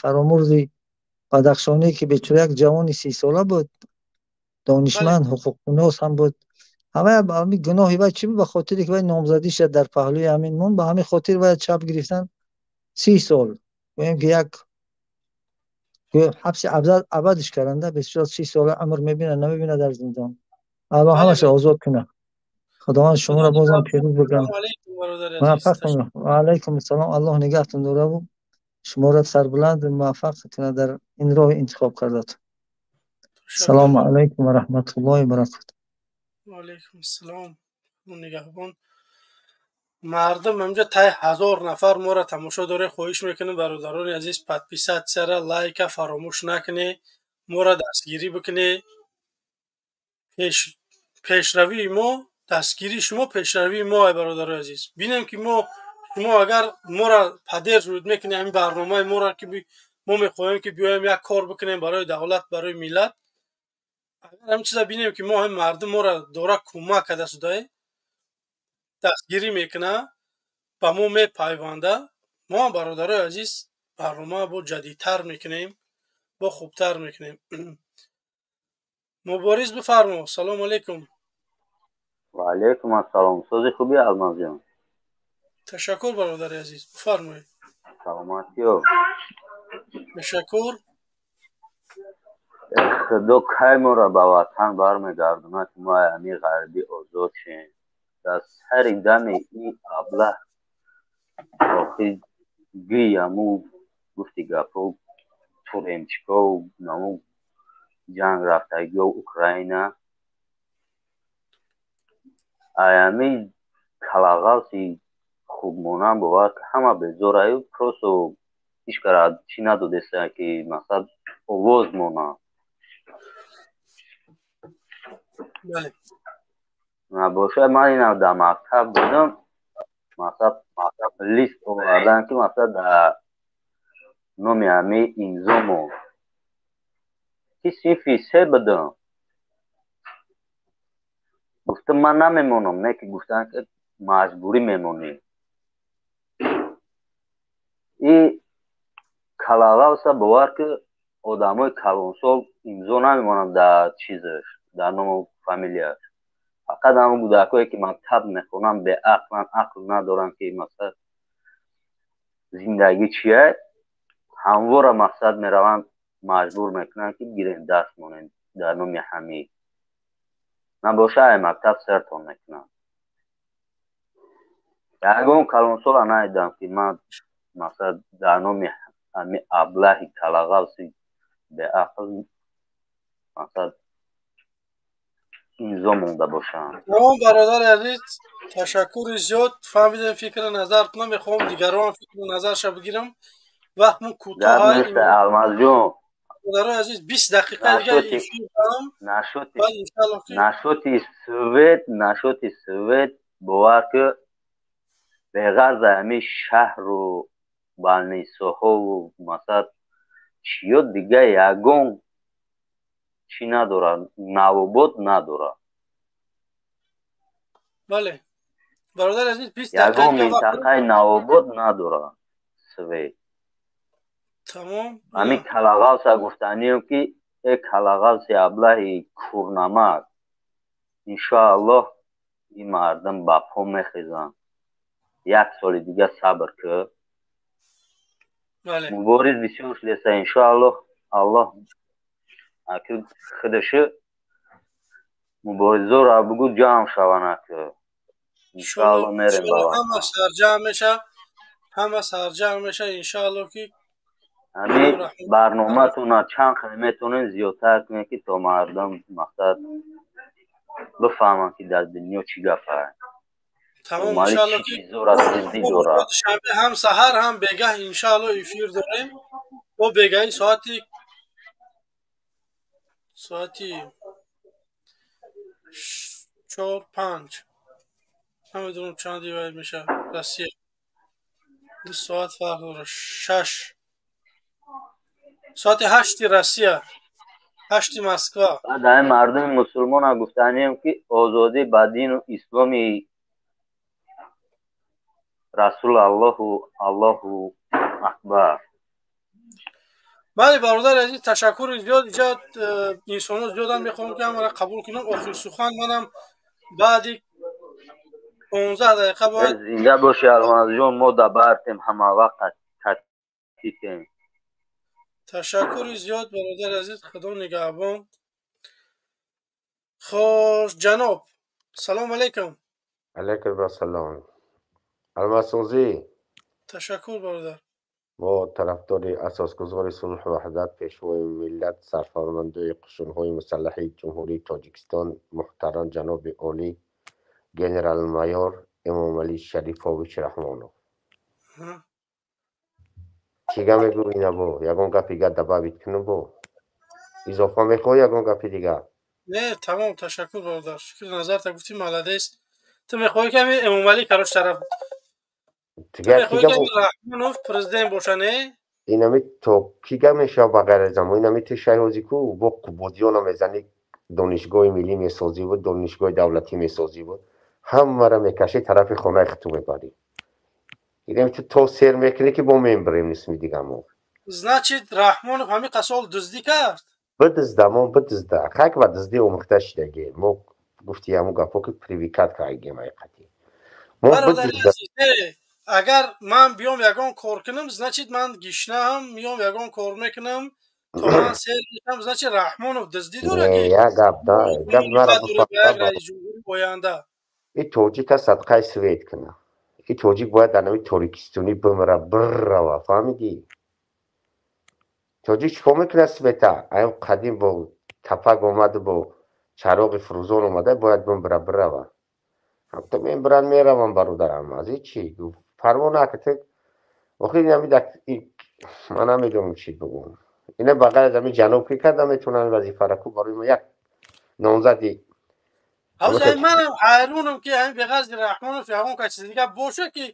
Фаромурзи Бадахшонӣ, ки бечора як ҷавони 30-сола буд, донишманд, ҳуқуқшинос ҳам буд, ҳамаи ҳамин гуноҳи вай чӣ буд? Ба хотире ки вай номзадиша дар паҳлӯи ҳамин монд, ба ҳамин хотир вай чап гирифтан 30 сол, гӯем ки як ҳабси абадиш карданда. Бечора 30 сола умр мебинад, намебинад дар зиндон. Аллоҳ ҳамаша озод кунад. Худованд шуморо бозам пирӯз бикунад. Муваффақ кунад. Ва алайкум ассалом. Аллоҳ нигаҳтон дораву шуморо сарбуланд муваффақ кунад дар ин роҳи интихоб кардатон. Ассалому алайкум ва раҳматуллоҳи ва баракатуҳ. Ва алайкум ассалом. Нигаҳбон. Мардум, ҳамҷа тай 1000 нафар моро тамошо доред. Хоҳиш мекунем, бародарони азиз, подписаться ра, лайка фаромӯш накунед, моро дастгирӣ бикунед. Пешравии мо дастгирии шумо пешравии мо, ай бародарои азиз. Бинем ки мо шумо агар моро поддерживать мекунед, ҳамин барномаи моро, ки мо мехоҳем ки биёем як кор бикунем барои давлат, барои миллат, агар ҳамин чиза бинем ки мо ҳамин мардум моро дора кӯмак карда шудае, дастгирӣ мекунад, ба мо мепайванда, мо ҳам, бародарои азиз, барнома бо ҷадидтар мекунем, бо хубтар мекунем. Мубориз, бифармо, салому алайкум. Ва алайкум ассалом. Сози, хуби, Алмазҷон? Ташаккур, бародари азиз, бифармоед. Саломатиё? Ташаккур. Худо кай моро ба ватан бармегардонад, ки мо ами ғарбӣ озод шем? Дар сари дами ин аблаҳ охи гии аму гуфти гапо туремчикову наму ҷанг рафтагиё Украина, аями калағалси хубмонанд, бовар, ҳама безораю, просто ҳеҷ кара чӣ надодеста, ки мақсад овоз монад. Набошад, ман ина дар мактаб будам, мақсад лист овардан, ки мақсад дар номи ҳами имзо монд, ки синфи се будам. Гуфтам, ман намемонам, не ки гуфтанд, ки маҷбурӣ мемонӣ. И калағалса, бовар ки, одамои калонсол имзо намемонанд дар чизаш, дар ному фамилияш. Фақат ҳамон кӯдакое ки мактаб мехонанд, беақланд, ақл надоранд, ки мақсад зиндагӣ чия, ҳамвора мақсад мераванд, маҷбур мекунанд, ки гирем, даст монем дар номи ҳамӣ, набоша ай мактаб сертон мекунанд. Ягон калонсола надидам, ки ман мақсад дар номи ҳами аблаҳи калағалси беақл мақсад имзо монда бошанд. Тамом, бародари азиз, ташаккури зиёд. Фаҳмидем фикри назартона. Мехоҳам дигарон фикру назарша бигирам, вақтмон кӯтоҳ. Алмазҷон. Бародарои азиз, 20 дақиқа дига эфир дорам. Нашоти свет, бовар ки, беғарза ҳами шаҳру больницаҳову масалан чиё, дига ягон чӣ надорад, навобод надорад. Бале. Бародар азиз, 20 дақиқа Ягон дига вақт дорем. минтақаи навобод надорад свет. Тамом. Ҳамин калағавса гуфтанием, ки э калағавси аблаҳи курнамак, иншоаллоҳ, ин мардум ба по мехезанд. Як соли дига сабр кӣ. Бале. Мубориз бисёр шудеса, иншоаллоҳ, Аллоҳ аки худаши муборизоро бугӯ ҷамъ шаванд аки. Иншоаллоҳ, мерем ба Иншоаллоҳ, ватан. Ҳама сарҷамъ меша, ҳама сарҷамъ меша, иншоаллоҳ, ки Ҳамин барноматона чанд хел метавонем зиёдтар кунем, ки то мардум, мақсад, бифаҳманд, ки дар дунё чӣ гап аст. Тамом. Эмомалӣ Иншоаллоҳ, чӣ ки чизоро дуздӣ дорад. Душанбе ҳам саҳар, ҳам бегаҳ, иншоаллоҳ, эфир дорем. Бо бегаҳи соати 4, 5, намедонам чанди вай меша. Россия 2 соат фарқ дорад. 6, соати 8-и Россия, 8-и Москва. Баъд ҳамин мардуми мусулмона гуфтанием, ки озодӣ ба дину исломи Расул Аллоҳу, Аллоҳу акбар. Бале, бародари азиз, ташаккури зиёд. Иҷа инсонҳо зиёданд, мехоҳам, ки ҳамаро қабул кунам. Охир сухан манам баъди 15 дақиқа бояд. Зинда боши, Алмазҷон, мо да бартем, ҳама вақт татитем. Ташаккури зиёд, бародари азиз, Худо нигаҳбон. Хош, ҷаноб, салому алайкум. Алайкум ассалом, Алмасӯзӣ. Ташаккур, бародар. Мо тарафдори асосгузори сулҳу ваҳдат, пешвои миллат, сарфармондеҳи қӯшунҳои мусаллаҳи Ҷумҳурии Тоҷикистон муҳтарам ҷаноби олӣ генерал-майор Эмомалӣ Шарифович Раҳмонов. Чӣ гап мегӯ, инабо ягон гапи дига добавить кунам, бо изофа мехоҳӣ ягон гапи дига? Не, тамом, ташаккур, бародар. Фикри назарта гуфтӣ, молодец. Ту мехоҳӣ, ки ҳамин Эмомалӣ, короче, тараф ту мехоҳӣ, ки ҳамин Раҳмонов президент боша, не? Инами то ки гап мешава, ба ғайр аз амо инами ту шайҳози ку бо Қубодиёна мезанӣ, донишгоҳи миллӣ месозиву донишгоҳи давлатӣ месозиву ҳамаро мекашӣ, тарафи хонаи худту мебарӣ. Инами ту то сер мекунӣ, ки бо мембирем нисми дигамо. Значит, Раҳмонов ҳамин қасол дуздӣ кард? Бидизда, мо бидизда, хак ба дуздӣ омӯхта шидагем. Мо гуфти ҳамун гапҳо, ки привыкать кардагем ҳақиқатӣ. Мо Бародари бидизда. азиз, не, агар ман биём ягон кор кунам, значит, ман гишнаам, миём ягон кор мекунам, то ман сер мешам. Значит, Раҳмонов дуздӣ дорад, ки Не, як гап да гап мара. дорад ба як раисҷумҳури оянда. И тоҷика садқаи свет куна. И тоҷик бояд дар нами торикистонӣ бимира, биррава, фаҳмидӣ? Тоҷик чӣ кор мекунад света? Аям қадим бо тапак омаду бо чароғи фурӯзон омада, бояд бимбира, бирава. Ҳамто мембиранд, меравам, бародарам. Аз ин чӣ парво накард. Охир инами ман намедонам чӣ бигӯм. Ина ба ғайр аз ҳамин ҷаноб ки карда метавонанд вазифаро ку барои мо як номзади. Ҳозир манам ҳайронам, ки ҳамин беғарзи Раҳмонов ягон каси дига боша, ки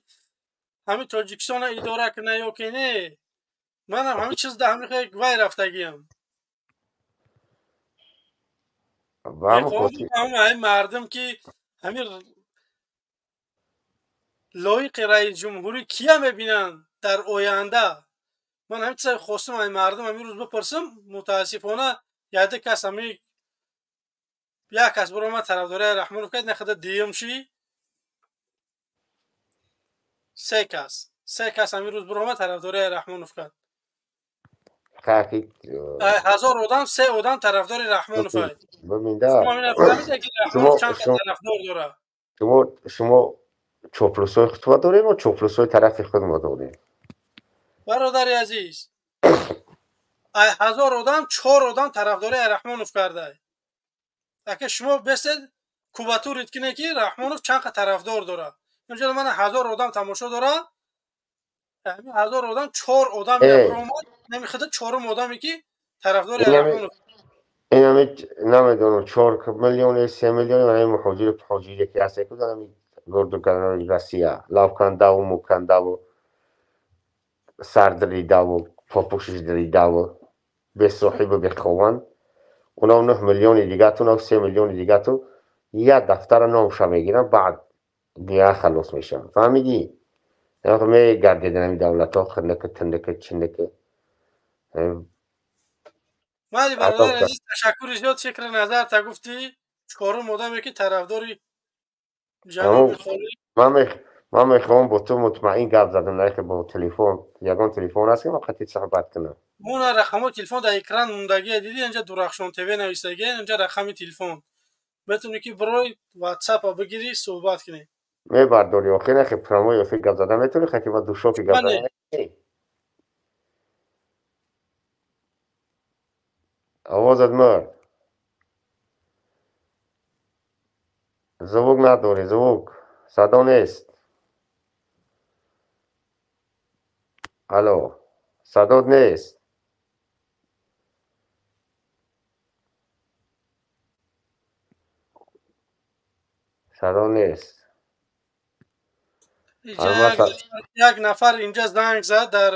ҳамин Тоҷикистонро идора куна ё ки не. Манам ҳамин чиз да ҳамин хел вай рафтагиам. Мехоҳам ҳамин мардум, ки ҳамин лоиқи раисҷумҳурӣ кия мебинанд дар оянда. Ман ҳамин чиза хостам ҳамин мардум ҳамин рӯз бипурсам. Мутаассифона, яде кас, ҳамин як кас баромад, тарафдории Раҳмонов кард, нахада дуюм ши. Се кас ҳамин рӯз баромад, тарафдории Раҳмонов кард. 1000 одам се одам тарафдори Раҳмонов ай. Шумо ҳамина фаҳмида, ки Раҳмонов чанд тарафдор дорад? Шумо чоплусҳои худро дорем, мо чоплусҳои тарафи худмо дорем. Бародари азиз, ай 1000 одам чор одам тарафдории Раҳмонов кардай. Ака, шумо бесед, кубатурид кине, ки Раҳмонов чанд қа тарафдор дорад. Инҷо мана 1000 одам тамошо дорад, ҳамин 1000 одам чор одам омад, намехоҳад чорум одаме, ки тарафдори Раҳмонов. Инами намедонам, 4 миллиони, 3 миллиони ҳамин муҳоҷири пуҳоҷире ки ҳаст, ами горду Россия лавкандаву мукандаву сардаридаву попушиш даридаву бесоҳибу бехованд, унав 9 миллиони дигату, унав 3 миллиони дигату як дафтара номша мегиранд, баъд Дигар халос мешавам. Фаҳмидӣ? Мегардидан ҳамин давлатҳо хирнака, тиндака, чиндака. Майли, бародари азиз, ташаккури зиёд. Фикри назарта гуфтӣ. Чорум одаме ки тарафдори ҷаноби холӣ. Ман мехоҳам бо ту мутмаин гап задам, на ки бо телефон. Ягон телефон аст ки ман қатъи суҳбат кунам? Мона рақамҳои телефон дар экран мондагия, дидӣ? Инҷа Дурахшон ТВ нависагия, инҷа рақами телефон. Метавонӣ ки бирои ватсапа бигирӣ, суҳбат кунӣ. Мебардорӣ охир, нахи прямой эфир гап зада метавонӣ, хаки ба душоки гап зада. Овозат мурд. Звук надорӣ, звук. Садо нест. Алло, садот нест. Садо нест. Як нафар инҷа занг зад дар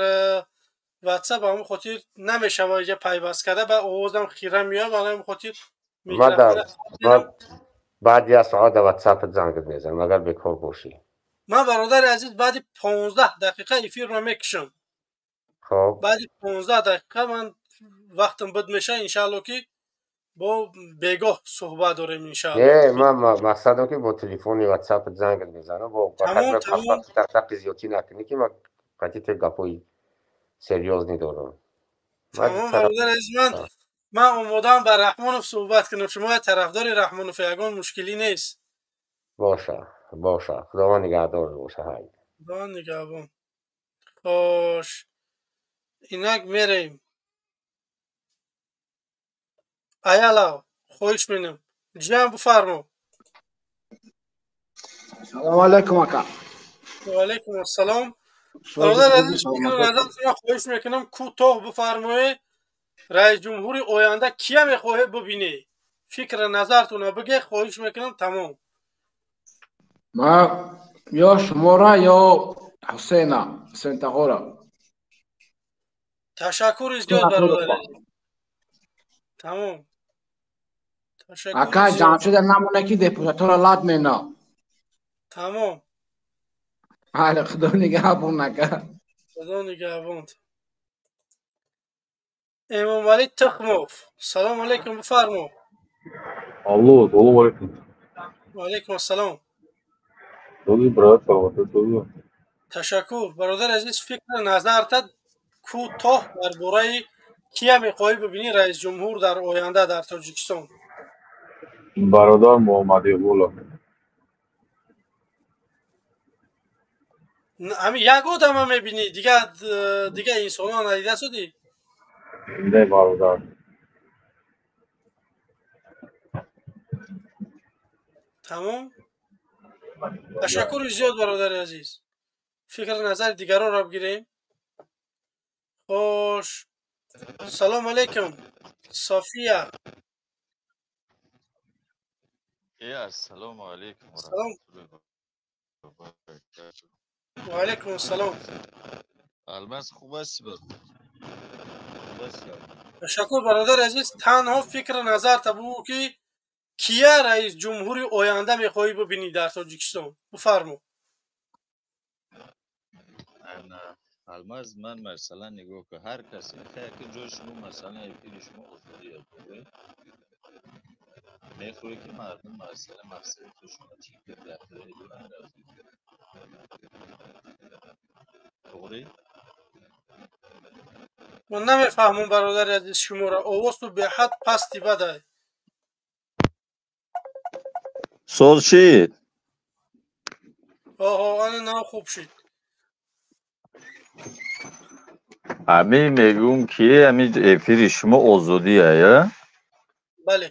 ватсап, ба ҳамон хотир намешава инҷа пайваст карда, ба овозам хира меояд, ба ҳамон хотир. Баъди як соат дар ватсапат зангат мезанам, агар бекор бошӣ. Ман, бародари азиз, баъди 15 дақиқа эфирро мекушам. Хоб. Баъди 15 дақиқа ман вақтам буд меша, иншаалло, ки бо бегоҳ суҳбат дорем, иншаалло. Не, ман мақсадам ки бо телефони ватсапат зангат мезанам, бо тақи зиёдтӣ накунӣ, ки ман қатъи ту гапҳои серьёзный дорам. Тамом, бародари азиз, ман омодаам ба Раҳмонов суҳбат кунам. Шумо тарафдори Раҳмонов, ягон мушкилӣ нест. Боша, боша, Худованд нигаҳдор боша. Ҳай. Худованд нигаҳбон. Хош, инак мерем. Аялав, хоҳиш менам, ҷиям, бифармо. Салому алайкум, ака. Ваалайкум ассалом, бародар азиз. Хоҳиш мекунам, кӯтоҳ бифармоед. Раисҷумҳури оянда кия мехоҳед бибинед? Фикри назартона бигӯед, хоҳиш мекунам, тамом. Ман ё шумора, ё Ҳусейна, Ҳусейн Тағора. Ташаккури зиёд, бародар, тамом. Ака, Ҷамшеда намоне ки депутатора лат мена. Тамом. Ҳале, Худо нигаҳбон, ака. Худо нигаҳбон. Эмомалӣ Тухмов, салому алайкум, бифармо. Алло, салому алайкум. Ваалайкум ассалом. Добрый, брат, саломат. Ташаккур, бародари азиз. Фикри назарта кӯтоҳ дар бораи кия мехоҳӣ бибинӣ раисҷумҳур дар оянда дар Тоҷикистон? Бародар Муҳаммад Иқболов. Ҳамин як одама мебинӣ, дигар инсонҳо надида судӣ? Не, бародар. Тамом, ташаккури зиёд, бародари азиз. Фикри назари дигаронро бигирем. Хош, салому алайкум, София. Ассалому алайкум. Ва алайкум ассалом. Алмаз, хуб ҳасти? Ташаккур, бародари азиз. Танҳо фикри назарта бугӯ, ки кия раис ҷумҳури оянда мехоҳӣ бибинӣ дар Тоҷикистон? Бифармо. Алмаз, ман масалан нигоҳ кун, ҳар кас ки ҷои шумо, масалан, эфири шумо озодӣ мехоҳӣ, ки мардум масалан мақсади худшона чӣ доранд, тоғрӣ? Ман намефаҳмам, бародари азиз, шуморо. Овозту беҳад пасти бадай. Соз шид? Оҳо, ана нав хуб шид. Ҳамин мегӯм, ки ҳамин эфири шумо озодия, я? Бале.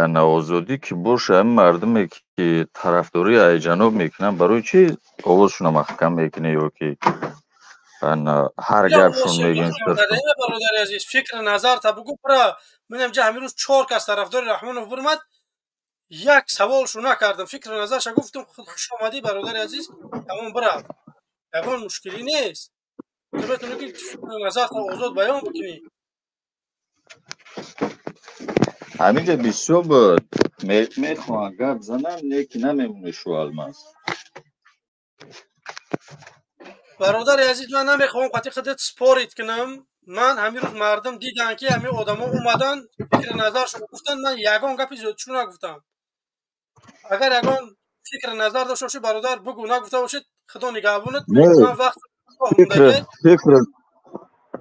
Ана, озодӣ ки боша, ҳамин мардуме ки тарафдории айҷаноб мекунанд, барои чӣ овозшонро маҳкам мекунӣ ё ки ана ҳар гапшон мегӯянд? Бародари азиз, фикри назарта бугӯ, пура. Менам ҷа ҳамин рӯз чор кас тарафдори Раҳмонов бурмад, як саволшу накардам, фикри назарша гуфтам, хушомадӣ, бародари азиз, тамом, бирав, ягон мушкилӣ нест. Ту метавонӣ ки фикри назарта озод баён бикунӣ. Ҳаминҷа бисёр буд. Мехоҳанд гап зананд, не ки намемонӣ шу Алмаз. Бародари азиз, ман намехоҳам қатъи худат спорить кунам. Ман ҳамин рӯз мардум диданд, ки ҳамин одамо омаданд, фикри назаршон гуфтанд, ман ягон гапи зиёдчӯ нагуфтам. Агар ягон фикри назар дошта бошӣ, бародар, бугӯ, нагуфта бошед, худо нигаҳбонат. Ман вақт фикр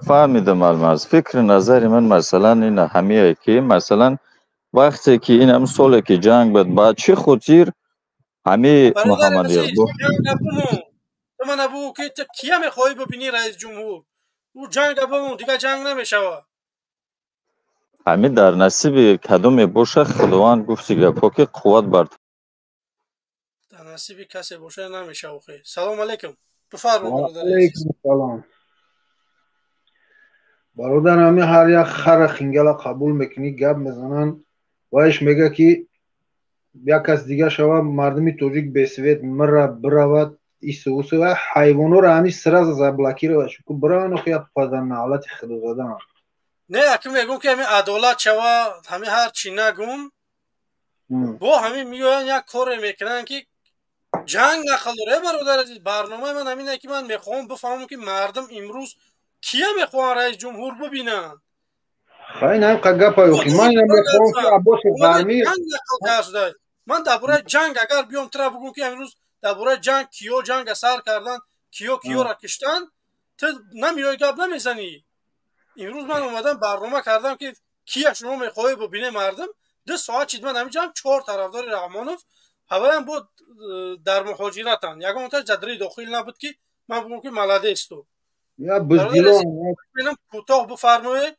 фаҳмидам, Алмаз. Фикри назари ман, масалан, ин ҳамие ки, масалан, вақте ки ин ҳам соле ки ҷанг буд, ба чӣ хотир ҳами Муҳаммад Иқбол мана бугӯ, ки ту кия мехоҳӣ бибинӣ раис ҷумҳур? Ӯ ҷанга бимон, дигар ҷанг намешавад. Ҳамин дар насиби кадоме боша, Худованд гуфти гапҳо, ки қувват бар дар насиби касе боша намешава. Хе, салом алейкум, бифармо, бародари азиз. Салом, бародар. Ҳами ҳар як хара хингала қабул мекунӣ, гап мезананд, вайш мега, ки як кас дига шава, мардуми тоҷик бесвет мира биравад, ису усу ва ҳайвонҳоро ҳами сразу заблокировать ку бираванд, охи як падарнаълати худозадан. Не, аки мегӯм, ки ҳамин адолат шава, ҳамин ҳар чӣ нагум, бо ҳамин меоянд, як коре мекунанд, ки ҷанг нақл дора. Э, бародар азиз, барномаи ман ҳамине, ки ман мехоҳам бифаҳмам, ки мардум имрӯз кия мехоҳанд раис ҷумҳур бибинанд. Хай, на қа гапа, охи ман мехоҳам, ки Аббоси Ғармӣ Ман дар бораи ҷанг агар биём, тура бигӯм, ки имрӯз дар бораи ҷанг киё ҷанга сар карданд, киё киёра киштанд, ту намеои, гап намезанӣ. Имрӯз ман омадам, барнома кардам, ки кия шумо мехоҳӣ бибине мардум. 2 соат чид, ман ҳамиҷам чор тарафдори Раҳмонов ҳаваям бо дар муҳоҷиратанд, ягонташ ҷадраи дохил набуд, ки ман бигӯм, ки молодец ту. Кӯтоҳ бифармоед,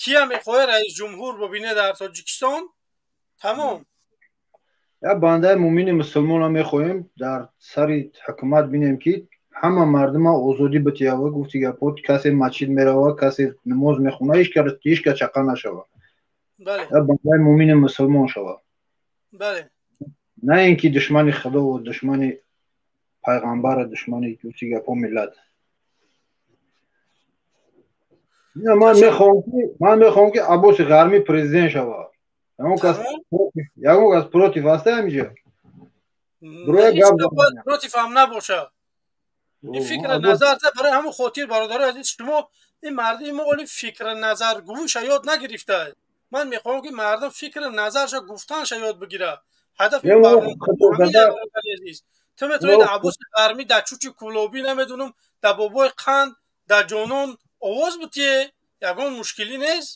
кия мехоҳе раисҷумҳур бибине дар Тоҷикистон? Тамом. Я бандаи муъмини мусулмонро мехоҳем дар сари ҳукумат бинем, ки ҳама мардума озодӣ битиява, гуфти гапҳо, касе масҷид мерава, касе намоз мехона, ҳеҷ кас чақа нашава. Я бандаи муъмини мусулмон шава, на ин ки душмани худову душмани пайғамбара, душмани, гуфти гапҳо, миллат. Ман мехоҳам, ки Аббоси Ғармӣ президент шава. Ягон кас против ҳаста ҳамиҷа? Против ҳам набоша. Ин фикри назар барои ҳамон хотир, бародарои азиз, шумо ин мардуми мо оли фикри назаргӯиша ёд нагирифта. Ман мехоҳам, ки мардум фикри назарша гуфтанша ёд бигирад. Ҳадафи азиз, ту метавонӣ дар Аббоси Ғармӣ, дар Чучи Кулобӣ, намедонам, дар Бобои Қанд, дар Ҷонон овоз бутие, ягон мушкилӣ нест.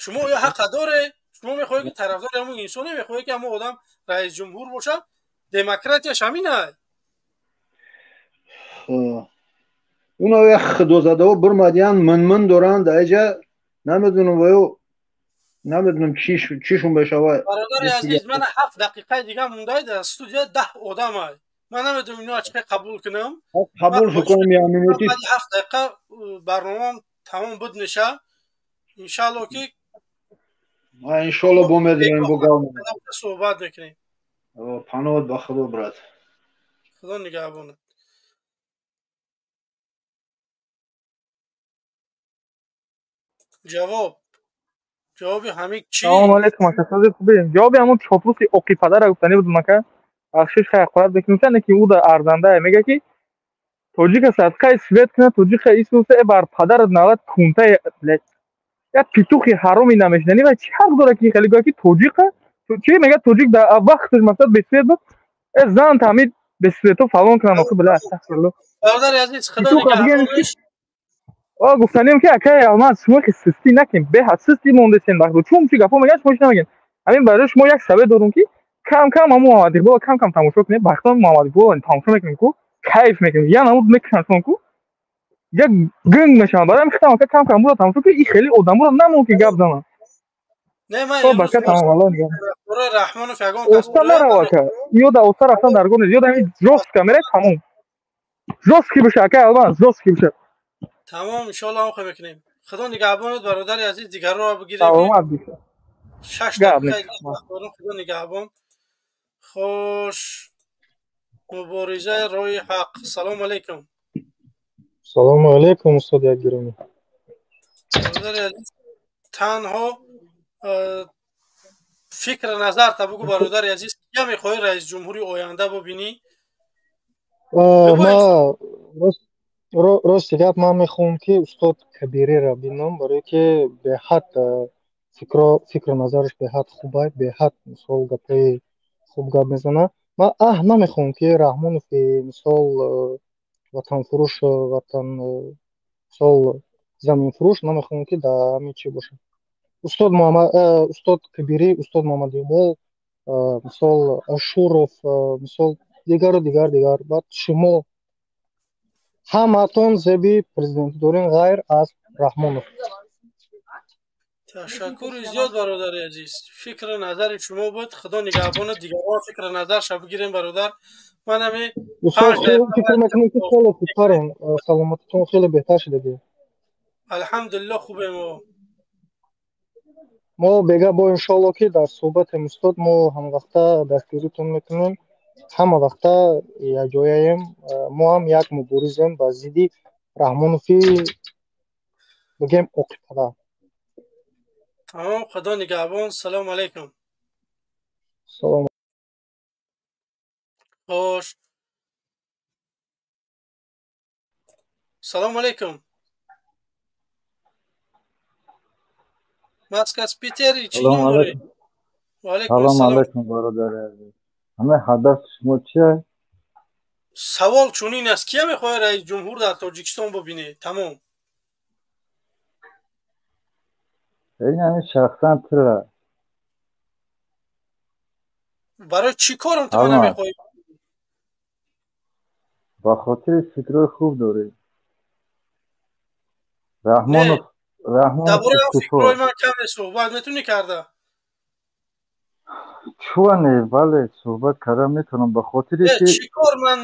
Шумо ё ҳақа доре, шумо мехоҳед, ки тарафдори ҳамон инсоне мехоҳед, ки ҳамон одам раисҷумҳур бошад. Демократияш ҳаминай. Уно як худозадаҳо бирмадиян, минмин доранд даиҷа, намедонам, ваё намедонам чишон мешавад. Бародари азиз, мана 7 дақиқаи дига мондай, дар студия 10 одамай. Ман намедонам, ино чӣ қабул кунам. Қабул кунам я минути. 7 дақиқа барномам тамом буд меша, иншаалло, ки Иншоалло, бо медонем, бо гав суҳбат мекунем. Паноҳат ба Худо, брат. Худо нигаҳбонат. Ҷавоби ҳамин чӣ? Салому алейкум, ака, сози хубе. Ҷавоби ҳамун чоплуси оқи падара гуфтанӣ будум, ака. Бахшиш, хай ҳақорат мекунем, ки ӯ да арзандае мега, ки тоҷика садқаи свет кунад, тоҷика исуса э бар падарат навад кунтаи, блядь, як петухи ҳароми намешинани ва чӣ ҳақ дора, ки хеле гӯя, ки тоҷика чӣ мега, тоҷик дар вақташ масалан бесвет буд, э зан тамид бесвето фалон кунам, охи, бля, астағфирулло. Бародари азиз, худо нигаҳбониш. О, гуфтанем, ки акай Алмаз, шумо ки систӣ накем, беҳад систӣ мондесен вақто, чун чӣ гапҳо мегӯяд, шумо чӣ намегӯед. Ҳамин барои шумо як савет дорум, ки кам кам ҳамун Муҳаммад Иқболро кам кам тамошо кунед. Вақтон Муҳаммад Иқболро тамошо мекунем ку, кайф мекунем, я намуд мекушанд шумо ку, як гинг мешаванд. Барои ҳамин хитам, ака, кам кам буро тамошо кунед, и хеле одаморо намон, ки гап зананд. Не, ман О, бака, тамом, Аллоҳ нигаҳ. Раҳмонов ягон кас Оста нарав, ака, ёда оста рафтан дар гор нест, ёда ҳамин жёстко мерай, тамом. Жёсткий боша, акай Алмаз, жёсткий боша. Тамом, иншоалло, ҳам хел мекунем. Худо нигаҳбонат, бародари азиз, дигарро бигирем. Саломат боша. 6 Гап дақиқа нест. вақт дорем. Худо нигаҳбон. Хуш, муборизаи роҳи ҳақ, салому алейкум. Салому алейкум, устод Якгиромӣ. Бародари азиз, танҳо Фикр назар та бугу, бародари азиз, кия мехоҳӣ раис ҷумҳури оянда бубинӣ? Ма рости гап, ман мехоҳам, ки устод Кабириро бинам, барое ки беҳад фикру назараш беҳад хубай, беҳад мисол гапҳои хуб гап мезанад. Ман намехоҳам, ки Раҳмонови мисол ватанфурӯш, ватан мисол заминфурӯш, намехоҳам, ки дар ҳамин чӣ бошад. Устод Муҳаммад, устод Кабирӣ, устод Муҳаммад Иқбол, мисол Ашуров, мисол дигару дигар дигар. Баъд шумо ҳамаатон зеби президентӣ дорем, ғайр аз Раҳмонов. Ташаккури зиёд, бародари азиз, фикру назари шумо буд. Худо нигаҳбонад, дигарон фикру назарша бигирем, бародар. Ман ҳами Устод, фикр мекунем, ки хеле хубтарем, саломатитон хеле беҳтар шудагӣ. Алҳамдулилло, хубем. Мо бега бо иншоалло, ки дар суҳбатем, устод, мо ҳамавақта дастгиритон мекунем, ҳама вақта якҷояем. Мо ҳам як муборизем ба зидди Раҳмонови, бигем, оқипадар. Тамом, худо нигаҳбон, салому алайкум. Салом. Хош, салому алайкум. Маскас Питери, чӣ ном дорӣ? Салом алайкум, бародари азиз. Ҳамаи ҳадафи шумо чист? Савол чунин аст: кия мехоҳад раис ҷумҳур дар Тоҷикистон бубинӣ? Тамом. Ин ҳамин шахсан тура. Барои чӣ корам ту мана мехоҳӣ? Ба хотири фикрҳои хуб дорӣ. Раҳмонов, Раҳмонов. Дар бораи фикрҳои ман каме суҳбат метавонӣ карда? Чуане, бале, суҳбат карда метавонам, ба хотире ки чӣ кор ман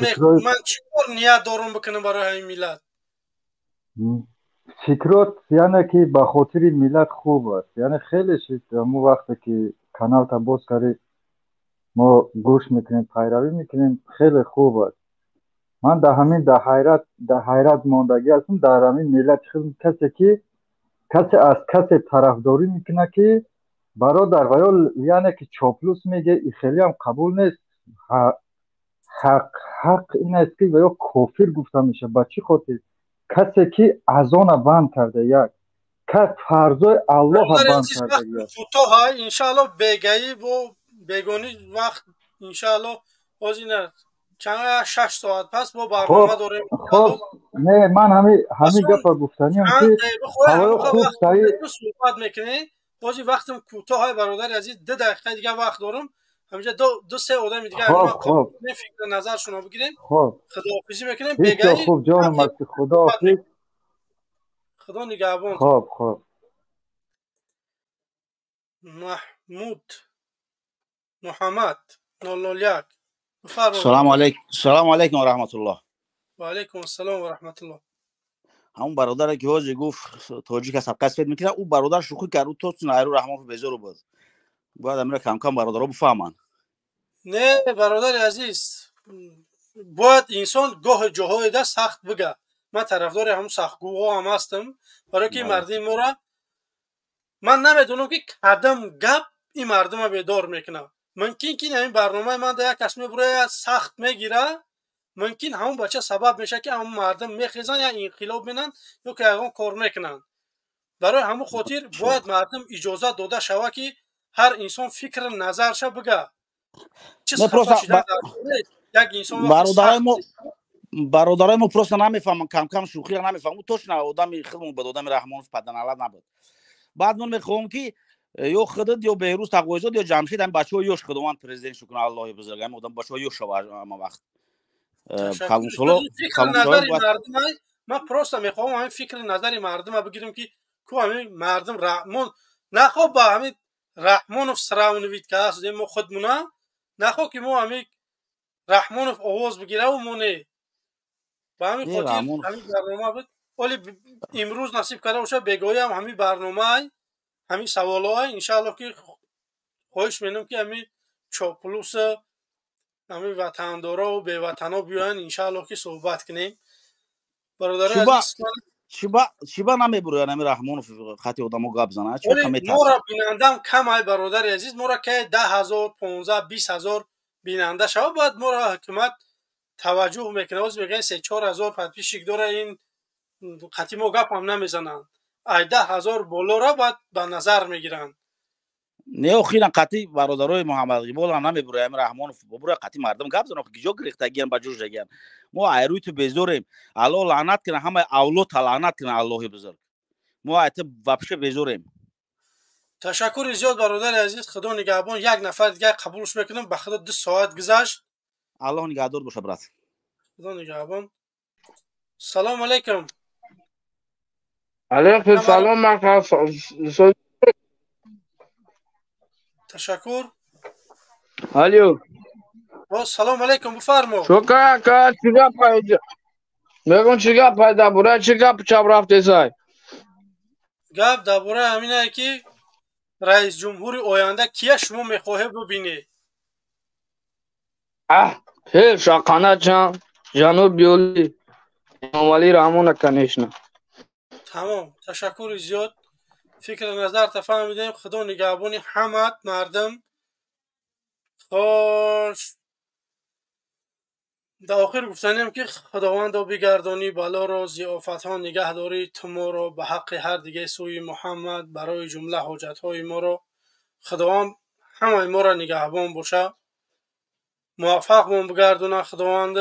чӣ кор ният дорам бикунам барои ҳамин миллат? Фикрот, яъне ки ба хотири миллат хуб аст. Яъне хеле шид, ҳамун вақте ки каналта боз кардӣ, мо гӯш мекунем, пайравӣ мекунем, хеле хуб аст. Ман дар ҳамин дар ҳайрат мондагӣ ҳастам, дар ҳамин миллати худ касе ки касе аз касе тарафдорӣ мекунад, ки бародар ва ё яъне ки чоплус меге, и хелеам қабул нест. Ҳақ ин аст, ки ва ё кофир гуфта мешавад. Ба чӣ хотир? Касе ки азона банд карда, як кас фарзои Аллоҳа банд карда. Кӯтоҳ, иншаалло, бегаӣ бо бегонӣ вақт, иншаалло, ҳозир чанд 6 соат пас бо барнома дорем. Хоб, не, ман ҳамин гапа гуфтаниам, ки хуб суҳбат мекунем. Бози вақтам кӯтоҳ, бародари азиз, 2 дақиқа дига вақт дорам. Ҳаминҷа ду се одами дига фикр назаршонро бигирем, худоҳофизӣ мекунем. Бегаӣ хуб, ҷонам ҳасти, худоҳофиз. Худо нигаҳбон. Хоб. Маҳмуд Муҳаммад 001. Салому алайкум, салому алайкум ва раҳматуллоҳ. Ва алайкум ассалом ва раҳматуллоҳ. Ҳамун бародаре ки ҳозир гуфт, тоҷик сабқа свет мекунад, ӯ бародар шӯхӣ кард. Ӯ точно айру Раҳмонов безору буд. Бояд амира камкам бародаро бифаҳманд. Не, бародари азиз, бояд инсон гоҳи ҷоҳоеда сахт бига. Ман тарафдори ҳамун сахтгӯҳо ҳам ҳастам, барое ки мардими моро, ман намедонам, ки кадам гап ин мардума бедор мекунад. Мумкин ки ҳамин барномаи ман да як кас мебурояд, сахт мегира, мумкин ҳамон бача сабаб мешавад, ки ҳамон мардум мехезанд, я инқилоб менанд, ё ки ягон кор мекунанд. Барои ҳамон хотир бояд мардум иҷозат дода шавад, ки ҳар инсон фикру назарша бига. Як инсон Бародарои мо просто намефаҳманд, камкам шӯхиро намефаҳманд. Точно одами худмон буд, одами Раҳмонов паданалат набуд. Баъд ман мехоҳам, ки ё худат, ё Беҳрӯз Тақвоизод, ё Ҷамшид, ҳамин бачаҳои ёш, Худованд президент шукуна, Аллоҳи бузург, ҳамин одам бачаҳои ёш шава. Ҳама вақт калонсоло. Ман просто мехоҳам ҳамин фикри назари мардума бигирем, ки ку ҳамин мардум Раҳмон нахоҳ ба ҳамин Раҳмонов сравнивить кардааст мо худмуна, нахоҳ ки мо ҳамин Раҳмонов овоз бигираву мо не. Ба ҳамин хотир ҳамин барнома буд. Оли имрӯз насиб карда бошад, бегоҳиам ҳамин барномаай, ҳамин саволҳоай, иншаалло, ки хоҳиш менам, ки ҳамин чоплус, ҳамин ватандорову беватано биёянд, иншаалло, ки суҳбат кунем, бародари азиз. Чиба намебуроян ами Раҳмонов хати одамо гап зана? Мора бинандам кам ай, бародари азиз. Мора ки 10 000, 15, 20 000 бинанда шава, бояд мора ҳукумат таваҷҷӯҳ мекунад. Оз мегӯян 3-4 ҳазор подписчик дора, ин қати мо гапам намезананд. Ай 10 000 болора бояд ба назар мегиранд. Не, охиран қати бародарои Муҳаммад Иқболам намебуроям. Раҳмонов бубуроя, қати мардум гап зан. Охи, гиҷо гирифтагиян, ба ҷӯшдагиян? Мо айрӯи ту безорем. Аллоҳ лаънат кина, ҳамаи авлодта лаънат кина Аллоҳи бузург. Мо айта вообще безорем. Ташаккури зиёд, бародари азиз, Худо нигаҳбон. Як нафар дигар қабулш мекунам. Ба Худо, 2 соат гузашт. Аллоҳ нигаҳдор боша, брат. Худо нигаҳбон. Салому алайкум. Алейкум салом. Ташаккур. Алло. Салому алайкум, бифармо. Шока ака, чӣ гап? Мегум, чӣ гап? Дар бораи чӣ гап чап рафтесай? Гап дар бораи ҳаминае, ки раисҷумҳури оянда кия шумо мехоҳед бубинед. Аҳ, хел шақана чан ҷаноби олӣ Эмомалӣ Раҳмона, конечно. Тамом, ташаккури зиёд, фикри назарта фаҳмидем. Худо нигаҳбони ҳамат мардум. Хош, дар охир гуфтанем, ки Худовандо, бигардонӣ балоро, зиёфатҳо нигаҳ дорӣ ту моро, ба ҳаққи ҳар дигаи сӯи Муҳаммад, барои ҷумла ҳоҷатҳои моро Худованд ҳамаи моро нигаҳбон боша, муваффақмон бигардона. Худованд,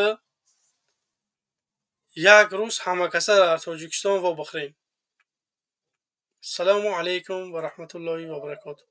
як рӯз ҳамакаса дар Тоҷикистон вобихӯрем. Ассалому алайкум ва раҳматуллоҳи ва баракотуҳ.